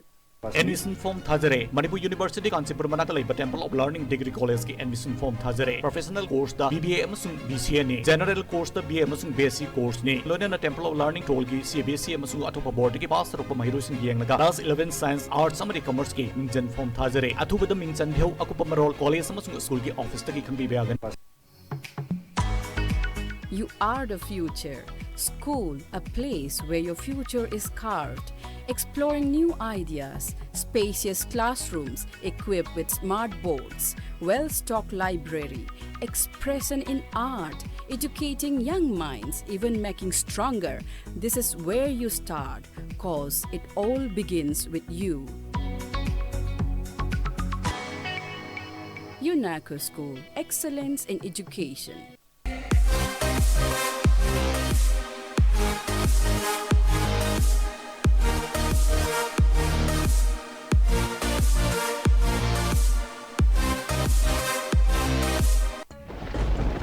Admission form ꯊꯥꯖꯔꯦ꯫ Manipur University Kanchipur ꯃꯅꯥꯛꯇ ꯂꯩꯕ Temple of Learning Degree College ꯀꯤ admission form ꯊꯥꯖꯔꯦ꯫ Professional course ꯇ B B A ꯑꯃꯁꯨꯡ B C A ꯅꯤ꯫ General course ꯇ B A ꯑꯃꯁꯨꯡ B S C course ꯅꯤ꯫ ꯂꯣꯏꯅꯅ Temple of Learning ꯇ꯭ꯔꯣꯜꯒꯤ C B S E ꯑꯃꯁꯨꯡ ꯑꯇꯣꯞꯄ board ꯀꯤ pass ꯇꯧꯔꯛꯄ ꯃꯍꯩꯔꯣꯏꯁꯤꯡ ꯌꯦꯡꯂꯒ class eleven science, arts ꯑꯃꯗꯤ commerce ꯀꯤ ꯃꯤꯡꯖꯟ form ꯊꯥꯖꯔꯦ꯫ ꯑꯊꯨꯕꯗ ꯃꯤꯡ ꯆꯟꯕꯤꯌꯨ꯫ ꯑꯀꯨꯞꯄ ꯃꯔꯣꯜ college ꯑꯃꯁꯨꯡ school ꯒꯤ office ꯇꯒꯤ ꯈꯪꯕꯤꯕ ꯌꯥꯒꯅꯤ꯫ You are the future. School, a place where your future is carved. Exploring new ideas, spacious classrooms equipped with smart boards, well-stocked library, expression in art, educating young minds, even making stronger. This is where you start, cause it all begins with you. UNACO School, excellence in education.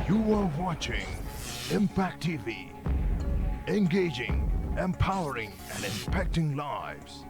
You are watching Impact T V. Engaging, empowering, and impacting lives.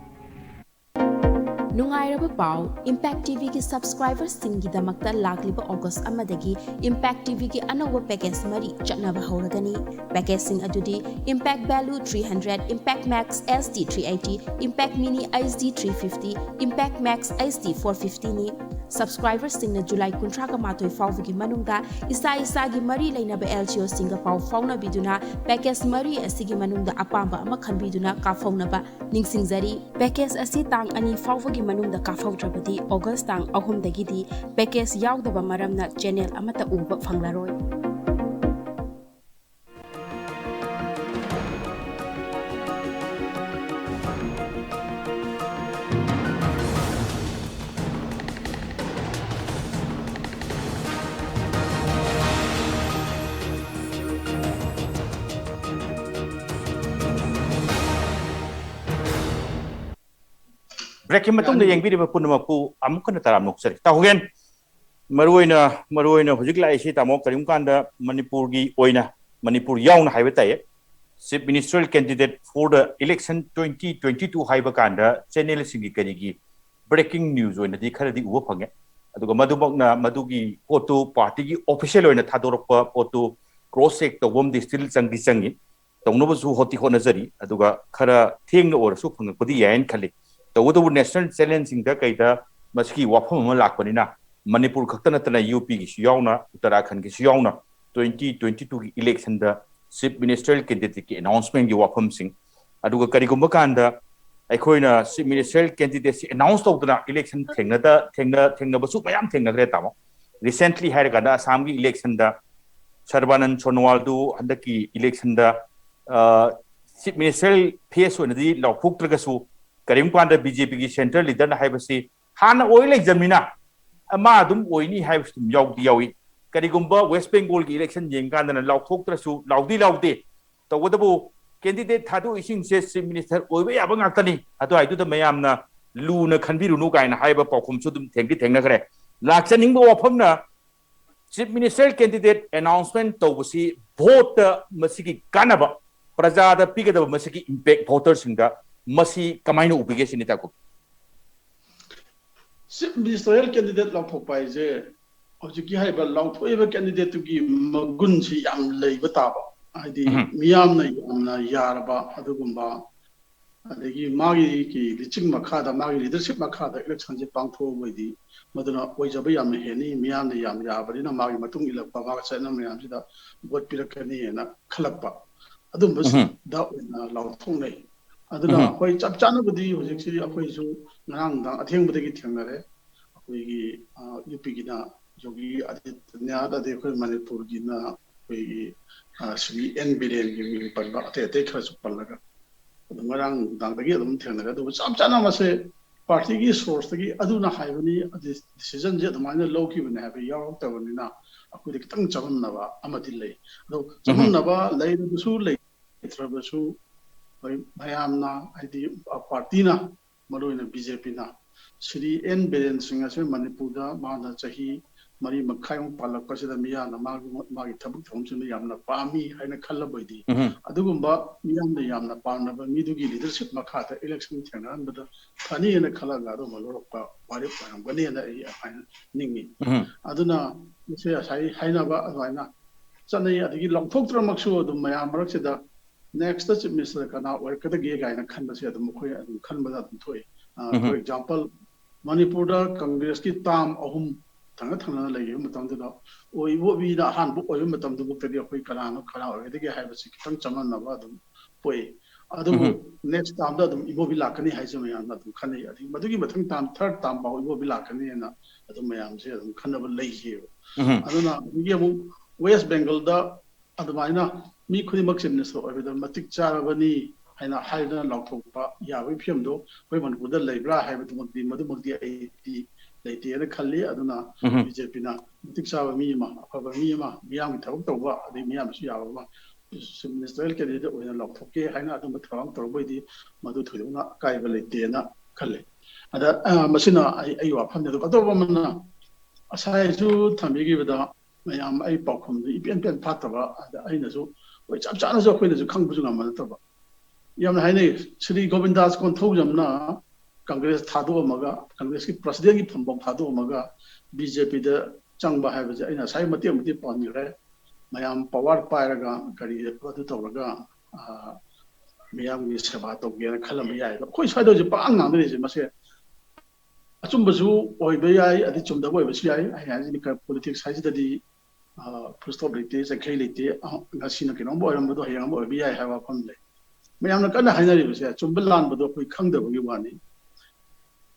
ꯅꯨꯡꯉꯥꯏꯔꯕ ꯄꯥꯎ, Impact ꯇꯤꯚꯤꯒꯤ ꯁꯕꯁꯀ꯭ꯔꯥꯏꯕꯔꯁꯤꯡꯒꯤꯗꯃꯛꯇ ꯂꯥꯛꯂꯤꯕ August ꯑꯃꯗꯒꯤ Impact ꯇꯤꯚꯤꯒꯤ ꯑꯅꯧꯕ package ꯃꯔꯤ ꯆꯠꯅꯕ ꯍꯧꯔꯒꯅꯤ꯫ ꯄꯦꯀꯦꯖꯁꯤꯡ ꯑꯗꯨꯗꯤ Impact Value three hundred, Impact Max HD three eighty, Impact Mini HD three fifty, Impact Max HD four fifty ꯅꯤ꯫ ꯁꯕꯁꯀ꯭ꯔꯥꯏꯕꯔꯁꯤꯡꯅ July ꯀꯨꯟꯊ꯭ꯔꯥꯒ ꯃꯥꯊꯣꯏ ꯐꯥꯎꯕꯒꯤ ꯃꯅꯨꯡꯗ ꯏꯁꯥ ꯏꯁꯥꯒꯤ ꯃꯔꯤ ꯂꯩꯅꯕ LCOꯁꯤꯡꯒ ꯄꯥꯎ ꯐꯥꯎꯅꯕꯤꯗꯨꯅ ꯄꯦꯀꯦꯖ ꯃꯔꯤ ꯑꯁꯤꯒꯤ ꯃꯅꯨꯡꯗ ꯑꯄꯥꯝꯕ ꯑꯃ ꯈꯟꯕꯤꯗꯨꯅ ꯀꯥꯞꯍꯧꯅꯕ ꯅꯤꯡꯁꯤꯡꯖꯔꯤ꯫ ꯄꯦꯀꯦꯖ ꯑꯁꯤ ꯇꯥꯡ ꯑꯅꯤ ꯐꯥꯎꯕꯒꯤ ꯃꯅꯨꯡꯗ ꯀꯥꯞꯍꯧꯗ꯭ꯔꯕꯗꯤ ꯑꯣꯒꯁ ꯇꯥꯡ ꯑꯍꯨꯝꯗꯒꯤꯗꯤ ꯄꯦꯀꯦꯖ ꯌꯥꯎꯗꯕ ꯃꯔꯝꯅ ꯆꯦꯅꯦꯜ ꯑꯃꯠꯇ ꯎꯕ ꯐꯪꯂꯔꯣꯏ꯫ ꯕ꯭ꯔꯦꯛꯀꯤ ꯃꯇꯨꯡꯗ ꯌꯦꯡꯕꯤꯔꯤꯕ ꯄꯨꯝꯅꯃꯛꯄꯨ ꯑꯃꯨꯛ ꯍꯟꯅ ꯇꯔꯥꯝꯅ ꯑꯣꯛꯆꯔꯤ꯫ ꯇꯥꯎꯍꯨꯒꯦꯟ, ꯃꯔꯨꯑꯣꯏꯅ ꯃꯔꯨꯑꯣꯏꯅ ꯍꯧꯖꯤꯛ ꯂꯥꯛꯏꯁꯤ ꯇꯥꯃꯣ ꯀꯔꯤꯒꯨꯝꯕ ꯀꯥꯟꯗ ꯃꯅꯤꯄꯨꯔꯒꯤ ꯑꯣꯏꯅ ꯃꯅꯤꯄꯨꯔ ꯌꯥꯎꯅ ꯍꯥꯏꯕ ꯇꯥꯏꯌꯦ, Chief Ministerial Candidate for the Election twenty twenty two ꯍꯥꯏꯕ ꯀꯥꯟꯗ ꯆꯦꯅꯦꯜꯁꯤꯡꯒꯤ ꯀꯔꯤꯒꯤ ꯕ꯭ꯔꯦꯀꯤꯡ ꯅ꯭ꯌꯨꯁ ꯑꯣꯏꯅꯗꯤ ꯈꯔꯗꯤ ꯎꯕ ꯐꯪꯉꯦ꯫ ꯑꯗꯨꯒ ꯃꯗꯨꯃꯛꯅ ꯃꯗꯨꯒꯤ ꯄꯣꯠꯇꯨ ꯄꯥꯔꯇꯤꯒꯤ ꯑꯣꯐꯤꯁꯤꯌꯦꯜ ꯑꯣꯏꯅ ꯊꯥꯗꯣꯔꯛꯄ ꯄꯣꯠꯇꯨ ꯀ꯭ꯔꯣꯁ ꯆꯦꯛ ꯇꯧꯕ ꯑꯃꯗꯤ ꯁ꯭ꯇꯤꯜ ꯆꯪꯗꯤ ꯆꯪꯉꯤ꯫ ꯇꯧꯅꯕꯁꯨ ꯍꯣꯠꯇꯤ ꯍꯣꯠꯅꯖꯔꯤ꯫ ꯑꯗꯨꯒ ꯈꯔ ꯊꯦꯡꯅ ꯑꯣꯏꯔꯁꯨ ꯐꯪꯉꯛꯄꯗꯤ ꯌꯥꯏꯅ ꯈꯜꯂꯤ꯫ ꯇꯧꯕꯇꯕꯨ ꯅꯦꯁꯅꯦꯜ ꯆꯦꯅꯦꯜꯁꯤꯡꯗ ꯀꯩꯗ ꯃꯁꯤꯒꯤ ꯋꯥꯐꯝ ꯑꯃ ꯂꯥꯛꯄꯅꯤꯅ ꯃꯅꯤꯄꯨꯔ ꯈꯛꯇ ꯅꯠꯇꯅ UPꯒꯤꯁꯨ ꯌꯥꯎꯅ, ꯎꯠꯇꯔꯥꯈꯟꯗꯒꯤꯁꯨ ꯌꯥꯎꯅ twenty twenty twoꯒꯤ election ꯗ Chief Ministerial Candidate ꯀꯤ announcement ꯀꯤ ꯋꯥꯐꯝꯁꯤꯡ, ꯑꯗꯨꯒ ꯀꯔꯤꯒꯨꯝꯕ ꯀꯥꯟꯗ ꯑꯩꯈꯣꯏꯅ Chief Ministerial Candidate ꯁꯤ announce ꯇꯧꯗꯅ election ꯊꯦꯡꯅꯗ ꯊꯦꯡꯅ ꯊꯦꯡꯅꯕꯁꯨ ꯃꯌꯥꯝ ꯊꯦꯡꯅꯈ꯭ꯔꯦ ꯇꯥꯃꯣ꯫ Recently ꯍꯥꯏꯔꯀꯥꯟꯗ ꯑꯁꯥꯝꯒꯤ election ꯗ ꯁꯔꯕꯥꯅꯟ ꯁꯣꯅꯣꯋꯥꯜꯗꯨ ꯍꯟꯗꯛꯀꯤ election ꯗ Chief Ministerial face ꯑꯣꯏꯅꯗꯤ ꯂꯥꯎꯊꯣꯛꯇ꯭ꯔꯒꯁꯨ ꯀꯔꯤꯒꯨꯝꯕ ꯀꯥꯟꯗ BJP ꯒꯤ central leader ꯅ ꯍꯥꯏꯕꯁꯤ ꯍꯥꯟꯅ ꯑꯣꯏ ꯂꯩꯖꯕꯅꯤꯅ ꯃꯥ ꯑꯗꯨꯝ ꯑꯣꯏꯅꯤ ꯍꯥꯏꯕꯁꯨ ꯑꯗꯨꯝ ꯌꯥꯎꯗꯤ ꯌꯥꯎꯏ꯫ ꯀꯔꯤꯒꯨꯝꯕ West Bengal ꯒꯤ election ꯌꯦꯡꯀꯥꯟꯗꯅ ꯂꯥꯎꯊꯣꯛꯇ꯭ꯔꯁꯨ ꯂꯥꯎꯗꯤ ꯂꯥꯎꯗꯦ꯫ ꯇꯧꯕꯇꯕꯨ candidate ꯊꯥꯗꯣꯛꯏꯁꯤꯡꯁꯦ Chief Minister ꯑꯣꯏꯕ ꯌꯥꯕ ꯉꯥꯛꯇꯅꯤ, ꯑꯗꯨꯋꯥꯏꯗꯨꯗ ꯃꯌꯥꯝꯅ ꯂꯨꯅ ꯈꯟꯕꯤꯔꯨꯅꯨ ꯀꯥꯏꯅ ꯍꯥꯏꯕ ꯄꯥꯎꯈꯨꯝꯁꯨ ꯑꯗꯨꯝ ꯊꯦꯡꯗꯤ ꯊꯦꯡꯅꯈ꯭ꯔꯦ꯫ ꯂꯥꯛꯆꯅꯤꯡꯕ ꯋꯥꯐꯝꯅ Chief Ministerial Candidate announcement ꯇꯧꯕꯁꯤ vote ꯇ ꯃꯁꯤꯒꯤ ꯀꯥꯟꯅꯕ, ꯄ꯭ꯔꯖꯥꯗ ꯄꯤꯒꯗꯕ ꯃꯁꯤꯒꯤ impact, voter ꯁꯤꯡꯗ ꯃꯁꯤ ꯀꯃꯥꯏꯅ ꯎꯕꯤꯒꯦ ꯁꯤꯅꯤ ꯇꯥꯀꯨ꯫ Chief Ministerial Candidate ꯂꯥꯎꯊꯣꯛꯄ ꯍꯥꯏꯁꯦ ꯍꯧꯖꯤꯛꯀꯤ ꯍꯥꯏꯔꯤꯕ ꯂꯥꯎꯊꯣꯛꯏꯕ candidate ꯇꯨꯒꯤ ꯃꯒꯨꯟꯁꯤ ꯌꯥꯝ ꯂꯩꯕ ꯇꯥꯕ, ꯍꯥꯏꯗꯤ ꯎꯝ꯫ ꯃꯤꯌꯥꯝꯅ ꯌꯥꯝꯅ ꯌꯥꯔꯕ ꯑꯗꯨꯒꯨꯝꯕ, ꯑꯗꯒꯤ ꯃꯥꯒꯤ ꯂꯤꯆꯤꯡ ꯃꯈꯥꯗ, ꯃꯥꯒꯤ leadership ꯃꯈꯥꯗ election ꯁꯦ ꯄꯥꯡꯊꯣꯛꯑꯕ ꯑꯣꯏꯗꯤ ꯃꯗꯨꯅ ꯑꯣꯏꯖꯕ ꯌꯥꯝꯅ ꯍꯦꯟꯅꯤ꯫ ꯃꯤꯌꯥꯝꯅ ꯌꯥꯝ ꯌꯥꯕꯅꯤꯅ ꯃꯥꯒꯤ ꯃꯇꯨꯡ ꯏꯜꯂꯛꯄ, ꯃꯥꯒ ꯆꯠꯅ ꯃꯌꯥꯝꯁꯤꯗ vote ꯄꯤꯔꯛꯀꯅꯤꯅ ꯈꯜꯂꯛꯄ, ꯑꯗꯨꯝꯕꯁꯤꯗ ꯑꯣꯏꯅ ꯂꯥꯎꯊꯣꯛꯅꯩ꯫ ꯑꯗꯨꯅ ꯎꯝ꯫ ꯍꯣꯏ, ꯆꯞ ꯆꯥꯅꯕꯨꯗꯤ ꯍꯧꯖꯤꯛꯁꯤ ꯑꯩꯈꯣꯏꯁꯨ ꯉꯔꯥꯡ ꯅꯨꯡꯗꯥꯡ ꯑꯊꯦꯡꯕꯗꯒꯤ ꯊꯦꯡꯅꯔꯦ꯫ ꯑꯩꯈꯣꯏꯒꯤ UP ꯒꯤꯅ ꯌꯣꯒꯤ ꯑꯗꯤꯇ꯭ꯌꯅꯥꯊ, ꯑꯗꯩ ꯑꯩꯈꯣꯏ ꯃꯅꯤꯄꯨꯔꯒꯤꯅ ꯑꯩꯈꯣꯏꯒꯤ ꯁ꯭ꯔꯤ ꯑꯦꯟ ꯕꯤꯔꯦꯟꯒꯤ ꯃꯤꯡ ꯄꯟꯕ, ꯑꯇꯩ ꯑꯇꯩ ꯈꯔꯁꯨ ꯄꯜꯂꯒ ꯑꯗꯨꯝ ꯉꯔꯥꯡ ꯅꯨꯡꯗꯥꯡꯗꯒꯤ ꯑꯗꯨꯝ ꯊꯦꯡꯅꯔꯦ꯫ ꯑꯗꯨꯕꯨ ꯆꯞ ꯆꯥꯅ ꯃꯁꯦ party ꯒꯤ source ꯇꯒꯤ ꯑꯗꯨꯅ ꯍꯥꯏꯕꯅꯤ, decision ꯁꯦ ꯑꯗꯨꯃꯥꯏꯅ ꯂꯧꯈꯤꯕꯅꯤ ꯍꯥꯏꯕ ꯌꯥꯎꯔꯛꯇꯕꯅꯤꯅ ꯑꯩꯈꯣꯏꯗ ꯈꯤꯇꯪ ꯆꯃꯝꯅꯕ ꯑꯃꯗꯤ ꯂꯩ꯫ ꯑꯗꯣ ꯆꯃꯝꯅꯕ ꯂꯩꯔꯕꯁꯨ ꯂꯩꯇ꯭ꯔꯕꯁꯨ, ꯑꯩꯈꯣꯏ ꯃꯌꯥꯝꯅ, ꯍꯥꯏꯗꯤ party ꯅ, ꯃꯔꯨꯑꯣꯏꯅ BJP ꯅ ꯁ꯭ꯔꯤ ꯑꯦꯟ ꯕꯤꯔꯦꯟ ꯁꯤꯡ ꯑꯁꯤ ꯃꯅꯤꯄꯨꯔꯗ ꯃꯥꯅ ꯆꯍꯤ ꯃꯔꯤ ꯃꯈꯥꯏꯃꯨꯛ ꯄꯥꯜꯂꯛꯄꯁꯤꯗ ꯃꯤꯌꯥꯝꯅ ꯃꯥꯒꯤ ꯃꯥꯒꯤ ꯊꯕꯛ ꯊꯧꯔꯝꯁꯤꯡꯗ ꯌꯥꯝꯅ ꯄꯥꯝꯃꯤ ꯍꯥꯏꯅ ꯈꯜꯂꯕ ꯑꯣꯏꯗꯤ, ꯑꯗꯨꯒꯨꯝꯕ ꯃꯤꯌꯥꯝꯅ ꯌꯥꯝꯅ ꯄꯥꯝꯅꯕ ꯃꯤꯗꯨꯒꯤ leadership ꯃꯈꯥꯗ election ꯊꯦꯡꯅꯍꯟꯕꯗ ꯐꯅꯤꯅ ꯈꯜꯂꯒ ꯑꯗꯨꯝꯕ ꯂꯧꯔꯛꯄ ꯋꯥꯔꯦꯞ ꯑꯣꯏꯔꯝꯒꯅꯤꯅ ꯑꯩ ꯑꯗꯨꯃꯥꯏꯅ ꯅꯤꯡꯉꯤ꯫ ꯎꯝ꯫ ꯑꯗꯨꯅ ꯃꯁꯤ ꯉꯁꯥꯏ ꯍꯥꯏꯅꯕ ꯑꯗꯨꯃꯥꯏꯅ ꯆꯠꯅꯩ꯫ ꯑꯗꯒꯤ ꯂꯧꯊꯣꯛꯇ꯭ꯔꯃꯛꯁꯨ ꯑꯗꯨꯝ ꯃꯌꯥꯝ ꯃꯔꯛꯁꯤꯗ next Chief Minister ꯀꯅꯥ ꯑꯣꯏꯔꯛꯀꯗꯒꯦ ꯀꯥꯏꯅ ꯈꯟꯕꯁꯦ ꯑꯗꯨꯝ ꯑꯩꯈꯣꯏ ꯑꯗꯨꯝ ꯈꯟꯕꯗ ꯑꯗꯨꯝ ꯊꯣꯛꯏ꯫ ꯑ, ꯎꯝ꯫ For example, ꯃꯅꯤꯄꯨꯔꯗ Congress ꯀꯤ term ꯑꯍꯨꯝ ꯊꯪꯅ ꯊꯪꯅꯅ ꯂꯩꯈꯤꯕ ꯃꯇꯝꯗꯨꯗ, ꯑꯣ, ꯏꯕꯣꯕꯤꯅ ꯑꯍꯥꯟꯕ ꯑꯣꯏꯕ ꯃꯇꯝꯗꯨꯐꯥꯎꯗꯗꯤ ꯑꯩꯈꯣꯏ ꯀꯅꯥꯅꯣ ꯀꯅꯥ ꯑꯣꯏꯒꯗꯒꯦ ꯍꯥꯏꯕꯁꯤ ꯈꯤꯇꯪ ꯆꯃꯝꯅꯕ ꯑꯗꯨꯝ ꯄꯣꯛꯏ꯫ ꯑꯗꯨꯕꯨ ꯎꯝ꯫ ꯅꯦꯛꯁ ꯇꯥꯝꯗ ꯑꯗꯨꯝ ꯏꯕꯣꯕꯤ ꯂꯥꯛꯀꯅꯤ ꯍꯥꯏꯁꯦ ꯃꯌꯥꯝꯅ ꯑꯗꯨꯝ ꯈꯟꯅꯩ꯫ ꯑꯗꯒꯤ ꯃꯗꯨꯒꯤ ꯃꯊꯪ ꯇꯥꯝ, ꯊꯥꯔꯠ ꯇꯥꯝ ꯐꯥꯎ ꯏꯕꯣꯕꯤ ꯂꯥꯛꯀꯅꯤꯅ ꯑꯗꯨꯝ ꯃꯌꯥꯝꯁꯦ ꯑꯗꯨꯝ ꯈꯟꯅꯕ ꯂꯩꯈꯤꯑꯕ꯫ ꯎꯝ꯫ ꯑꯗꯨꯅ ꯑꯗꯒꯤ ꯑꯃꯨꯛ ꯋꯦꯁ ꯕꯦꯡꯒꯜꯗ ꯑꯗꯨꯃꯥꯏꯅ ꯃꯤ ꯈꯨꯗꯤꯡꯃꯛ ꯆꯤꯐ ꯃꯤꯅꯤꯁꯇꯔ ꯑꯣꯏꯕꯗ ꯃꯇꯤꯛ ꯆꯥꯔꯕꯅꯤ ꯍꯥꯏꯅ ꯍꯥꯏꯗꯅ ꯂꯥꯎꯊꯣꯛꯄ ꯌꯥꯕꯒꯤ ꯐꯤꯕꯝꯗꯣ ꯑꯩꯈꯣꯏ ꯃꯅꯤꯄꯨꯔꯗ ꯂꯩꯕ꯭ꯔꯥ ꯍꯥꯏꯕꯗꯨꯃꯛꯇꯤ, ꯃꯗꯨꯃꯛꯇꯤ ꯑꯩꯗꯤ ꯂꯩꯇꯦꯅ ꯈꯜꯂꯤ꯫ ꯑꯗꯨꯅ ꯎꯝ꯫ ꯕꯤ ꯖꯦ ꯄꯤꯅ ꯃꯇꯤꯛ ꯆꯥꯕ ꯃꯤ ꯑꯃ, ꯑꯐꯕ ꯃꯤ ꯑꯃ, ꯃꯤꯌꯥꯝꯒꯤ ꯊꯕꯛ ꯇꯧꯕ, ꯑꯗꯩ ꯃꯤꯌꯥꯝꯅꯁꯨ ꯌꯥꯕ ꯑꯃ ꯆꯤꯐ ꯃꯤꯅꯤꯁꯇꯔ ꯀꯦꯟꯗꯤꯗꯦꯠ ꯑꯣꯏꯅ ꯂꯥꯎꯊꯣꯛꯀꯦ ꯍꯥꯏꯅ ꯑꯗꯨꯝꯕ ꯊꯧꯔꯥꯡ ꯇꯧꯔꯛꯄꯩꯗꯤ ꯃꯗꯨ ꯊꯣꯏꯗꯣꯛꯅ ꯑꯀꯥꯏꯕ ꯂꯩꯇꯦꯅ ꯈꯜꯂꯤ꯫ ꯑꯗ, ꯑ, ꯃꯁꯤꯅ ꯑꯩ, ꯑꯩꯒꯤ ꯋꯥꯐꯝꯅꯤ꯫ ꯑꯗꯨꯒ ꯑꯇꯣꯞꯄ ꯑꯃꯅ ꯉꯁꯥꯏꯁꯨ ꯊꯝꯕꯤꯈꯤꯕꯗ ꯃꯌꯥꯝ ꯑꯩ ꯄꯥꯎꯈꯨꯝꯗꯨ ꯏꯄꯦꯟ ꯄꯦꯟ ꯐꯥꯠꯇꯕ, ꯑꯗ ꯑꯩꯅꯁꯨ ꯍꯣꯏ ꯆꯞ ꯆꯥꯅꯁꯨ ꯑꯩꯈꯣꯏꯅꯁꯨ ꯈꯪꯕꯁꯨ ꯉꯝꯕ ꯅꯠꯇꯕ꯫ ꯌꯥꯝꯅ ꯍꯥꯏꯅꯩ, ꯁ꯭ꯔꯤ ꯒꯣꯕꯤꯟꯗꯥꯁ ꯀꯣꯟꯊꯧꯖꯝꯅ ꯀꯪꯒ꯭ꯔꯦꯁ ꯊꯥꯗꯣꯛꯑꯝꯃꯒ, ꯀꯪꯒ꯭ꯔꯦꯁꯀꯤ ꯄ꯭ꯔꯁꯤꯗꯦꯟꯒꯤ ꯐꯝꯐꯝ ꯊꯥꯗꯣꯛꯑꯝꯃꯒ ꯕꯤ ꯖꯦ ꯄꯤꯗ ꯆꯪꯕ ꯍꯥꯏꯕꯁꯦ ꯑꯩꯅ ꯉꯁꯥꯏ ꯃꯇꯦꯛ ꯃꯇꯦꯛ ꯄꯟꯈ꯭ꯔꯦ꯫ ꯃꯌꯥꯝ ꯄꯋꯥꯔ ꯄꯥꯏꯔꯒ ꯀꯔꯤ ꯑꯗꯨ ꯇꯧꯔꯒ, ꯑ, ꯃꯤꯌꯥꯝꯒꯤ ꯁꯦꯕꯥ ꯇꯧꯒꯦꯅ ꯈꯜꯂꯝꯕ ꯌꯥꯏ꯫ ꯑꯗꯣ ꯑꯩꯈꯣꯏ ꯁ꯭ꯋꯥꯏꯗ ꯍꯧꯖꯤꯛ ꯄꯥꯡ ꯉꯥꯡꯅꯔꯤꯁꯦ ꯃꯁꯦ ꯑꯆꯨꯝꯕꯁꯨ ꯑꯣꯏꯕ ꯌꯥꯏ, ꯑꯗꯩ ꯆꯨꯝꯗꯕ ꯑꯣꯏꯕꯁꯨ ꯌꯥꯏ꯫ ꯑꯩ ꯍꯥꯏꯁꯤꯅꯤ, ꯈꯔ ꯄꯣꯂꯤꯇꯤꯛꯁ ꯍꯥꯏꯁꯤꯗꯗꯤ, ꯑ, ꯐꯨꯜ ꯁ꯭ꯇꯣꯞ ꯂꯩꯇꯦ, ꯆꯩꯈꯩ ꯂꯩꯇꯦ꯫ ꯑ, ꯉꯁꯤꯅ ꯀꯩꯅꯣꯝ ꯑꯣꯏꯔꯝꯕꯗꯣ ꯍꯌꯦꯡ ꯑꯃ ꯑꯣꯏꯕ ꯌꯥꯏ ꯍꯥꯏꯕ ꯋꯥꯐꯝ ꯂꯩ꯫ ꯃꯌꯥꯝꯅ ꯀꯟꯅ ꯍꯥꯏꯅꯔꯤꯕꯁꯦ ꯑꯆꯨꯝꯕ ꯂꯥꯟꯕꯗꯣ ꯑꯩꯈꯣꯏ ꯈꯪꯗꯕꯒꯤ ꯋꯥꯅꯤ꯫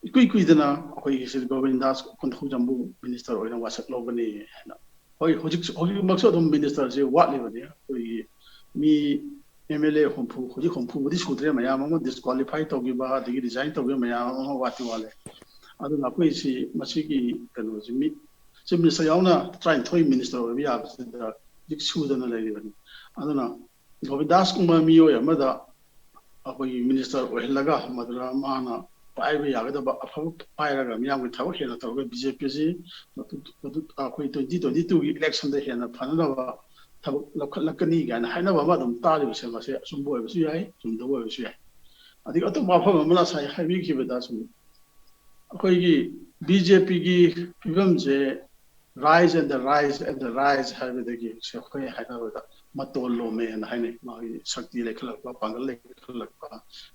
ꯏꯀꯨꯏ ꯀꯨꯏꯗꯅ ꯑꯩꯈꯣꯏꯒꯤ ꯁ꯭ꯔꯤ ꯒꯣꯕꯤꯟꯗꯥꯁ ꯀꯣꯟꯊꯧꯖꯝꯕꯨ ꯃꯤꯅꯤꯁꯇꯔ ꯑꯣꯏꯅ ꯋꯥꯁꯛ ꯂꯧꯒꯅꯤ ꯍꯥꯏꯅ꯫ ꯍꯣꯏ, ꯍꯧꯖꯤꯛ, ꯍꯧꯖꯤꯛꯃꯛꯁꯨ ꯑꯗꯨꯝ ꯃꯤꯅꯤꯁꯇꯔꯁꯦ ꯋꯥꯠꯂꯤꯕꯅꯤ꯫ ꯑꯩꯈꯣꯏꯒꯤ ꯃꯤ ꯑꯦꯝ ꯑꯦꯜ ꯑꯦ ꯍꯨꯝꯐꯨ, ꯍꯧꯖꯤꯛ ꯍꯨꯝꯐꯨꯕꯨꯗꯤ ꯁꯨꯗ꯭ꯔꯦ, ꯃꯌꯥꯝ ꯑꯃ ꯗꯤꯁꯀ꯭ꯋꯥꯂꯤꯐꯥꯏ ꯇꯧꯈꯤꯕ, ꯑꯗꯒꯤ ꯔꯤꯖꯥꯏꯟ ꯇꯧꯈꯤꯕ ꯃꯌꯥꯝ ꯑꯃ ꯋꯥꯠꯇꯤ ꯋꯥꯠꯂꯦ꯫ ꯑꯗꯨꯅ ꯑꯩꯈꯣꯏꯁꯤ ꯃꯁꯤꯒꯤ ꯀꯩꯅꯣꯁꯤ ꯃꯤ ꯆꯤꯐ ꯃꯤꯅꯤꯁꯇꯔ ꯌꯥꯎꯅ ꯇꯔꯥꯅꯤꯊꯣꯏ ꯃꯤꯅꯤꯁꯇꯔ ꯑꯣꯏꯕ ꯌꯥꯕꯁꯤꯗ ꯍꯧꯖꯤꯛ ꯁꯨꯗꯅ ꯂꯩꯔꯤꯕꯅꯤ꯫ ꯑꯗꯨꯅ ꯒꯣꯕꯤꯟꯗꯥꯁꯀꯨꯝꯕ ꯃꯤꯑꯣꯏ ꯑꯃꯗ ꯑꯩꯈꯣꯏꯒꯤ ꯃꯤꯅꯤꯁꯇꯔ ꯑꯣꯏꯍꯜꯂꯒ ꯃꯗꯨꯗ ꯃꯥꯅ ꯄꯥꯏꯕ ꯌꯥꯒꯗꯕ ꯑꯐꯕ ꯄꯥꯏꯔꯒ ꯃꯤꯌꯥꯝꯒꯤ ꯊꯕꯛ ꯍꯦꯟꯅ ꯇꯧꯔꯒ ꯕꯤ ꯖꯦ ꯄꯤꯁꯤ ꯑꯩꯈꯣꯏ ꯇ꯭ꯋꯦꯟꯇꯤ ꯇ꯭ꯋꯦꯟꯇꯤ ꯇꯨꯒꯤ ꯏꯂꯦꯛꯁꯟꯗ ꯍꯦꯟꯅ ꯐꯅꯅꯕ ꯊꯕꯛ ꯂꯧꯈꯠꯂꯛꯀꯅꯤ ꯀꯥꯏꯅ ꯍꯥꯏꯅꯕ ꯑꯃ ꯑꯗꯨꯝ ꯇꯥꯔꯤꯕꯁꯦ, ꯃꯁꯦ ꯑꯆꯨꯝꯕ ꯑꯣꯏꯕꯁꯨ ꯌꯥꯏ, ꯆꯨꯝꯗꯕ ꯑꯣꯏꯕꯁꯨ ꯌꯥꯏ꯫ ꯑꯗꯒꯤ ꯑꯇꯣꯞꯄ ꯋꯥꯐꯝ ꯑꯃꯅ ꯉꯁꯥꯏ ꯍꯥꯏꯕꯤꯈꯤꯕꯗ ꯁꯨꯝ ꯑꯩꯈꯣꯏꯒꯤ ꯕꯤ ꯖꯦ ꯄꯤꯒꯤ ꯐꯤꯕꯝꯁꯦ rise and the rise and the rise ꯍꯥꯏꯕꯗꯒꯤ ꯁꯦ ꯑꯩꯈꯣꯏ ꯍꯥꯏꯅꯕꯗ ꯃꯇꯣꯟ ꯂꯣꯝꯃꯦꯅ ꯍꯥꯏꯅꯩ꯫ ꯃꯥꯒꯤ ꯁꯛꯇꯤ ꯂꯩꯈꯠꯂꯛꯄ, ꯄꯥꯡꯒꯜ ꯂꯩꯈꯠꯂꯛꯄ,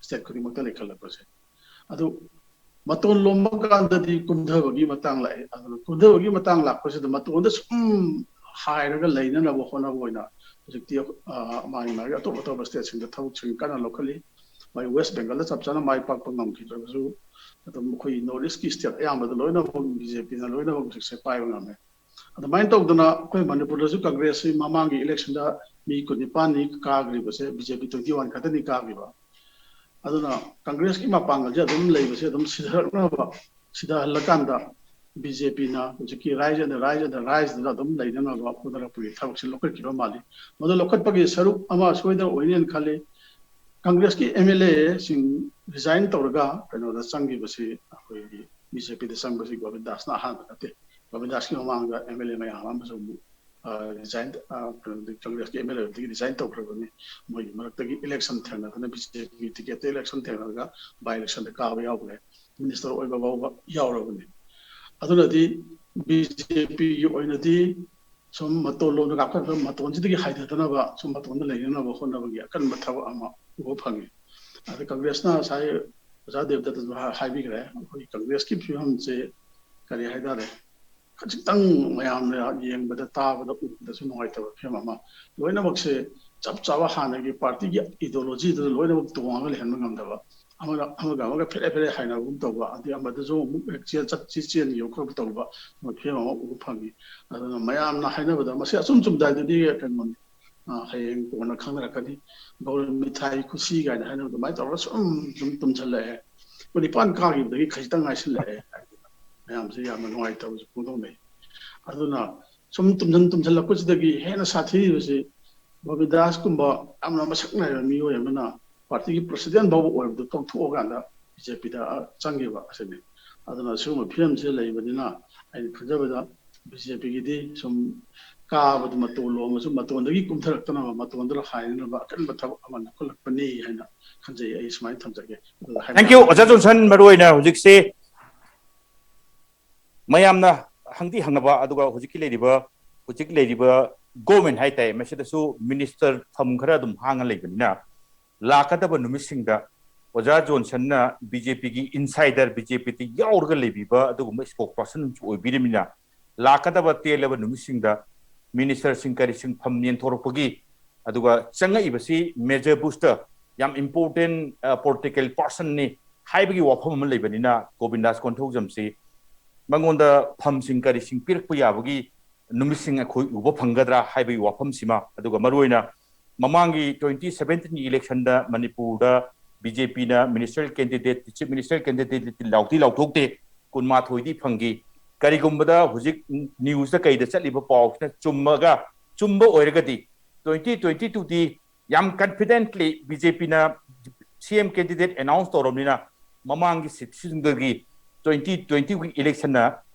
ꯁ꯭ꯇꯦꯠ ꯈꯨꯗꯤꯡꯃꯛꯇ ꯂꯩꯈꯠꯂꯛꯄꯁꯦ꯫ ꯑꯗꯨ ꯃꯇꯣꯟ ꯂꯣꯝꯕ ꯀꯥꯟꯗꯗꯤ ꯀꯨꯝꯊꯕꯒꯤ ꯃꯇꯥꯡ ꯂꯥꯛꯑꯦ꯫ ꯑꯗꯨꯅ ꯀꯨꯝꯊꯕꯒꯤ ꯃꯇꯥꯡ ꯂꯥꯛꯄꯁꯤꯗ ꯃꯇꯣꯟꯗ ꯁꯨꯝ ꯍꯥꯏꯔꯒ ꯂꯩꯅꯅꯕ ꯍꯣꯠꯅꯕ ꯑꯣꯏꯅ ꯍꯧꯖꯤꯛꯇꯤ, ꯑ, ꯃꯥꯒꯤ ꯃꯥꯒꯤ ꯑꯇꯣꯞ ꯑꯇꯣꯞꯄ stateꯁꯤꯡꯗ ꯊꯕꯛꯁꯤꯡ ꯀꯟꯅ ꯂꯧꯈꯠꯂꯤ꯫ ꯃꯥꯒꯤ West Bengalꯗ ꯆꯞ ꯆꯥꯅ ꯃꯥꯏ ꯄꯥꯛꯄ ꯉꯝꯈꯤꯗ꯭ꯔꯒꯁꯨ, ꯑꯗꯨꯝ ꯑꯩꯈꯣꯏ North Eastꯀꯤ state ꯑꯌꯥꯝꯕꯗ ꯂꯣꯏꯅꯃꯛ BJPꯅ ꯂꯣꯏꯅꯃꯛ ꯍꯧꯖꯤꯛꯁꯦ ꯄꯥꯏꯕ ꯉꯝꯃꯦ꯫ ꯑꯗꯨꯃꯥꯏꯅ ꯇꯧꯗꯅ ꯑꯩꯈꯣꯏ ꯃꯅꯤꯄꯨꯔꯗꯁꯨ Congressꯁꯤ ꯃꯃꯥꯡꯒꯤ electionꯗ ꯃꯤ ꯀꯨꯟꯅꯤꯄꯥꯟꯅꯤ ꯀꯥꯈ꯭ꯔꯤꯕꯁꯦ, BJP twenty one ꯈꯛꯇꯅꯤ ꯀꯥꯈ꯭ꯔꯤꯕ꯫ ꯑꯗꯨꯅ Congressꯀꯤ ꯃꯄꯥꯡꯒꯜꯁꯦ ꯑꯗꯨꯝ ꯂꯩꯕꯁꯦ ꯑꯗꯨꯝ ꯁꯤꯊꯔꯛꯅꯕ, ꯁꯤꯊꯍꯜꯂꯀꯥꯟꯗ BJPꯅ ꯍꯧꯖꯤꯛꯀꯤ rise and rise and riseꯗꯨꯗ ꯑꯗꯨꯝ ꯂꯩꯅꯅꯕ ꯍꯣꯠꯅꯔꯛꯄꯒꯤ ꯊꯕꯛꯁꯦ ꯂꯧꯈꯠꯈꯤꯕ ꯃꯥꯜꯂꯤ꯫ ꯃꯗꯨ ꯂꯧꯈꯠꯄꯒꯤ ꯁꯔꯨꯛ ꯑꯃ ꯁꯣꯏꯗꯅ ꯑꯣꯏꯅꯦꯅ ꯈꯜꯂꯤ꯫ Congressꯀꯤ MLAꯁꯤꯡ resign ꯇꯧꯔꯒ ꯀꯩꯅꯣꯗ ꯆꯪꯈꯤꯕꯁꯤ, ꯑꯩꯈꯣꯏꯒꯤ BJPꯗ ꯆꯪꯕꯁꯤ ꯒꯣꯕꯤꯟꯗꯥꯁꯅ ꯑꯍꯥꯟꯕ ꯅꯠꯇꯦ꯫ ꯒꯣꯕꯤꯟꯗꯥꯁꯀꯤ ꯃꯃꯥꯡꯗ MLA ꯃꯌꯥꯝ ꯑꯃꯁꯨ ꯑꯃꯨꯛ, ꯑ, resign, ꯑ, ꯀꯩꯅꯣꯗꯤ Congressꯀꯤ MLAꯗꯒꯤ resign ꯇꯧꯈ꯭ꯔꯕꯅꯤ꯫ ꯃꯣꯏꯒꯤ ꯃꯔꯛꯇꯒꯤ election ꯊꯦꯡꯅꯗꯅ BJP ticketꯇ election ꯊꯦꯡꯅꯔꯒ by electionꯗ ꯀꯥꯕ ꯌꯥꯎꯈ꯭ꯔꯦ꯫ Minister ꯑꯣꯏꯕ ꯐꯥꯎꯕ ꯌꯥꯎꯔꯕꯅꯤ꯫ ꯑꯗꯨꯅꯗꯤ BJPꯒꯤ ꯑꯣꯏꯅꯗꯤ ꯁꯨꯝ ꯃꯇꯣꯟ ꯂꯣꯝꯗ ꯀꯥꯈꯠꯄ, ꯃꯇꯣꯟꯁꯤꯗꯒꯤ ꯍꯥꯏꯊꯗꯅꯕ, ꯁꯨꯝ ꯃꯇꯣꯟꯗ ꯂꯩꯅꯅꯕ ꯍꯣꯠꯅꯕꯒꯤ ꯑꯀꯟꯕ ꯊꯕꯛ ꯑꯃ ꯎꯕ ꯐꯪꯉꯤ꯫ ꯑꯗ Congressꯅ ꯉꯁꯥꯏ ꯑꯣꯖꯥ ꯗꯦꯕꯗꯠꯇꯁꯨ ꯍꯥ-, ꯍꯥꯏꯕꯤꯈ꯭ꯔꯦ, ꯑꯩꯈꯣꯏ Congressꯀꯤ ꯐꯤꯕꯝꯁꯦ ꯀꯔꯤ ꯍꯥꯏꯇꯥꯔꯦ, ꯈꯖꯤꯛꯇꯪ ꯃꯌꯥꯝꯅ ꯌꯦꯡꯕꯗ, ꯇꯥꯕꯗ, ꯎꯕꯗꯁꯨ ꯅꯨꯡꯉꯥꯏꯇꯕ ꯐꯤꯕꯝ ꯑꯃ, ꯂꯣꯏꯅꯃꯛꯁꯦ ꯆꯞ ꯆꯥꯕ ꯍꯥꯟꯅꯒꯤ partyꯒꯤ ideologyꯗꯨꯗ ꯂꯣꯏꯅꯃꯛ ꯇꯣꯡꯉꯒ ꯂꯩꯍꯟꯕ ꯉꯝꯗꯕ, ꯑꯃꯒ ꯑꯃꯒ ꯑꯃꯒ ꯐꯦꯔꯦ ꯐꯦꯔꯦ ꯍꯥꯏꯅꯕꯒꯨꯝ ꯇꯧꯕ, ꯑꯗꯩ ꯑꯃꯗꯁꯨ ꯑꯃꯨꯛ ꯍꯦꯛ ꯆꯦꯟ-, ꯆꯠ-, ꯆꯦꯟ-, ꯆꯦꯟꯈꯤꯕ ꯈꯣꯠꯄ ꯇꯧꯕ, ꯐꯤꯕꯝ ꯑꯃ ꯎꯕ ꯐꯪꯉꯤ꯫ ꯑꯗꯨꯅ ꯃꯌꯥꯝꯅ ꯍꯥꯏꯅꯕꯗ ꯃꯁꯤ ꯑꯆꯨꯝ ꯆꯨꯝꯗ ꯍꯥꯏꯗꯨꯗꯤ ꯀꯩꯅꯣꯅꯤ, ꯑ, ꯍꯌꯦꯡ ꯀꯣꯟꯅ ꯈꯪꯅꯔꯛꯀꯅꯤ꯫ ꯒꯧꯔ ꯃꯤꯊꯥꯏ ꯈꯨꯁꯤ ꯀꯥꯏꯅ ꯍꯥꯏꯅꯕ ꯑꯗꯨꯃꯥꯏꯅ ꯇꯧꯔꯒ ꯁꯨꯝ ꯁꯨꯝ ꯇꯨꯝꯁꯤꯜꯂꯛꯑꯦ꯫ ꯀꯨꯟꯅꯤꯄꯥꯟ ꯀꯥꯈꯤꯕꯗꯒꯤ ꯈꯖꯤꯛꯇꯪ ꯉꯥꯏꯁꯤꯜꯂꯛꯑꯦ꯫ ꯃꯌꯥꯝꯁꯦ ꯌꯥꯝꯅ ꯅꯨꯡꯉꯥꯏꯇꯕꯁꯨ ꯐꯣꯡꯗꯣꯛꯅꯩ꯫ ꯑꯗꯨꯅ ꯁꯨꯝ ꯇꯨꯝꯁꯤꯟ ꯇꯨꯝꯁꯤꯜꯂꯛꯄꯁꯤꯗꯒꯤ ꯍꯦꯟꯅ ꯁꯥꯊꯤꯔꯤꯕꯁꯤ ꯒꯣꯕꯤꯟꯗꯥꯁꯀꯨꯝꯕ ꯌꯥꯝꯅ ꯃꯁꯛ ꯅꯥꯏꯕ ꯃꯤꯑꯣꯏ ꯑꯃꯅ partyꯒꯤ president ꯐꯥꯎꯕ ꯑꯣꯏꯕꯗꯨ ꯇꯣꯛꯊꯣꯛꯑꯀꯥꯟꯗ BJPꯗ ꯆꯪꯈꯤꯕ ꯑꯁꯤꯅꯤ꯫ ꯑꯗꯨꯅ ꯁꯤꯒꯨꯝꯕ ꯐꯤꯕꯝꯁꯤꯗ ꯂꯩꯕꯅꯤꯅ ꯑꯩꯅ ꯈꯟꯖꯕꯗ BJPꯒꯤꯗꯤ ꯁꯨꯝ ꯀꯥꯕꯗꯨ ꯃꯇꯣꯟ ꯂꯣꯝ ꯑꯃꯁꯨꯡ ꯃꯇꯣꯟꯗꯒꯤ ꯀꯨꯝꯊꯔꯛꯇꯅꯕ, ꯃꯇꯣꯟꯗ ꯍꯥꯏꯅꯅꯕ ꯑꯀꯟꯕ ꯊꯕꯛ ꯑꯃ ꯂꯧꯈꯠꯂꯛꯄꯅꯤ ꯍꯥꯏꯅ ꯈꯟꯖꯩ꯫ ꯑꯩ ꯁꯨꯃꯥꯏꯅ ꯊꯝꯖꯒꯦ꯫ ꯑꯗꯨꯒ ꯍꯥꯏꯕ Thank you, ꯌꯥꯕ ꯑꯣꯖꯥ ꯖꯣꯟꯁꯟ꯫ ꯃꯔꯨ ꯑꯣꯏꯅ ꯍꯧꯖꯤꯛꯁꯦ ꯃꯌꯥꯝꯅ ꯍꯪꯗꯤ ꯍꯪꯅꯕ, ꯑꯗꯨꯒ ꯍꯧꯖꯤꯛꯀꯤ ꯂꯩꯔꯤꯕ, ꯍꯧꯖꯤꯛ ꯂꯩꯔꯤꯕ government ꯍꯥꯏꯇꯥꯔꯦ, ꯃꯁꯤꯗꯁꯨ minister ꯐꯝ ꯈꯔ ꯑꯗꯨꯝ ꯍꯥꯡꯉ ꯂꯩꯕꯅꯤꯅ, ꯂꯥꯛꯀꯗꯕ ꯅꯨꯃꯤꯠꯁꯤꯡꯗ ꯑꯣꯖꯥ ꯖꯣꯟꯁꯟꯅ ꯕꯤ ꯖꯦ ꯄꯤꯒꯤ ꯏꯟꯁꯥꯏꯗꯔ, ꯕꯤ ꯖꯦ ꯄꯤꯗ ꯌꯥꯎꯔꯒ ꯂꯩꯕꯤꯕ ꯑꯗꯨꯒꯨꯝꯕ ꯁ꯭ꯄꯣꯛꯁ ꯄꯔꯁꯟ ꯑꯃꯁꯨ ꯑꯣꯏꯕꯤꯔꯤꯕꯅꯤꯅ, ꯂꯥꯛꯀꯗꯕ ꯇꯦꯜꯂꯕ ꯅꯨꯃꯤꯠꯁꯤꯡꯗ ꯃꯤꯅꯤꯁꯇꯔꯁꯤꯡ ꯀꯔꯤꯁꯤꯡ ꯐꯝ ꯌꯦꯟꯊꯣꯔꯛꯄꯒꯤ, ꯑꯗꯨꯒ ꯆꯪꯉꯛꯏꯕꯁꯤ ꯃꯦꯖꯔ ꯕꯨꯁꯇ ꯌꯥꯝ ꯏꯝꯄꯣꯔꯇꯦꯟ ꯄꯣꯂꯤꯇꯤꯀꯦꯜ ꯄꯥꯔꯁꯟꯅꯤ ꯍꯥꯏꯕꯒꯤ ꯋꯥꯐꯝ ꯑꯃ ꯂꯩꯕꯅꯤꯅ, ꯒꯣꯕꯤꯟꯗꯥꯁ ꯀꯣꯟꯊꯧꯖꯝꯁꯤ ꯃꯉꯣꯟꯗ ꯐꯝꯁꯤꯡ ꯀꯔꯤꯁꯤꯡ ꯄꯤꯔꯛꯄ ꯌꯥꯕꯒꯤ ꯅꯨꯃꯤꯠꯁꯤꯡ ꯑꯩꯈꯣꯏ ꯎꯕ ꯐꯪꯒꯗ꯭ꯔꯥ ꯍꯥꯏꯕꯒꯤ ꯋꯥꯐꯝꯁꯤꯃ, ꯑꯗꯨꯒ ꯃꯔꯨꯑꯣꯏꯅ ꯃꯃꯥꯡꯒꯤ ꯇ꯭ꯋꯦꯟꯇꯤ ꯁꯕꯦꯟꯇꯤꯟꯒꯤ ꯏꯂꯦꯛꯁꯟꯗ ꯃꯅꯤꯄꯨꯔꯗ ꯕꯤ ꯖꯦ ꯄꯤꯅ minister candidate, chief minister candidate ꯂꯥꯎꯗꯤ ꯂꯥꯎꯊꯣꯛꯇꯦ, ꯀꯨꯟꯃꯥꯊꯣꯏꯗꯤ ꯐꯪꯈꯤ꯫ ꯀꯔꯤꯒꯨꯝꯕꯗ ꯍꯧꯖꯤꯛ ꯅ꯭ꯌꯨꯁꯇ ꯀꯩꯗ ꯆꯠꯂꯤꯕ ꯄꯥꯎꯁꯤꯅ ꯆꯨꯝꯃꯒ, ꯆꯨꯝꯕ ꯑꯣꯏꯔꯒꯗꯤ, ꯇ꯭ꯋꯦꯟꯇꯤ ꯇ꯭ꯋꯦꯟꯇꯤ ꯇꯨꯗꯤ ꯌꯥꯝ ꯀꯟꯐꯤꯗꯦꯟꯠꯂꯤ ꯕꯤ ꯖꯦ ꯄꯤꯅ ꯁꯤ ꯑꯦꯝ ꯀꯦꯟꯗꯤꯗꯦꯠ ꯑꯦꯅꯥꯎꯟꯁ ꯇꯧꯔꯕꯅꯤꯅ, ꯃꯃꯥꯡꯒꯤ ꯁꯤꯠꯁꯤꯡꯗꯒꯤ ꯇ꯭ꯋꯦꯟꯇꯤ ꯇ꯭ꯋꯦꯟꯇꯤꯒꯤ ꯏꯂꯦꯛꯁꯟꯅ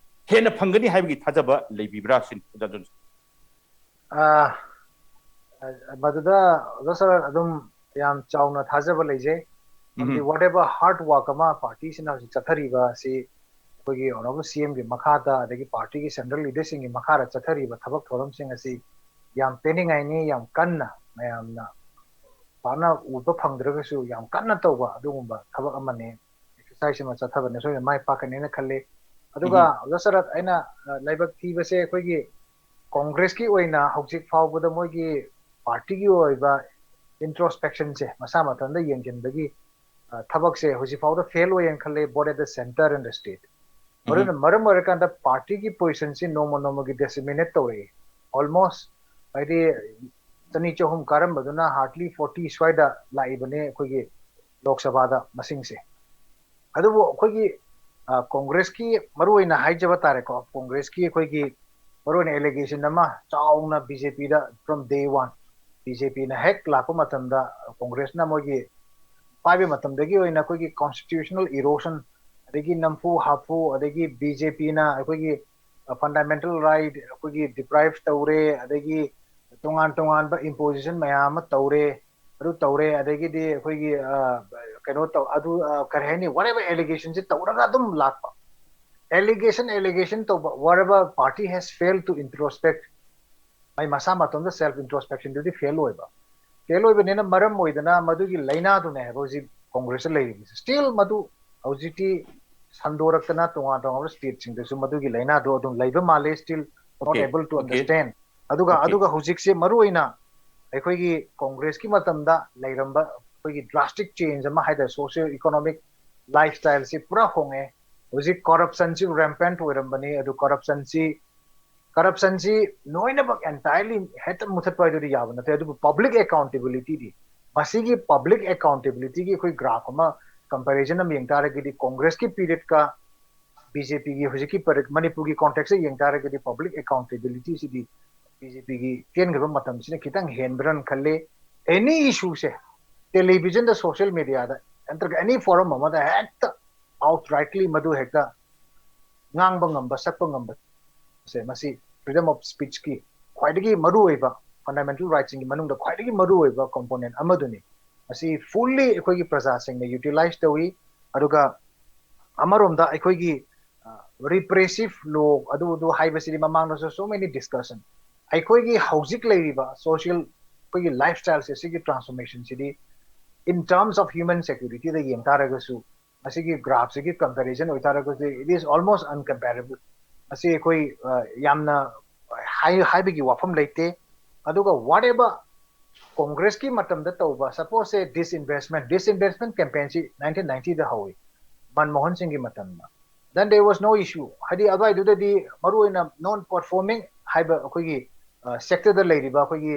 ꯍꯦꯟꯅ ꯐꯪꯒꯅꯤ ꯍꯥꯏꯕꯒꯤ ꯊꯥꯖꯕ ꯂꯩꯕꯤꯕ꯭ꯔꯥ ꯁꯤꯅꯤ, ꯑꯣꯖꯥ ꯖꯣꯟꯁꯟ꯫ ꯑꯥ, ꯃꯗꯨꯗ ꯑꯣꯖꯥ ꯁꯥꯔ ꯑꯗꯨꯝ ꯌꯥꯝ ꯆꯥꯎꯅ ꯊꯥꯖꯕ ꯂꯩꯖꯩ꯫ ꯃꯔꯝꯗꯤ ꯎꯝ꯫ Whatever hard work ꯑꯃ ꯄꯥꯔꯇꯤꯁꯤꯅ ꯍꯧꯖꯤꯛ ꯆꯠꯊꯔꯤꯕ ꯑꯁꯤ ꯑꯩꯈꯣꯏꯒꯤ ꯑꯣꯅꯔꯦꯕꯜ ꯁꯤ ꯑꯦꯝꯒꯤ ꯃꯈꯥꯗ, ꯑꯗꯒꯤ ꯄꯥꯔꯇꯤꯒꯤ ꯁꯦꯟꯇ꯭ꯔꯦꯜ ꯂꯤꯗꯔꯁꯤꯡꯒꯤ ꯃꯈꯥꯗ ꯆꯠꯊꯔꯤꯕ ꯊꯕꯛ ꯊꯧꯔꯝꯁꯤꯡ ꯑꯁꯤ ꯌꯥꯝ ꯄꯦꯟꯅꯤꯡꯉꯥꯏꯅꯤ, ꯌꯥꯝ ꯀꯟꯅ ꯃꯌꯥꯝꯅ ꯄꯥꯛꯅ ꯎꯕ ꯐꯪꯗ꯭ꯔꯒꯁꯨ ꯌꯥꯝ ꯀꯟꯅ ꯇꯧꯕ ꯑꯗꯨꯒꯨꯝꯕ ꯊꯕꯛ ꯑꯃꯅꯤ꯫ ꯑꯦꯛꯁꯔꯁꯥꯏꯁ ꯑꯃ ꯆꯠꯊꯕꯅ ꯁꯣꯏꯗꯅ ꯃꯥꯏ ꯄꯥꯛꯀꯅꯦꯅ ꯈꯜꯂꯤ꯫ ꯑꯗꯨꯒ ꯎꯝ꯫ ꯑꯣꯖꯥ ꯁꯔꯠ, ꯑꯩꯅ ꯑ, ꯂꯥꯏꯕꯛ ꯊꯤꯕꯁꯦ ꯑꯩꯈꯣꯏꯒꯤ ꯀꯣꯡꯒ꯭ꯔꯦꯁꯀꯤ ꯑꯣꯏꯅ ꯍꯧꯖꯤꯛ ꯐꯥꯎꯕꯗ ꯃꯣꯏꯒꯤ ꯄꯥꯔꯇꯤꯒꯤ ꯑꯣꯏꯕ ꯏꯟꯇ꯭ꯔꯣꯁꯄꯦꯛꯁꯟꯁꯦ, ꯃꯁꯥ ꯃꯊꯟꯇ ꯌꯦꯡꯁꯤꯟꯕꯒꯤ ꯑ, ꯊꯕꯛꯁꯦ ꯍꯧꯖꯤꯛ ꯐꯥꯎꯗ ꯐꯦꯜ ꯑꯣꯏꯌꯦꯅ ꯈꯜꯂꯦ, both at the centre and the state꯫ ꯃꯔꯨ ꯑꯣꯏꯅ ꯃꯔꯝ ꯑꯣꯏꯔꯀꯥꯟꯗ ꯄꯥꯔꯇꯤꯒꯤ ꯄꯣꯖꯤꯁꯟꯁꯤ ꯅꯣꯡꯃ ꯅꯣꯡꯃꯒꯤ ꯗꯤꯁꯦꯃꯤꯅꯦꯠ ꯇꯧꯔꯛꯏ꯫ ꯑꯣꯜꯃꯣꯁ ꯍꯥꯏꯗꯤ ꯆꯅꯤ ꯆꯍꯨꯝ ꯀꯥꯔꯝꯕꯗꯨꯅ ꯍꯥꯔꯗꯂꯤ ꯐꯣꯔꯇꯤ ꯁ꯭ꯋꯥꯏꯗ ꯂꯥꯛꯏꯕꯅꯦ ꯑꯩꯈꯣꯏꯒꯤ ꯂꯣꯛ ꯁꯚꯥꯗ ꯃꯁꯤꯡꯁꯦ꯫ ꯑꯗꯨꯕꯨ ꯑꯩꯈꯣꯏꯒꯤ ꯑ, ꯀꯣꯡꯒ꯭ꯔꯦꯁꯀꯤ ꯃꯔꯨꯑꯣꯏꯅ ꯍꯥꯏꯖꯕ ꯇꯥꯔꯦꯀꯣ, ꯀꯣꯡꯒ꯭ꯔꯦꯁꯀꯤ ꯑꯩꯈꯣꯏꯒꯤ ꯃꯔꯨꯑꯣꯏꯅ ꯑꯦꯂꯤꯒꯦꯁꯟ ꯑꯃ ꯆꯥꯎꯅ ꯕꯤ ꯖꯦ ꯄꯤꯗ from day one, B J ꯄꯤꯅ ꯍꯦꯛ ꯂꯥꯛꯄ ꯃꯇꯝꯗ ꯀꯣꯡꯒ꯭ꯔꯦꯁꯅ ꯃꯣꯏꯒꯤ ꯄꯥꯏꯕ ꯃꯇꯝꯗꯒꯤ ꯑꯣꯏꯅ ꯑꯩꯈꯣꯏꯒꯤ ꯀꯣꯟꯁꯇꯤꯇ꯭ꯌꯨꯁꯅꯦꯜ ꯏꯔꯣꯁꯟ, ꯑꯗꯒꯤ ꯅꯝꯐꯨ ꯍꯥꯐꯨ, ꯑꯗꯒꯤ ꯕꯤ ꯖꯦ ꯄꯤꯅ ꯑꯩꯈꯣꯏꯒꯤ ꯐꯟꯗꯥꯃꯦꯟꯇꯦꯜ ꯔꯥꯏꯠ ꯑꯩꯈꯣꯏꯒꯤ ꯗꯤꯄ꯭ꯔꯥꯏꯚ ꯇꯧꯔꯦ, ꯑꯗꯒꯤ ꯇꯣꯉꯥꯟ ꯇꯣꯉꯥꯟꯕ ꯏꯝꯄꯣꯖꯤꯁꯟ ꯃꯌꯥꯝ ꯑꯃ ꯇꯧꯔꯦ, ꯑꯗꯨ ꯇꯧꯔꯦ, ꯑꯗꯒꯤꯗꯤ ꯑꯩꯈꯣꯏꯒꯤ ꯑ, ꯀꯩꯅꯣ ꯇꯧ, ꯑꯗꯨ ꯑ, ꯀꯔꯤ ꯍꯥꯏꯅꯤ, ꯋꯥꯠ ꯑꯦꯚꯔ ꯑꯦꯂꯤꯒꯦꯁꯟꯁꯦ ꯇꯧꯔꯒ ꯑꯗꯨꯝ ꯂꯥꯛꯄ꯫ ꯑꯦꯂꯤꯒꯦꯁꯟ ꯑꯦꯂꯤꯒꯦꯁꯟ ꯇꯧꯕ, whatever party has failed to introspect, ꯃꯥꯏ ꯃꯁꯥ ꯃꯇꯣꯝꯗ ꯁꯦꯜꯐ ꯏꯟꯇ꯭ꯔꯣꯁꯄꯦꯛꯁꯟꯗꯨꯗꯤ ꯐꯦꯜ ꯑꯣꯏꯕ꯫ ꯐꯦꯜ ꯑꯣꯏꯕꯅꯤꯅ ꯃꯔꯝ ꯑꯣꯏꯗꯅ ꯃꯗꯨꯒꯤ ꯂꯥꯏꯅꯥꯗꯨꯅꯦ ꯍꯥꯏꯕ ꯍꯧꯖꯤꯛ ꯀꯣꯡꯒ꯭ꯔꯦꯁꯇ ꯂꯩꯔꯤꯕꯁꯦ꯫ Still ꯃꯗꯨ ꯍꯧꯖꯤꯛꯇꯤ ꯁꯟꯗꯣꯔꯛꯇꯅ ꯇꯣꯉꯥꯟ ꯇꯣꯉꯥꯟꯕ stateꯁꯤꯡꯗꯁꯨ ꯃꯗꯨꯒꯤ ꯂꯥꯏꯅꯥꯗꯣ ꯑꯗꯨꯝ ꯂꯩꯕ ꯃꯥꯜꯂꯦ, still not Okay, able to okay. Understand꯫ ꯑꯗꯨꯒ Okay. ꯑꯗꯨꯒ ꯍꯧꯖꯤꯛꯁꯦ ꯃꯔꯨ ꯑꯣꯏꯅ ꯑꯩꯈꯣꯏꯒꯤ ꯀꯣꯡꯒ꯭ꯔꯦꯁꯀꯤ ꯃꯇꯝꯗ ꯂꯩꯔꯝꯕ ꯑꯩꯈꯣꯏꯒꯤ drastic change ꯑꯃ ꯍꯥꯏꯇꯥꯔꯦ, socio economic lifestyleꯁꯤ ꯄꯨꯔꯥ ꯍꯣꯡꯉꯦ꯫ ꯍꯧꯖꯤꯛ corruptionꯁꯤ rampant ꯑꯣꯏꯔꯝꯕꯅꯤ, ꯑꯗꯨ corruptionꯁꯤ corruptionꯁꯤ ꯂꯣꯏꯅꯃꯛ entirely ꯍꯦꯛꯇ ꯃꯨꯊꯠꯄ ꯍꯥꯏꯗꯨꯗꯤ ꯌꯥꯕ ꯅꯠꯇꯦ, ꯑꯗꯨꯕꯨ public accountabilityꯗꯤ, ꯃꯁꯤꯒꯤ public accountabilityꯒꯤ ꯑꯩꯈꯣꯏ graph ꯑꯃ comparison ꯑꯃ ꯌꯦꯡ ꯇꯥꯔꯒꯗꯤ ꯀꯣꯡꯒ꯭ꯔꯦꯁꯀꯤ periodꯀ BJPꯒꯤ ꯍꯧꯖꯤꯛꯀꯤ ꯄꯔ- ꯃꯅꯤꯄꯨꯔꯒꯤ contextꯇ ꯌꯦꯡ ꯇꯥꯔꯒꯗꯤ public accountabilityꯁꯤꯗꯤ BJPꯒꯤ ꯇꯦꯟꯈ꯭ꯔꯕ ꯃꯇꯝꯁꯤꯅ ꯈꯤꯇꯪ ꯍꯦꯟꯕ꯭ꯔꯅ ꯈꯜꯂꯤ꯫ Any issueꯁꯦ televisionꯗ, social mediaꯗ, ꯅꯠꯇ꯭ꯔꯒ any forum ꯑꯃꯗ ꯍꯦꯛꯇ outrightly ꯃꯗꯨ ꯍꯦꯛꯇ ꯉꯥꯡꯕ ꯉꯝꯕ, ꯁꯛꯄ ꯉꯝꯕꯁꯦ ꯃꯁꯤ freedom of speechꯀꯤ ꯈ꯭ꯋꯥꯏꯗꯒꯤ ꯃꯔꯨꯑꯣꯏꯕ fundamental rightꯁꯤꯡꯒꯤ ꯃꯅꯨꯡꯗ ꯈ꯭ꯋꯥꯏꯗꯒꯤ ꯃꯔꯨꯑꯣꯏꯕ component ꯑꯃꯗꯨꯅꯤ꯫ ꯃꯁꯤ fully ꯑꯩꯈꯣꯏꯒꯤ ꯄ꯭ꯔꯖꯥꯁꯤꯡꯅ utilize ꯇꯧꯏ꯫ ꯑꯗꯨꯒ ꯑꯃꯔꯣꯝꯗ ꯑꯩꯈꯣꯏꯒꯤ repressive law ꯑꯗꯨ ꯑꯗꯨ ꯍꯥꯏꯕꯁꯤꯗꯤ ꯃꯃꯥꯡꯗꯁꯨ so many discussion, ꯑꯩꯈꯣꯏꯒꯤ ꯍꯧꯖꯤꯛ ꯂꯩꯔꯤꯕ social ꯑꯩꯈꯣꯏꯒꯤ lifestyleꯁꯦ ꯁꯤꯒꯤ transformationꯁꯤꯗꯤ in terms of human securityꯗ ꯌꯦꯡ ꯇꯥꯔꯒꯁꯨ ꯃꯁꯤꯒꯤ graphꯁꯤꯒꯤ comparison ꯑꯣꯏꯇꯥꯔꯒꯁꯨ it is almost uncomparable꯫ ꯃꯁꯤ ꯑꯩꯈꯣꯏ ꯑ, ꯌꯥꯝꯅ ꯍꯥꯏ- ꯍꯥꯏꯕꯒꯤ ꯋꯥꯐꯝ ꯂꯩꯇꯦ꯫ ꯑꯗꯨꯒ whatever ꯀꯣꯡꯒ꯭ꯔꯦꯁꯀꯤ ꯃꯇꯝꯗ ꯇꯧꯕ, suppose say disinvestment, disinvestment campaignꯁꯤ nineteen ninetyꯗ ꯍꯧꯏ ꯃꯟꯃꯣꯍꯟ ꯁꯤꯡꯒꯤ ꯃꯇꯝꯗ꯫ Then there was no issue꯫ ꯍꯥꯏꯗꯤ ꯑꯗꯨꯋꯥꯏꯗꯨꯗꯗꯤ ꯃꯔꯨꯑꯣꯏꯅ non performing ꯍꯥꯏꯕ ꯑꯩꯈꯣꯏꯒꯤ sectorꯗ ꯂꯩꯔꯤꯕ ꯑꯩꯈꯣꯏꯒꯤ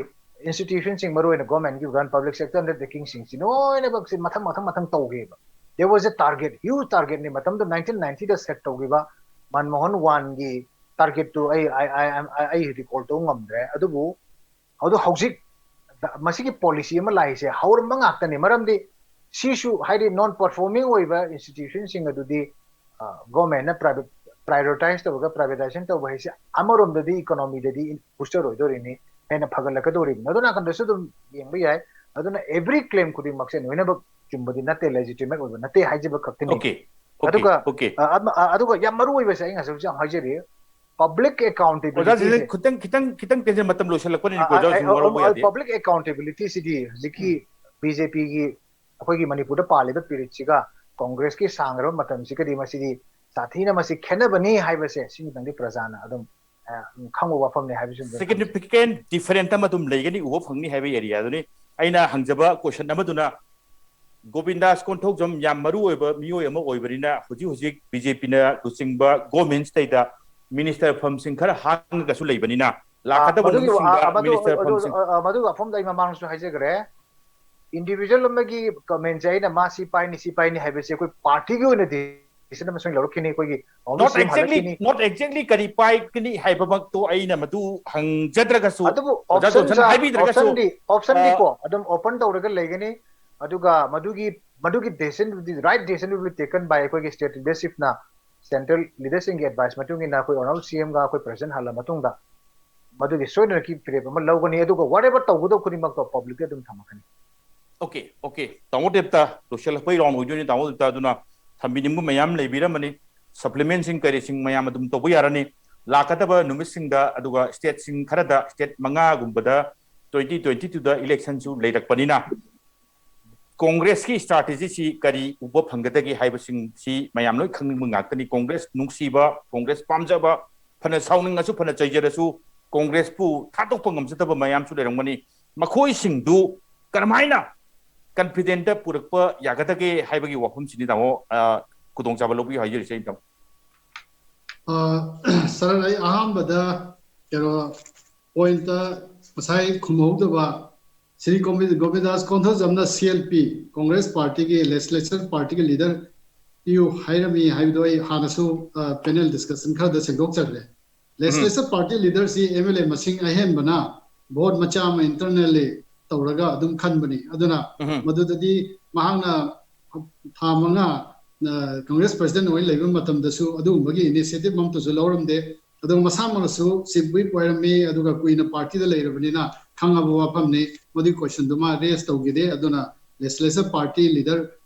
institutionꯁꯤꯡ, ꯃꯔꯨꯑꯣꯏꯅ governmentꯀꯤ ꯑꯣꯏꯕ public sector undertakingꯁꯤꯡꯁꯤ ꯂꯣꯏꯅꯃꯛꯁꯤ ꯃꯊꯪ ꯃꯊꯪ ꯃꯊꯪ ꯇꯧꯈꯤꯕ꯫ There was a target, huge targetꯅꯤ ꯃꯇꯝꯗꯨ nineteen ninetyꯗ set ꯇꯧꯈꯤꯕ ꯃꯟꯃꯣꯍꯟ one ꯒꯤ targetꯇꯨ ꯑꯩ ꯑꯩ ꯑꯩ ꯑꯩ recall ꯇꯧꯕ ꯉꯝꯗ꯭ꯔꯦ꯫ ꯑꯗꯨꯕꯨ ꯑꯗꯨ ꯍꯧꯖꯤꯛ ꯃꯁꯤꯒꯤ policy ꯑꯃ ꯂꯥꯛꯏꯁꯦ ꯍꯧꯔꯝꯕ ꯉꯥꯛꯇꯅꯤ꯫ ꯃꯔꯝꯗꯤ ꯁꯤꯁꯨ ꯍꯥꯏꯗꯤ non performing ꯑꯣꯏꯕ institutionꯁꯤꯡ ꯑꯗꯨꯗꯤ governmentꯅ private prioritize ꯇꯧꯔꯒ privatization ꯇꯧꯕ ꯍꯥꯏꯁꯦ ꯑꯃꯔꯣꯝꯗꯗꯤ economyꯗꯗꯤ booster ꯑꯣꯏꯗꯣꯔꯤꯅꯤ, ꯍꯦꯟꯅ ꯐꯒꯠꯂꯛꯀꯗꯧꯔꯤꯕꯅꯤ꯫ ꯑꯗꯨ ꯅꯥꯀꯟꯗꯁꯨ ꯑꯗꯨꯝ ꯌꯦꯡꯕ ꯌꯥꯏ꯫ ꯑꯗꯨꯅ every claim ꯈꯨꯗꯤꯡꯃꯛꯁꯦ ꯂꯣꯏꯅꯃꯛ ꯆꯨꯝꯕꯗꯤ ꯅꯠꯇꯦ, legitimate ꯑꯣꯏꯕ ꯅꯠꯇꯦ ꯍꯥꯏꯖꯕ ꯈꯛꯇꯅꯤ꯫ Okay, okay, ꯑꯗꯨꯒ okay. ꯑ, ꯑꯃ- ꯑ, ꯑꯗꯨꯒ ꯌꯥꯝ ꯃꯔꯨ ꯑꯣꯏꯕꯁꯦ ꯑꯩ ꯉꯁꯥꯏ ꯍꯧꯖꯤꯛ ꯌꯥꯝ ꯍꯥꯏꯖꯔꯤ, public ꯑꯣꯖꯥꯁꯤꯡ accountabilityꯁꯦ ꯈꯤꯇꯪ ꯈꯤꯇꯪ ꯈꯤꯇꯪ ꯇꯦꯟꯁꯤꯟ ꯃꯇꯝ ꯂꯣꯏꯁꯤꯜꯂꯛꯄꯅꯤꯅꯀꯣ, ꯑꯣꯖꯥꯁꯤꯡ ꯋꯥꯔꯧꯕ ꯌꯥꯗꯦ꯫ Public accountabilityꯁꯤꯗꯤ ꯍꯧꯖꯤꯛꯀꯤ BJPꯒꯤ ꯑꯩꯈꯣꯏꯒꯤ ꯃꯅꯤꯄꯨꯔꯗ ꯄꯥꯜꯂꯤꯕ ꯄꯤꯔꯤꯠꯁꯤꯒ ꯀꯣꯡꯒ꯭ꯔꯦꯁꯀꯤ ꯁꯥꯡꯈ꯭ꯔꯕ ꯃꯇꯝꯁꯤꯒꯗꯤ ꯃꯁꯤꯗꯤ ꯁꯥꯊꯤꯅ ꯃꯁꯤ ꯈꯦꯠꯅꯕꯅꯤ ꯍꯥꯏꯕꯁꯦ ꯁꯤꯒꯤꯗꯪꯗꯤ ꯄ꯭ꯔꯖꯥꯅ ꯑꯗꯨꯝ, ꯑ, ꯈꯪꯕ ꯋꯥꯐꯝꯅꯤ ꯍꯥꯏꯕꯁꯤ ꯑꯗꯨꯝ ꯊꯝꯖꯒꯦ꯫ Significant different ꯑꯃ ꯑꯗꯨꯝ ꯂꯩꯒꯅꯤ, ꯎꯕ ꯐꯪꯅꯤ ꯍꯥꯏꯕ area ꯗꯨꯅꯤ꯫ ꯑꯩꯅ ꯍꯪꯖꯕ question ꯑꯃꯗꯨꯅ, ꯒꯣꯕꯤꯟꯗꯥꯁ ꯀꯣꯟꯊꯧꯖꯝ ꯌꯥꯝ ꯃꯔꯨ ꯑꯣꯏꯕ ꯃꯤꯑꯣꯏ ꯑꯃ ꯑꯣꯏꯕꯅꯤꯅ, ꯍꯧꯖꯤꯛ ꯍꯧꯖꯤꯛ BJP ꯅ ꯂꯨꯆꯤꯡꯕ government ꯁꯤꯗꯩꯗ minister ꯐꯝꯁꯤꯡ ꯈꯔ ꯍꯥꯡꯉꯒꯁꯨ ꯂꯩꯕꯅꯤꯅ, ꯑ, ꯂꯥꯛꯀꯗꯕ ꯃꯗꯨꯒꯤ, ꯅꯨꯃꯤꯠꯁꯤꯡꯗ ꯑ, ꯃꯗꯨ, minister ꯑꯗꯨ, ꯐꯝꯁꯤꯡ ꯑ, ꯑ, ꯃꯗꯨꯒꯤ ꯋꯥꯐꯝꯗ ꯑꯩ ꯃꯃꯥꯡꯗꯁꯨ ꯍꯥꯏꯖꯈ꯭ꯔꯦ꯫ Individual ꯑꯃꯒꯤ comment ꯁꯦ ꯑꯩꯅ ꯃꯥ ꯁꯤ ꯄꯥꯏꯅꯤ, ꯁꯤ ꯄꯥꯏꯅꯤ ꯍꯥꯏꯕꯁꯦ ꯑꯩꯈꯣꯏ party ꯒꯤ ꯑꯣꯏꯅ decision ꯑꯃꯁꯨꯡ ꯂꯧꯔꯛꯈꯤꯅꯤ꯫ ꯑꯩꯈꯣꯏꯒꯤ only not CM exactly, ꯍꯜꯂꯛꯈꯤꯅꯤ꯫ not exactly ꯀꯔꯤ ꯄꯥꯏꯒꯅꯤ ꯍꯥꯏꯕꯃꯛꯇꯣ ꯑꯩꯅ ꯃꯗꯨ ꯍꯪꯖꯗ꯭ꯔꯒꯁꯨ, ꯑꯗꯨꯕꯨ ꯑꯣꯖꯥ option ꯖꯣꯟꯁꯟ ꯁꯥ-, ꯍꯥꯏꯕꯤꯗ꯭ꯔꯒꯁꯨ, option ꯗꯤ, option ꯑ, ꯗꯤꯀꯣ ꯑꯗꯨꯝ open ꯇꯧꯔꯒ ꯂꯩꯒꯅꯤ꯫ ꯑꯗꯨꯒ ꯃꯗꯨꯒꯤ, ꯃꯗꯨꯒꯤ decision ꯗꯨꯗꯤ, right decision will be taken by ꯑꯩꯈꯣꯏꯒꯤ state leadership ꯅ, central leader ꯁꯤꯡꯒꯤ advice ꯃꯇꯨꯡ ꯏꯟꯅ ꯑꯩꯈꯣꯏ honourable CM ꯒ ꯑꯩꯈꯣꯏ president ꯍꯜꯂ ꯃꯇꯨꯡꯗ ꯃꯗꯨꯒꯤ ꯁꯣꯏꯗꯅ ꯐꯤꯔꯦꯞ ꯑꯃ ꯂꯧꯒꯅꯤ꯫ ꯑꯗꯨꯒ whatever ꯇꯧꯒꯗꯧꯕ ꯈꯨꯗꯤꯡꯃꯛꯇꯣ public ꯇ ꯑꯗꯨꯝ ꯊꯝꯃꯛꯀꯅꯤ꯫ Okay, okay. ꯇꯥꯃꯣ ꯗꯦꯕꯇ, ꯂꯣꯏꯁꯤꯜꯂꯛꯄꯒꯤ round ꯑꯣꯏꯗꯣꯏꯅꯤ ꯇꯥꯃꯣ ꯗꯦꯕꯇ, ꯑꯗꯨꯅ ꯊꯝꯕꯤꯅꯤꯡꯕ ꯃꯌꯥꯝ ꯂꯩꯕꯤꯔꯝꯃꯅꯤ꯫ Supplement ꯁꯤꯡ ꯀꯔꯤꯁꯤꯡ ꯃꯌꯥꯝ ꯑꯗꯨꯝ ꯇꯧꯕ ꯌꯥꯔꯅꯤ꯫ ꯂꯥꯛꯀꯗꯕ ꯅꯨꯃꯤꯠꯁꯤꯡꯗ, ꯑꯗꯨꯒ state ꯁꯤꯡ ꯈꯔꯗ, state ꯃꯉꯥꯒꯨꯝꯕꯗ twenty twenty two ꯗ election ꯁꯨ ꯂꯩꯔꯛꯄꯅꯤꯅ, ꯀꯣꯡꯒ꯭ꯔꯦꯁꯀꯤ strategy ꯁꯤ ꯀꯔꯤ ꯎꯕ ꯐꯪꯒꯗꯒꯦ ꯍꯥꯏꯕꯁꯤꯡꯁꯤ ꯃꯌꯥꯝ ꯂꯣꯏ ꯈꯪꯅꯤꯡꯕ ꯉꯥꯛꯇꯅꯤ꯫ ꯀꯣꯡꯒ꯭ꯔꯦꯁ ꯅꯨꯡꯁꯤꯕ, ꯀꯣꯡꯒ꯭ꯔꯦꯁ ꯄꯥꯝꯖꯕ, ꯐꯅ ꯁꯥꯎꯅꯤꯡꯉꯁꯨ, ꯐꯅ ꯆꯩꯖꯔꯁꯨ, ꯀꯣꯡꯒ꯭ꯔꯦꯁꯄꯨ ꯊꯥꯗꯣꯛꯄ ꯉꯝꯖꯗꯕ ꯃꯌꯥꯝꯁꯨ ꯂꯩꯔꯝꯒꯅꯤ꯫ ꯃꯈꯣꯏꯁꯤꯡꯗꯨ ꯀꯔꯝꯍꯥꯏꯅ confident ꯄꯨꯔꯛꯄ ꯌꯥꯒꯗꯒꯦ ꯍꯥꯏꯕꯒꯤ ꯋꯥꯐꯝꯁꯤꯅꯤ ꯇꯥꯃꯣ, ꯑ, ꯈꯨꯗꯣꯡꯆꯥꯕ ꯂꯧꯕꯤꯌꯨ ꯍꯥꯏꯖꯔꯤꯁꯦ ꯑꯩꯅ ꯇꯥꯃꯣ꯫ ꯑ, ꯁꯥꯔ, ꯑꯩ ꯑꯍꯥꯟꯕꯗ ꯀꯩꯅꯣ point ꯉꯁꯥꯏ ꯈꯨꯝꯍꯧꯗꯕ, ꯁ꯭ꯔꯤ ꯒꯣꯕꯤ-, ꯒꯣꯕꯤꯟꯗꯥꯁ ꯀꯣꯟꯊꯧꯖꯝꯅ CLP, Congress Party ꯒꯤ legislature party ꯒꯤ leader ꯄꯤꯌꯨ ꯍꯥꯏꯔꯝꯃꯤ ꯍꯥꯏꯕꯗꯣ ꯑꯩ ꯍꯥꯟꯅꯁꯨ, ꯑ, panel discussion ꯈꯔꯗ ꯁꯦꯡꯗꯣꯛꯆꯈ꯭ꯔꯦ꯫ Legislature party leader ꯁꯤ MLA ꯃꯁꯤꯡ ꯑꯍꯦꯟꯕꯅ vote ꯃꯆꯥ ꯑꯃ internally ꯇꯧꯔꯒ ꯑꯗꯨꯝ ꯈꯟꯕꯅꯤ꯫ ꯑꯗꯨꯅ ꯎꯝ꯫ ꯃꯗꯨꯗꯗꯤ ꯃꯍꯥꯛꯅ ꯊꯥ ꯃꯉꯥ, ꯑ, Congress president ꯑꯣꯏꯅ ꯂꯩꯕ ꯃꯇꯝꯗꯁꯨ ꯑꯗꯨꯒꯨꯝꯕꯒꯤ initiative ꯑꯃꯠꯇꯁꯨ ꯂꯧꯔꯝꯗꯦ꯫ ꯑꯗꯨꯒ ꯃꯁꯥꯃꯛꯅꯁꯨ chief whip ꯑꯣꯏꯔꯝꯃꯤ, ꯑꯗꯨꯒ ꯀꯨꯏꯅ party ꯗ ꯂꯩꯔꯕꯅꯤꯅ ꯈꯪꯉꯕ ꯋꯥꯐꯝꯅꯤ꯫ ꯃꯗꯨꯒꯤ question ꯗꯨ ꯃꯥ raise ꯇꯧꯈꯤꯗꯦ꯫ ꯑꯗꯨꯅ legislature party leader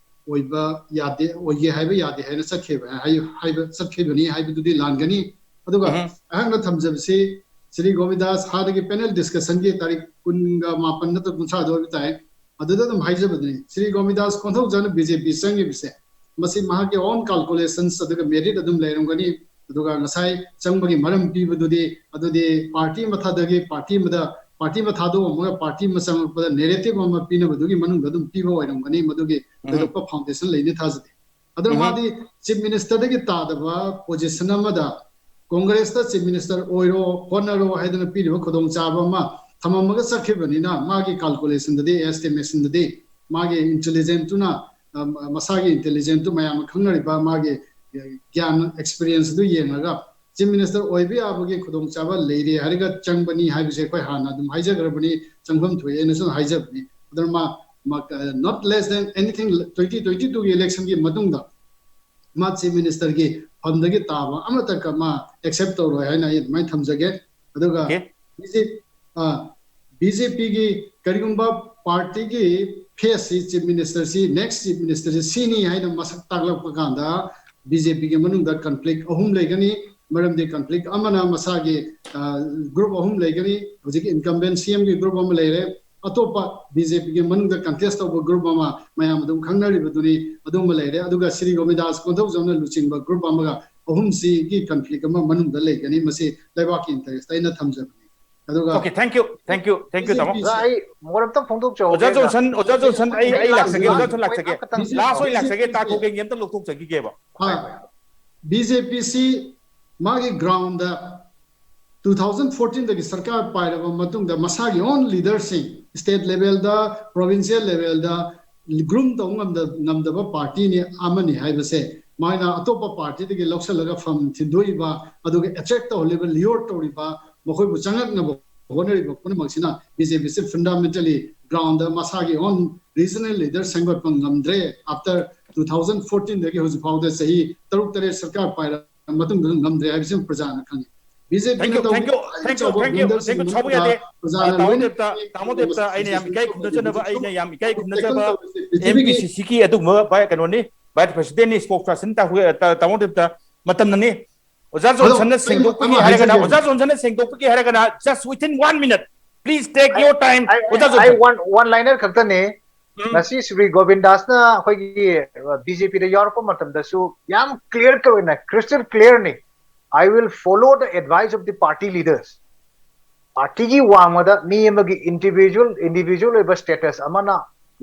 ꯑꯣꯏꯕ ꯌꯥꯗꯦ, ꯑꯣꯏꯒꯦ ꯍꯥꯏꯕ ꯌꯥꯗꯦ ꯍꯥꯏꯅ ꯆꯠꯈꯤꯕ, ꯍꯥꯏ-, ꯍꯥꯏꯕ ꯆꯠꯈꯤꯕꯅꯤ ꯍꯥꯏꯕꯗꯨꯗꯤ ꯂꯥꯟꯒꯅꯤ꯫ ꯑꯗꯨꯒ ꯎꯝ꯫ ꯑꯩꯍꯥꯛꯅ ꯊꯝꯖꯕꯁꯤ ꯁ꯭ꯔꯤ ꯒꯣꯕꯤꯟꯗꯥꯁ ꯍꯥꯟꯅꯒꯤ panel discussion ꯒꯤ ꯇꯥꯔꯤꯛ ꯀꯨꯟꯒ ꯃꯥꯄꯟ ꯅꯠꯇ꯭ꯔ ꯀꯨꯟꯊ꯭ꯔꯥꯗ ꯑꯣꯏꯕ ꯇꯥꯏ꯫ ꯑꯗꯨꯗ ꯑꯗꯨꯝ ꯍꯥꯏꯖꯕꯗꯨꯅꯤ, ꯁ꯭ꯔꯤ ꯒꯣꯃꯤꯗꯥꯁ ꯀꯣꯟꯊꯧꯖꯝꯅ ꯕꯤ ꯖꯦ ꯄꯤ ꯆꯪꯉꯤꯕꯁꯦ, ꯃꯁꯤ ꯃꯍꯥꯛꯀꯤ own calculations ꯑꯗꯨꯒ merit ꯑꯗꯨꯝ ꯂꯩꯔꯝꯒꯅꯤ꯫ ꯑꯗꯨꯒ ꯉꯁꯥꯏ ꯆꯪꯕꯒꯤ ꯃꯔꯝ ꯄꯤꯕꯗꯨꯗꯤ, ꯑꯗꯨꯗꯤ ꯄꯥꯔꯇꯤ ꯑꯃ ꯊꯥꯗꯒꯤ ꯄꯥꯔꯇꯤ ꯑꯃꯗ, ꯄꯥꯔꯇꯤ ꯑꯃ ꯊꯥꯗꯣꯛꯑꯝꯃꯒ ꯄꯥꯔꯇꯤ ꯑꯃ ꯆꯪꯉꯛꯄꯗ narrative ꯑꯃ ꯄꯤꯅꯕꯗꯨꯒꯤ ꯃꯅꯨꯡꯗ ꯑꯗꯨꯝ ꯄꯤꯕ ꯑꯣꯏꯔꯝꯒꯅꯤ꯫ ꯃꯗꯨꯒꯤ ꯎꯝ꯫ ꯊꯣꯏꯗꯣꯛꯄ foundation ꯂꯩꯅꯤ ꯊꯥꯖꯗꯦ꯫ ꯑꯗꯨꯅ ꯎꯝ꯫ ꯃꯥꯗꯤ ꯆꯤꯐ ꯃꯤꯅꯤꯁꯇꯔꯗꯒꯤ ꯇꯥꯗꯕ position ꯑꯃꯗ ꯀꯣꯡꯒ꯭ꯔꯦꯁꯇ ꯆꯤꯐ ꯃꯤꯅꯤꯁꯇꯔ ꯑꯣꯏꯔꯣ, ꯍꯣꯠꯅꯔꯣ ꯍꯥꯏꯗꯅ ꯄꯤꯔꯤꯕ ꯈꯨꯗꯣꯡꯆꯥꯕ ꯑꯃ ꯊꯝꯃꯝꯃꯒ ꯆꯠꯈꯤꯕꯅꯤꯅ, ꯃꯥꯒꯤ calculationꯗꯗꯤ, estimationꯗꯗꯤ, ꯃꯥꯒꯤ intelligentꯇꯨꯅ, ꯑ, ꯃꯁꯥꯒꯤ intelligentꯇꯨ ꯃꯌꯥꯝꯅ ꯈꯪꯅꯔꯤꯕ ꯃꯥꯒꯤ ꯒ꯭ꯌꯥꯟ, experienceꯗꯨ ꯌꯦꯡꯉꯒ ꯆꯤꯐ ꯃꯤꯅꯤꯁꯇꯔ ꯑꯣꯏꯕ ꯌꯥꯕꯒꯤ ꯈꯨꯗꯣꯡꯆꯥꯕ ꯂꯩꯔꯦ ꯍꯥꯏꯔꯒ ꯆꯪꯕꯅꯤ ꯍꯥꯏꯕꯁꯦ ꯑꯩꯈꯣꯏ ꯍꯥꯟꯅ ꯑꯗꯨꯝ ꯍꯥꯏꯖꯈ꯭ꯔꯕꯅꯤ, ꯆꯪꯐꯝ ꯊꯣꯛꯑꯦꯅꯁꯨ ꯍꯥꯏꯖꯕꯅꯤ꯫ ꯑꯗꯨꯅ ꯃꯥ, ꯃꯥ, not less than anything, twenty twenty twoꯒꯤ electionꯒꯤ ꯃꯇꯨꯡꯗ ꯃꯥ ꯆꯤꯐ ꯃꯤꯅꯤꯁꯇꯔꯒꯤ ꯐꯝꯗꯒꯤ ꯇꯥꯕ ꯑꯃꯠꯇ ꯃꯥ accept ꯇꯧꯔꯣꯏ ꯍꯥꯏꯅ ꯑꯩ ꯑꯗꯨꯃꯥꯏꯅ ꯊꯝꯖꯒꯦ꯫ ꯑꯗꯨꯒ Okay. ꯕꯤ ꯖꯦ ꯄꯤꯒꯤ ꯀꯔꯤꯒꯨꯝꯕ ꯄꯥꯔꯇꯤꯒꯤ faceꯁꯤ, ꯆꯤꯐ ꯃꯤꯅꯤꯁꯇꯔꯁꯤ, next ꯆꯤꯐ ꯃꯤꯅꯤꯁꯇꯔꯁꯤ ꯁꯤꯅꯤ ꯍꯥꯏꯅ ꯃꯁꯛ ꯇꯥꯛꯂꯛꯄ ꯀꯥꯟꯗ ꯕꯤ ꯖꯦ ꯄꯤꯒꯤ ꯃꯅꯨꯡꯗ conflict ꯑꯍꯨꯝ ꯂꯩꯒꯅꯤ꯫ ꯃꯔꯝꯗꯤ conflict ꯑꯃꯅ ꯃꯁꯥꯒꯤ group ꯑꯍꯨꯝ ꯂꯩꯒꯅꯤ꯫ ꯍꯧꯖꯤꯛ incumbent ꯁꯤ ꯑꯦꯝꯒꯤ group ꯑꯃ ꯂꯩꯔꯦ, ꯑꯇꯣꯞꯄ ꯕꯤ ꯖꯦ ꯄꯤꯒꯤ ꯃꯅꯨꯡꯗ contest ꯇꯧꯕ group ꯑꯃ ꯃꯌꯥꯝ ꯑꯗꯨꯝ ꯈꯪꯅꯔꯤꯕꯗꯨꯅꯤ, ꯑꯗꯨꯃ ꯂꯩꯔꯦ꯫ ꯑꯗꯨꯒ ꯁ꯭ꯔꯤ ꯒꯣꯃꯤꯗꯥꯁ ꯀꯣꯟꯊꯧꯖꯝꯅ ꯂꯨꯆꯤꯡꯕ group ꯑꯃꯒ ꯑꯍꯨꯝꯁꯤꯒꯤ conflict ꯑꯃ ꯃꯅꯨꯡꯗ ꯂꯩꯒꯅꯤ꯫ ꯃꯁꯤ ꯂꯩꯕꯥꯛꯀꯤ interest ꯑꯩꯅ ꯊꯝꯖꯕꯅꯤ꯫ ꯑꯗꯨꯒ Okay, thank you, thank you, thank you, ꯇꯥꯃꯣ꯫ ꯑꯣꯖꯥ, ꯑꯩ ꯃꯣꯠ ꯑꯝꯇꯪ ꯐꯣꯡꯗꯣꯛꯆꯍꯧꯒꯦ, ꯑꯣꯖꯥ ꯖꯣꯟꯁꯟ, ꯑꯣꯖꯥ ꯖꯣꯟꯁꯟ, ꯑꯩ, ꯑꯩ ꯂꯥꯛꯆꯒꯦ, ꯑꯣꯖꯥ ꯖꯣꯟꯁꯟ ꯂꯥꯛꯆꯒꯦ꯫ ꯑꯃꯈꯛꯇꯪ Last ꯑꯣꯏꯅ ꯇꯥꯃꯣ꯫ ꯂꯥꯛꯆꯒꯦ, ꯇꯥ ꯈꯨꯒꯦꯡꯒꯤ ꯑꯝꯇꯪ ꯂꯧꯊꯣꯛꯆꯈꯤꯒꯦꯕ꯫ ꯕꯤ ꯖꯦ ꯄꯤ ꯁꯤ ꯃꯥꯒꯤ groundꯗ two thousand fourteenꯗꯒꯤ ꯁꯔꯀꯥꯔ ꯄꯥꯏꯔꯕ ꯃꯇꯨꯡꯗ ꯃꯁꯥꯒꯤ own leaderꯁꯤꯡ state levelꯗ, provincial levelꯗ groom ꯇꯧꯕ ꯉꯝꯗ-, ꯉꯝꯗꯕ ꯄꯥꯔꯇꯤꯅꯤ ꯑꯃꯅꯤ ꯍꯥꯏꯕꯁꯦ ꯃꯥꯅ ꯑꯇꯣꯞꯄ ꯄꯥꯔꯇꯤꯗꯒꯤ ꯂꯧꯁꯤꯜꯂꯒ ꯐꯝ ꯊꯤꯟꯗꯣꯛꯏꯕ, ꯑꯗꯨꯒ attract ꯇꯧꯍꯜꯂꯤꯕ, lure ꯇꯧꯔꯤꯕ, ꯃꯈꯣꯏꯕꯨ ꯆꯪꯉꯛꯅꯕ ꯍꯣꯠꯅꯔꯤꯕ ꯄꯨꯝꯅꯃꯛꯁꯤꯅ ꯕꯤ ꯖꯦ ꯄꯤꯁꯤ fundamentally groundꯗ ꯃꯁꯥꯒꯤ own regional leader ꯁꯦꯝꯒꯠꯄ ꯉꯝꯗ꯭ꯔꯦ꯫ After two thousand fourteenꯗꯒꯤ ꯍꯧꯖꯤꯛ ꯐꯥꯎꯗ ꯆꯍꯤ ꯇꯔꯨꯛ ꯇꯔꯦꯠ ꯁꯔꯀꯥꯔ ꯄꯥꯏꯔ ꯃꯇꯨꯡꯗ ꯉꯝꯗ꯭ꯔꯦ ꯍꯥꯏꯕꯁꯤ ꯄ꯭ꯔꯖꯥꯅ ꯈꯪꯉꯤ꯫ ꯕꯤ ꯖꯦ ꯄꯤꯅ Thank you, thank you, thank you, thank you, thank you, ꯁꯥꯎꯕ ꯌꯥꯗꯦ꯫ ꯄ꯭ꯔꯖꯥꯅ ꯇꯥꯃꯣ ꯂꯣꯏꯅ ꯗꯦꯕꯇ, ꯇꯥꯃꯣ ꯗꯦꯕꯇ ꯑꯩꯅ ꯌꯥꯝ ꯏꯀꯥꯏ ꯈꯨꯝꯅꯖꯅꯕ, ꯑꯩꯅ ꯌꯥꯝ ꯏꯀꯥꯏ ꯈꯨꯝꯅꯖꯕ ꯄ꯭ꯔꯤꯊꯤꯕꯤꯒꯤ M P C Cꯒꯤ ꯑꯗꯨꯒꯨꯝꯕ ꯚꯥꯏ ꯀꯩꯅꯣꯅꯤ, vice presidentꯅꯤ, spokespersonꯅꯤ, ꯇꯥ-, ꯇꯥꯃꯣ ꯗꯦꯕꯇ ꯃꯇꯝꯅꯅꯤ꯫ ꯑꯣꯖꯥ ꯖꯣꯟꯁꯟꯅ ꯑꯩ ꯁꯦꯡꯗꯣꯛꯄꯒꯤ ꯑꯃ ꯍꯥꯏꯔꯒꯅ, ꯍꯥꯏꯖꯒꯦ꯫ ꯑꯣꯖꯥ ꯖꯣꯟꯁꯟꯅ ꯁꯦꯡꯗꯣꯛꯄꯒꯤ ꯍꯥꯏꯔꯒꯅ just within one minute, Please take your time. ꯑꯣꯖꯥ ꯖꯣꯟꯁꯟ, one liner ꯈꯛꯇꯅꯦ. ꯉꯁꯤ ꯁ꯭ꯔꯤ ꯒꯣꯕꯤꯟꯗꯥꯁꯅ ꯑꯩꯈꯣꯏꯒꯤ ꯕꯤꯖꯦꯄꯤꯗ ꯌꯥꯎꯔꯛꯄ ꯃꯇꯝꯗꯁꯨ ꯌꯥꯝ clear cut ꯑꯣꯏꯅ, crystal clear ꯅꯤ. "I will follow the advice of the party leaders." ꯄꯥꯔꯇꯤꯒꯤ ꯋꯥꯡꯃꯗ ꯃꯤ ꯑꯃꯒꯤ individual individual ꯑꯣꯏꯕ status ꯑꯃꯅ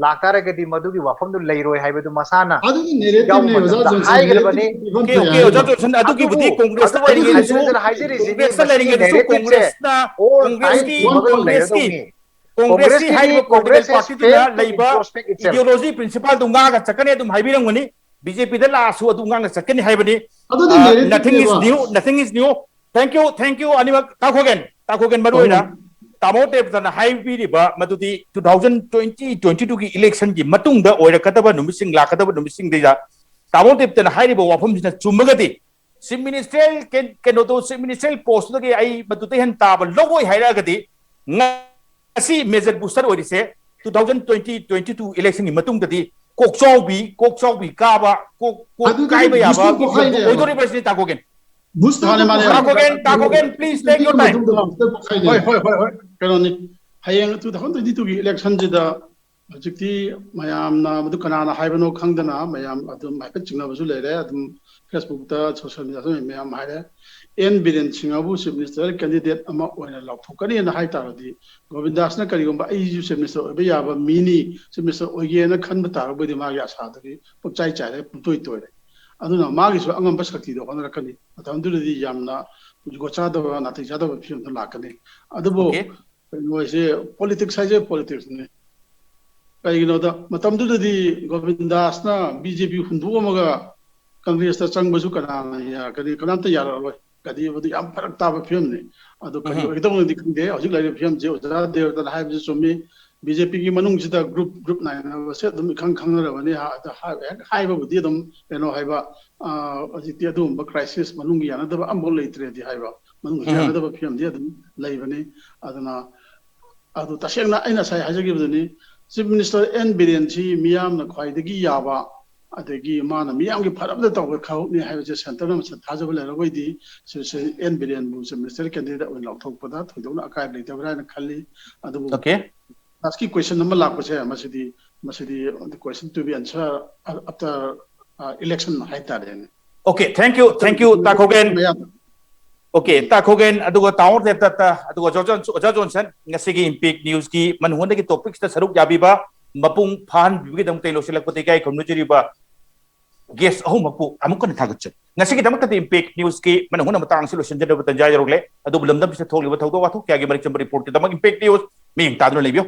ꯂꯥꯛꯇꯥꯔꯒꯗꯤ ꯃꯗꯨꯒꯤ ꯋꯥꯐꯝꯗꯨ ꯂꯩꯔꯣꯏ ꯍꯥꯏꯕꯗꯨ ꯃꯁꯥꯅ ꯑꯗꯨꯒꯤ ꯌꯥꯎꯕ narrative ꯅꯦ ꯑꯣꯖꯥ ꯃꯇꯝꯗ ꯖꯣꯟꯁꯟ, ꯍꯥꯏꯒꯗꯕꯅꯤ. narrative ꯐꯤꯕꯝ Okay, okay, ꯇꯥꯏ ꯑꯣꯖꯥ ꯍꯥꯏꯕ꯫ ꯖꯣꯟꯁꯟ, ꯑꯗꯨꯒꯤꯕꯨꯗꯤ ꯑꯗꯨꯕꯨ ꯀꯣꯡꯒ꯭ꯔꯦꯁꯇ ꯑꯗꯨꯕꯨ ꯂꯩꯔꯤꯉꯩꯗꯁꯨ, ꯑꯩꯅ ꯍꯥꯏꯖꯔꯤꯁꯤꯅꯤ, ꯀꯣꯡꯒ꯭ꯔꯦꯁꯇ ꯃꯁꯤꯒꯤ ꯂꯩꯔꯤꯉꯩꯗꯁꯨ narrative ꯁꯦ ꯀꯣꯡꯒ꯭ꯔꯦꯁꯅ, all ꯀꯣꯡꯒ꯭ꯔꯦꯁꯀꯤ, time ꯃꯒꯨꯟ ꯀꯣꯡꯒ꯭ꯔꯦꯁꯀꯤ, ꯂꯩꯔꯗꯧꯅꯤ. ꯀꯣꯡꯒ꯭ꯔꯦꯁꯀꯤ ꯀꯣꯡꯒ꯭ꯔꯦꯁꯀꯤꯗꯤ, ꯍꯥꯏꯔꯤꯕ political Congress has party ꯗꯨꯅ failed to ꯂꯩꯕ introspect itself. ideology principle ꯗꯨ ꯉꯥꯛꯑꯒ ꯆꯠꯀꯅꯤ ꯑꯗꯨꯝ ꯍꯥꯏꯕꯤꯔꯝꯒꯅꯤ꯫ ꯕꯤꯖꯦꯄꯤꯗ ꯂꯥꯛꯑꯁꯨ ꯑꯗꯨ ꯉꯥꯛꯅ ꯆꯠꯀꯅꯤ ꯍꯥꯏꯕꯅꯤ꯫ ꯑꯗꯨꯗꯤ ꯑ, narrative nothing is ꯅꯦꯕ꯫ new, nothing is new. Thank you, thank you ꯑꯅꯤꯃꯛ꯫ ꯇꯥꯈꯣꯒꯦꯟ, ꯇꯥꯈꯣꯒꯦꯟ, ꯃꯔꯨ ꯑꯣꯏꯅ ꯇꯥꯃꯣ ꯗꯦꯕꯇꯅ ꯍꯥꯏꯕꯤꯔꯤꯕ ꯃꯗꯨꯗꯤ two thousand twenty twenty two ꯒꯤ election ꯒꯤ ꯃꯇꯨꯡꯗ ꯑꯣꯏꯔꯛꯀꯗꯕ ꯅꯨꯃꯤꯠꯁꯤꯡ, ꯂꯥꯛꯀꯗꯕ ꯅꯨꯃꯤꯠꯁꯤꯡꯗꯩꯗ ꯇꯥꯃꯣ ꯗꯦꯕꯇꯅ ꯍꯥꯏꯔꯤꯕ ꯋꯥꯐꯝꯁꯤꯅ ꯆꯨꯝꯃꯒꯗꯤ, chief ministerial ꯀꯦꯟ-, ꯀꯩꯅꯣꯗꯣ, chief ministerial post ꯇꯨꯗꯒꯤ ꯑꯩ ꯃꯗꯨꯗ ꯍꯦꯟꯅ ꯇꯥꯕ ꯂꯧꯔꯣꯏ ꯍꯥꯏꯔꯛꯑꯒꯗꯤ, ꯉꯁꯤ major booster ꯑꯣꯏꯔꯤꯁꯦ two thousand twenty twenty two election ꯒꯤ ꯃꯇꯨꯡꯗꯗꯤ ꯀꯣꯛꯆꯥꯎꯕꯤ, ꯀꯣꯛꯆꯥꯎꯕꯤ ꯀꯥꯕ, ꯀꯣꯛ, ꯀꯣꯛ ꯑꯗꯨꯗꯤ ꯀꯥꯏꯕ ꯌꯥꯕ booster ꯄꯣꯛꯈꯥꯏꯅꯦꯕ꯫ ꯑꯣꯏꯗꯣꯔꯤꯕ ꯁꯤꯅꯤ ꯇꯥꯀꯣꯒꯦꯟ꯫ Booster ꯃꯥꯅꯦ, ꯃꯥꯅꯦ꯫ ꯄꯣꯛꯈꯥꯏꯅꯦꯕ꯫ ꯇꯥꯀꯣꯒꯦꯟ, ꯇꯥꯀꯣꯒꯦꯟ, please take your time. Booster ꯄꯣꯛꯈꯥꯏꯅꯦꯕ꯫ ꯍꯣꯏ, ꯍꯣꯏ, ꯍꯣꯏ, ꯍꯣꯏ꯫ ꯀꯩꯅꯣꯅꯤ, ꯍꯌꯦꯡ two thousand twenty two ꯒꯤ election ꯁꯤꯗ ꯍꯧꯖꯤꯛꯇꯤ ꯃꯌꯥꯝꯅ ꯃꯗꯨ ꯀꯅꯥꯅ ꯍꯥꯏꯕꯅꯣ ꯈꯪꯗꯅ ꯃꯌꯥꯝ ꯑꯗꯨꯝ ꯍꯥꯏꯐꯦꯠ ꯆꯤꯡꯅꯕꯁꯨ ꯂꯩꯔꯦ꯫ ꯑꯗꯨꯝ Facebook ꯇ, social media ꯗꯁꯨ ꯃꯌꯥꯝ ꯍꯥꯏꯔꯦ꯫ ꯑꯦꯟ ꯕꯤꯔꯦꯟ ꯁꯤꯡꯍꯕꯨ chief minister candidate ꯑꯃ ꯑꯣꯏꯅ ꯂꯥꯎꯊꯣꯛꯀꯅꯤꯅ ꯍꯥꯏ ꯇꯥꯔꯗꯤ, ꯒꯣꯕꯤꯟꯗꯥꯁꯅ ꯀꯔꯤꯒꯨꯝꯕ "ꯑꯩꯁꯨ chief minister ꯑꯣꯏꯕ ꯌꯥꯕ ꯃꯤꯅꯤ, chief minister ꯑꯣꯏꯒꯦꯅ" ꯈꯟꯕ ꯇꯥꯔꯒꯗꯤ ꯃꯥꯒꯤ ꯑꯁꯥꯗꯨꯗꯤ ꯄꯨꯡꯆꯥꯏ ꯆꯥꯏꯔꯦ, ꯄꯨꯡꯇꯣꯏ ꯇꯣꯏꯔꯦ꯫ ꯑꯗꯨꯅ ꯃꯥꯒꯤꯁꯨ ꯑꯉꯝꯕ ꯁꯛꯇꯤꯗꯣ ꯍꯣꯠꯅꯔꯛꯀꯅꯤ꯫ ꯃꯇꯝꯗꯨꯗꯗꯤ ꯌꯥꯝꯅ ꯖꯨꯒꯣꯠ ꯆꯥꯗꯕ, ꯅꯥꯇꯩ ꯆꯥꯗꯕ ꯐꯤꯕꯝꯗ ꯂꯥꯛꯀꯅꯤ꯫ ꯑꯗꯨꯕꯨ Okay. ꯀꯩꯅꯣꯁꯦ, politics ꯍꯥꯏꯁꯦ politics ꯅꯤ꯫ ꯀꯩꯒꯤꯅꯣꯗ ꯃꯇꯝꯗꯨꯗꯗꯤ ꯒꯣꯕꯤꯟꯗꯥꯁꯅ ꯕꯤ ꯖꯦ ꯄꯤ ꯍꯨꯟꯗꯣꯛꯑꯝꯃꯒ ꯀꯪꯒ꯭ꯔꯦꯁꯇ ꯆꯪꯕꯁꯨ ꯀꯅꯥꯅ ꯌꯥꯔꯛꯀꯅꯤ? ꯀꯅꯥꯝꯇ ꯌꯥꯔꯛꯑꯔꯣꯏ꯫ ꯀꯗꯤ ꯃꯗꯨ ꯌꯥꯝ ꯐꯔꯛ ꯇꯥꯕ ꯐꯤꯕꯝꯅꯤ꯫ ꯑꯗꯣ ꯀꯔꯤ ꯎꯝ꯫ ꯑꯣꯏꯒꯗꯧꯅꯣꯗꯤ ꯈꯪꯗꯦ꯫ ꯍꯧꯖꯤꯛ ꯂꯩꯔꯤꯕ ꯐꯤꯕꯝꯁꯦ ꯑꯣꯖꯥ ꯗꯦꯕꯇꯅ ꯍꯥꯏꯕꯁꯨ ꯆꯨꯝꯃꯤ꯫ ꯕꯤ ꯖꯦ ꯄꯤꯒꯤ ꯃꯅꯨꯡꯁꯤꯗ group, group ꯅꯥꯏꯅꯕꯁꯦ ꯑꯗꯨꯝ ꯏꯈꯪ ꯈꯪꯅꯔꯕꯅꯤ꯫ ꯍꯥ-, ꯑꯗ ꯍꯥꯏ-, ꯍꯦꯛ ꯍꯥꯏꯕꯕꯨꯗꯤ ꯑꯗꯨꯝ ꯀꯩꯅꯣ ꯍꯥꯏꯕ, ꯑ, ꯍꯧꯖꯤꯛꯇꯤ ꯑꯗꯨꯒꯨꯝꯕ crisis ꯃꯅꯨꯡꯒꯤ ꯌꯥꯅꯗꯕ ꯑꯃꯐꯥꯎ ꯂꯩꯇ꯭ꯔꯦꯗꯤ ꯍꯥꯏꯕ, ꯃꯅꯨꯡꯒꯤꯁꯨ ꯎꯝ꯫ ꯌꯥꯅꯗꯕ ꯐꯤꯕꯝꯗꯤ ꯑꯗꯨꯝ ꯂꯩꯕꯅꯤ꯫ ꯑꯗꯨꯅ ꯑꯗꯨ ꯇꯁꯦꯡꯅ ꯑꯩꯅ ꯉꯁꯥꯏ ꯍꯥꯏꯖꯈꯤꯕꯗꯨꯅꯤ, chief minister ꯑꯦꯟ ꯕꯤꯔꯦꯟꯁꯤ ꯃꯤꯌꯥꯝꯅ ꯈ꯭ꯋꯥꯏꯗꯒꯤ ꯌꯥꯕ, ꯑꯗꯒꯤ ꯃꯥꯅ ꯃꯤꯌꯥꯝꯒꯤ ꯐꯅꯕꯗ ꯇꯧꯕ ꯊꯕꯛꯅꯤ ꯍꯥꯏꯕꯁꯦ ꯁꯦꯟꯇꯔꯅ ꯃꯁꯛ ꯊꯥꯖꯕ ꯂꯩꯔꯒꯗꯤ ꯁꯤꯔꯤꯁꯦ ꯑꯦꯟ ꯕꯤꯔꯦꯟꯕꯨꯁꯦ ꯃꯤꯅꯤꯁꯇꯔ ꯀꯦꯟꯗꯤꯗꯦꯠ ꯑꯣꯏꯅ ꯂꯥꯎꯊꯣꯛꯄꯗ ꯊꯣꯏꯗꯣꯛꯅ ꯑꯀꯥꯏꯕ ꯂꯩꯇꯕ꯭ꯔꯥ ꯍꯥꯏꯅ ꯈꯜꯂꯤ꯫ ꯑꯗꯨꯕꯨ Okay. ꯂꯥꯁꯀꯤ ꯀꯣꯏꯁꯟ ꯑꯃ ꯂꯥꯛꯄꯁꯦ ꯃꯁꯤꯗꯤ ꯃꯁꯤꯗꯤ question to be answer after election ꯍꯥꯏꯇꯥꯔꯦꯅꯦ꯫ Okay, thank you, thank you, ꯇꯥ ꯈꯣꯒꯦꯟ꯫ ꯃꯌꯥꯝ Okay, ꯇꯥ ꯈꯣꯒꯦꯟ, ꯑꯗꯨꯒ ꯇꯥꯃꯣ ꯗꯦꯕꯗꯠꯇ, ꯑꯗꯨꯒ ꯑꯣꯖꯥ ꯖꯣꯟ-, ꯑꯣꯖꯥ ꯖꯣꯟꯁꯟ, ꯉꯁꯤꯒꯤ ꯏꯝꯄꯦꯛ ꯅ꯭ꯌꯨꯁꯀꯤ ꯃꯅꯨꯡꯗꯒꯤ ꯇꯣꯄꯤꯛꯁꯤꯗ ꯁꯔꯨꯛ ꯌꯥꯕꯤꯕ ꯃꯄꯨꯡ ꯐꯥꯍꯟꯕꯤꯕꯒꯤꯗꯃꯛꯇ ꯑꯩ ꯂꯣꯏꯁꯤꯜꯂꯛꯄꯗ ꯏꯀꯥꯏ ꯈꯨꯝꯅꯖꯔꯤꯕ ꯒꯦꯁ ꯑꯍꯨꯝꯃꯛꯄꯨ ꯑꯃꯨꯛ ꯍꯟꯅ ꯊꯥꯒꯠꯆꯔꯤ꯫ ꯉꯁꯤꯒꯤꯗꯃꯛꯇꯗꯤ ꯏꯝꯄꯦꯛ ꯅ꯭ꯌꯨꯁꯀꯤ ꯃꯅꯨꯡ ꯍꯨꯠꯅ ꯃꯇꯥꯡ ꯑꯁꯤ ꯂꯣꯏꯁꯤꯟꯖꯅꯕ ꯇꯥꯟꯖꯥ ꯌꯧꯔꯛꯂꯦ꯫ ꯑꯗꯨꯕꯨ ꯂꯝꯗꯝꯁꯤꯗ ꯊꯣꯛꯂꯤꯕ ꯊꯧꯗꯣꯛ ꯋꯥꯊꯣꯛ ꯀꯌꯥꯒꯤ ꯃꯔꯤꯛ ꯆꯨꯝꯕ ꯔꯤꯄꯣꯔꯠꯀꯤꯗꯃꯛ ꯏꯝꯄꯦꯛ ꯅ꯭ꯌꯨꯁ ꯃꯤꯠꯌꯦꯡ ꯇꯥꯗꯨꯅ ꯂꯩꯕꯤꯌꯨ꯫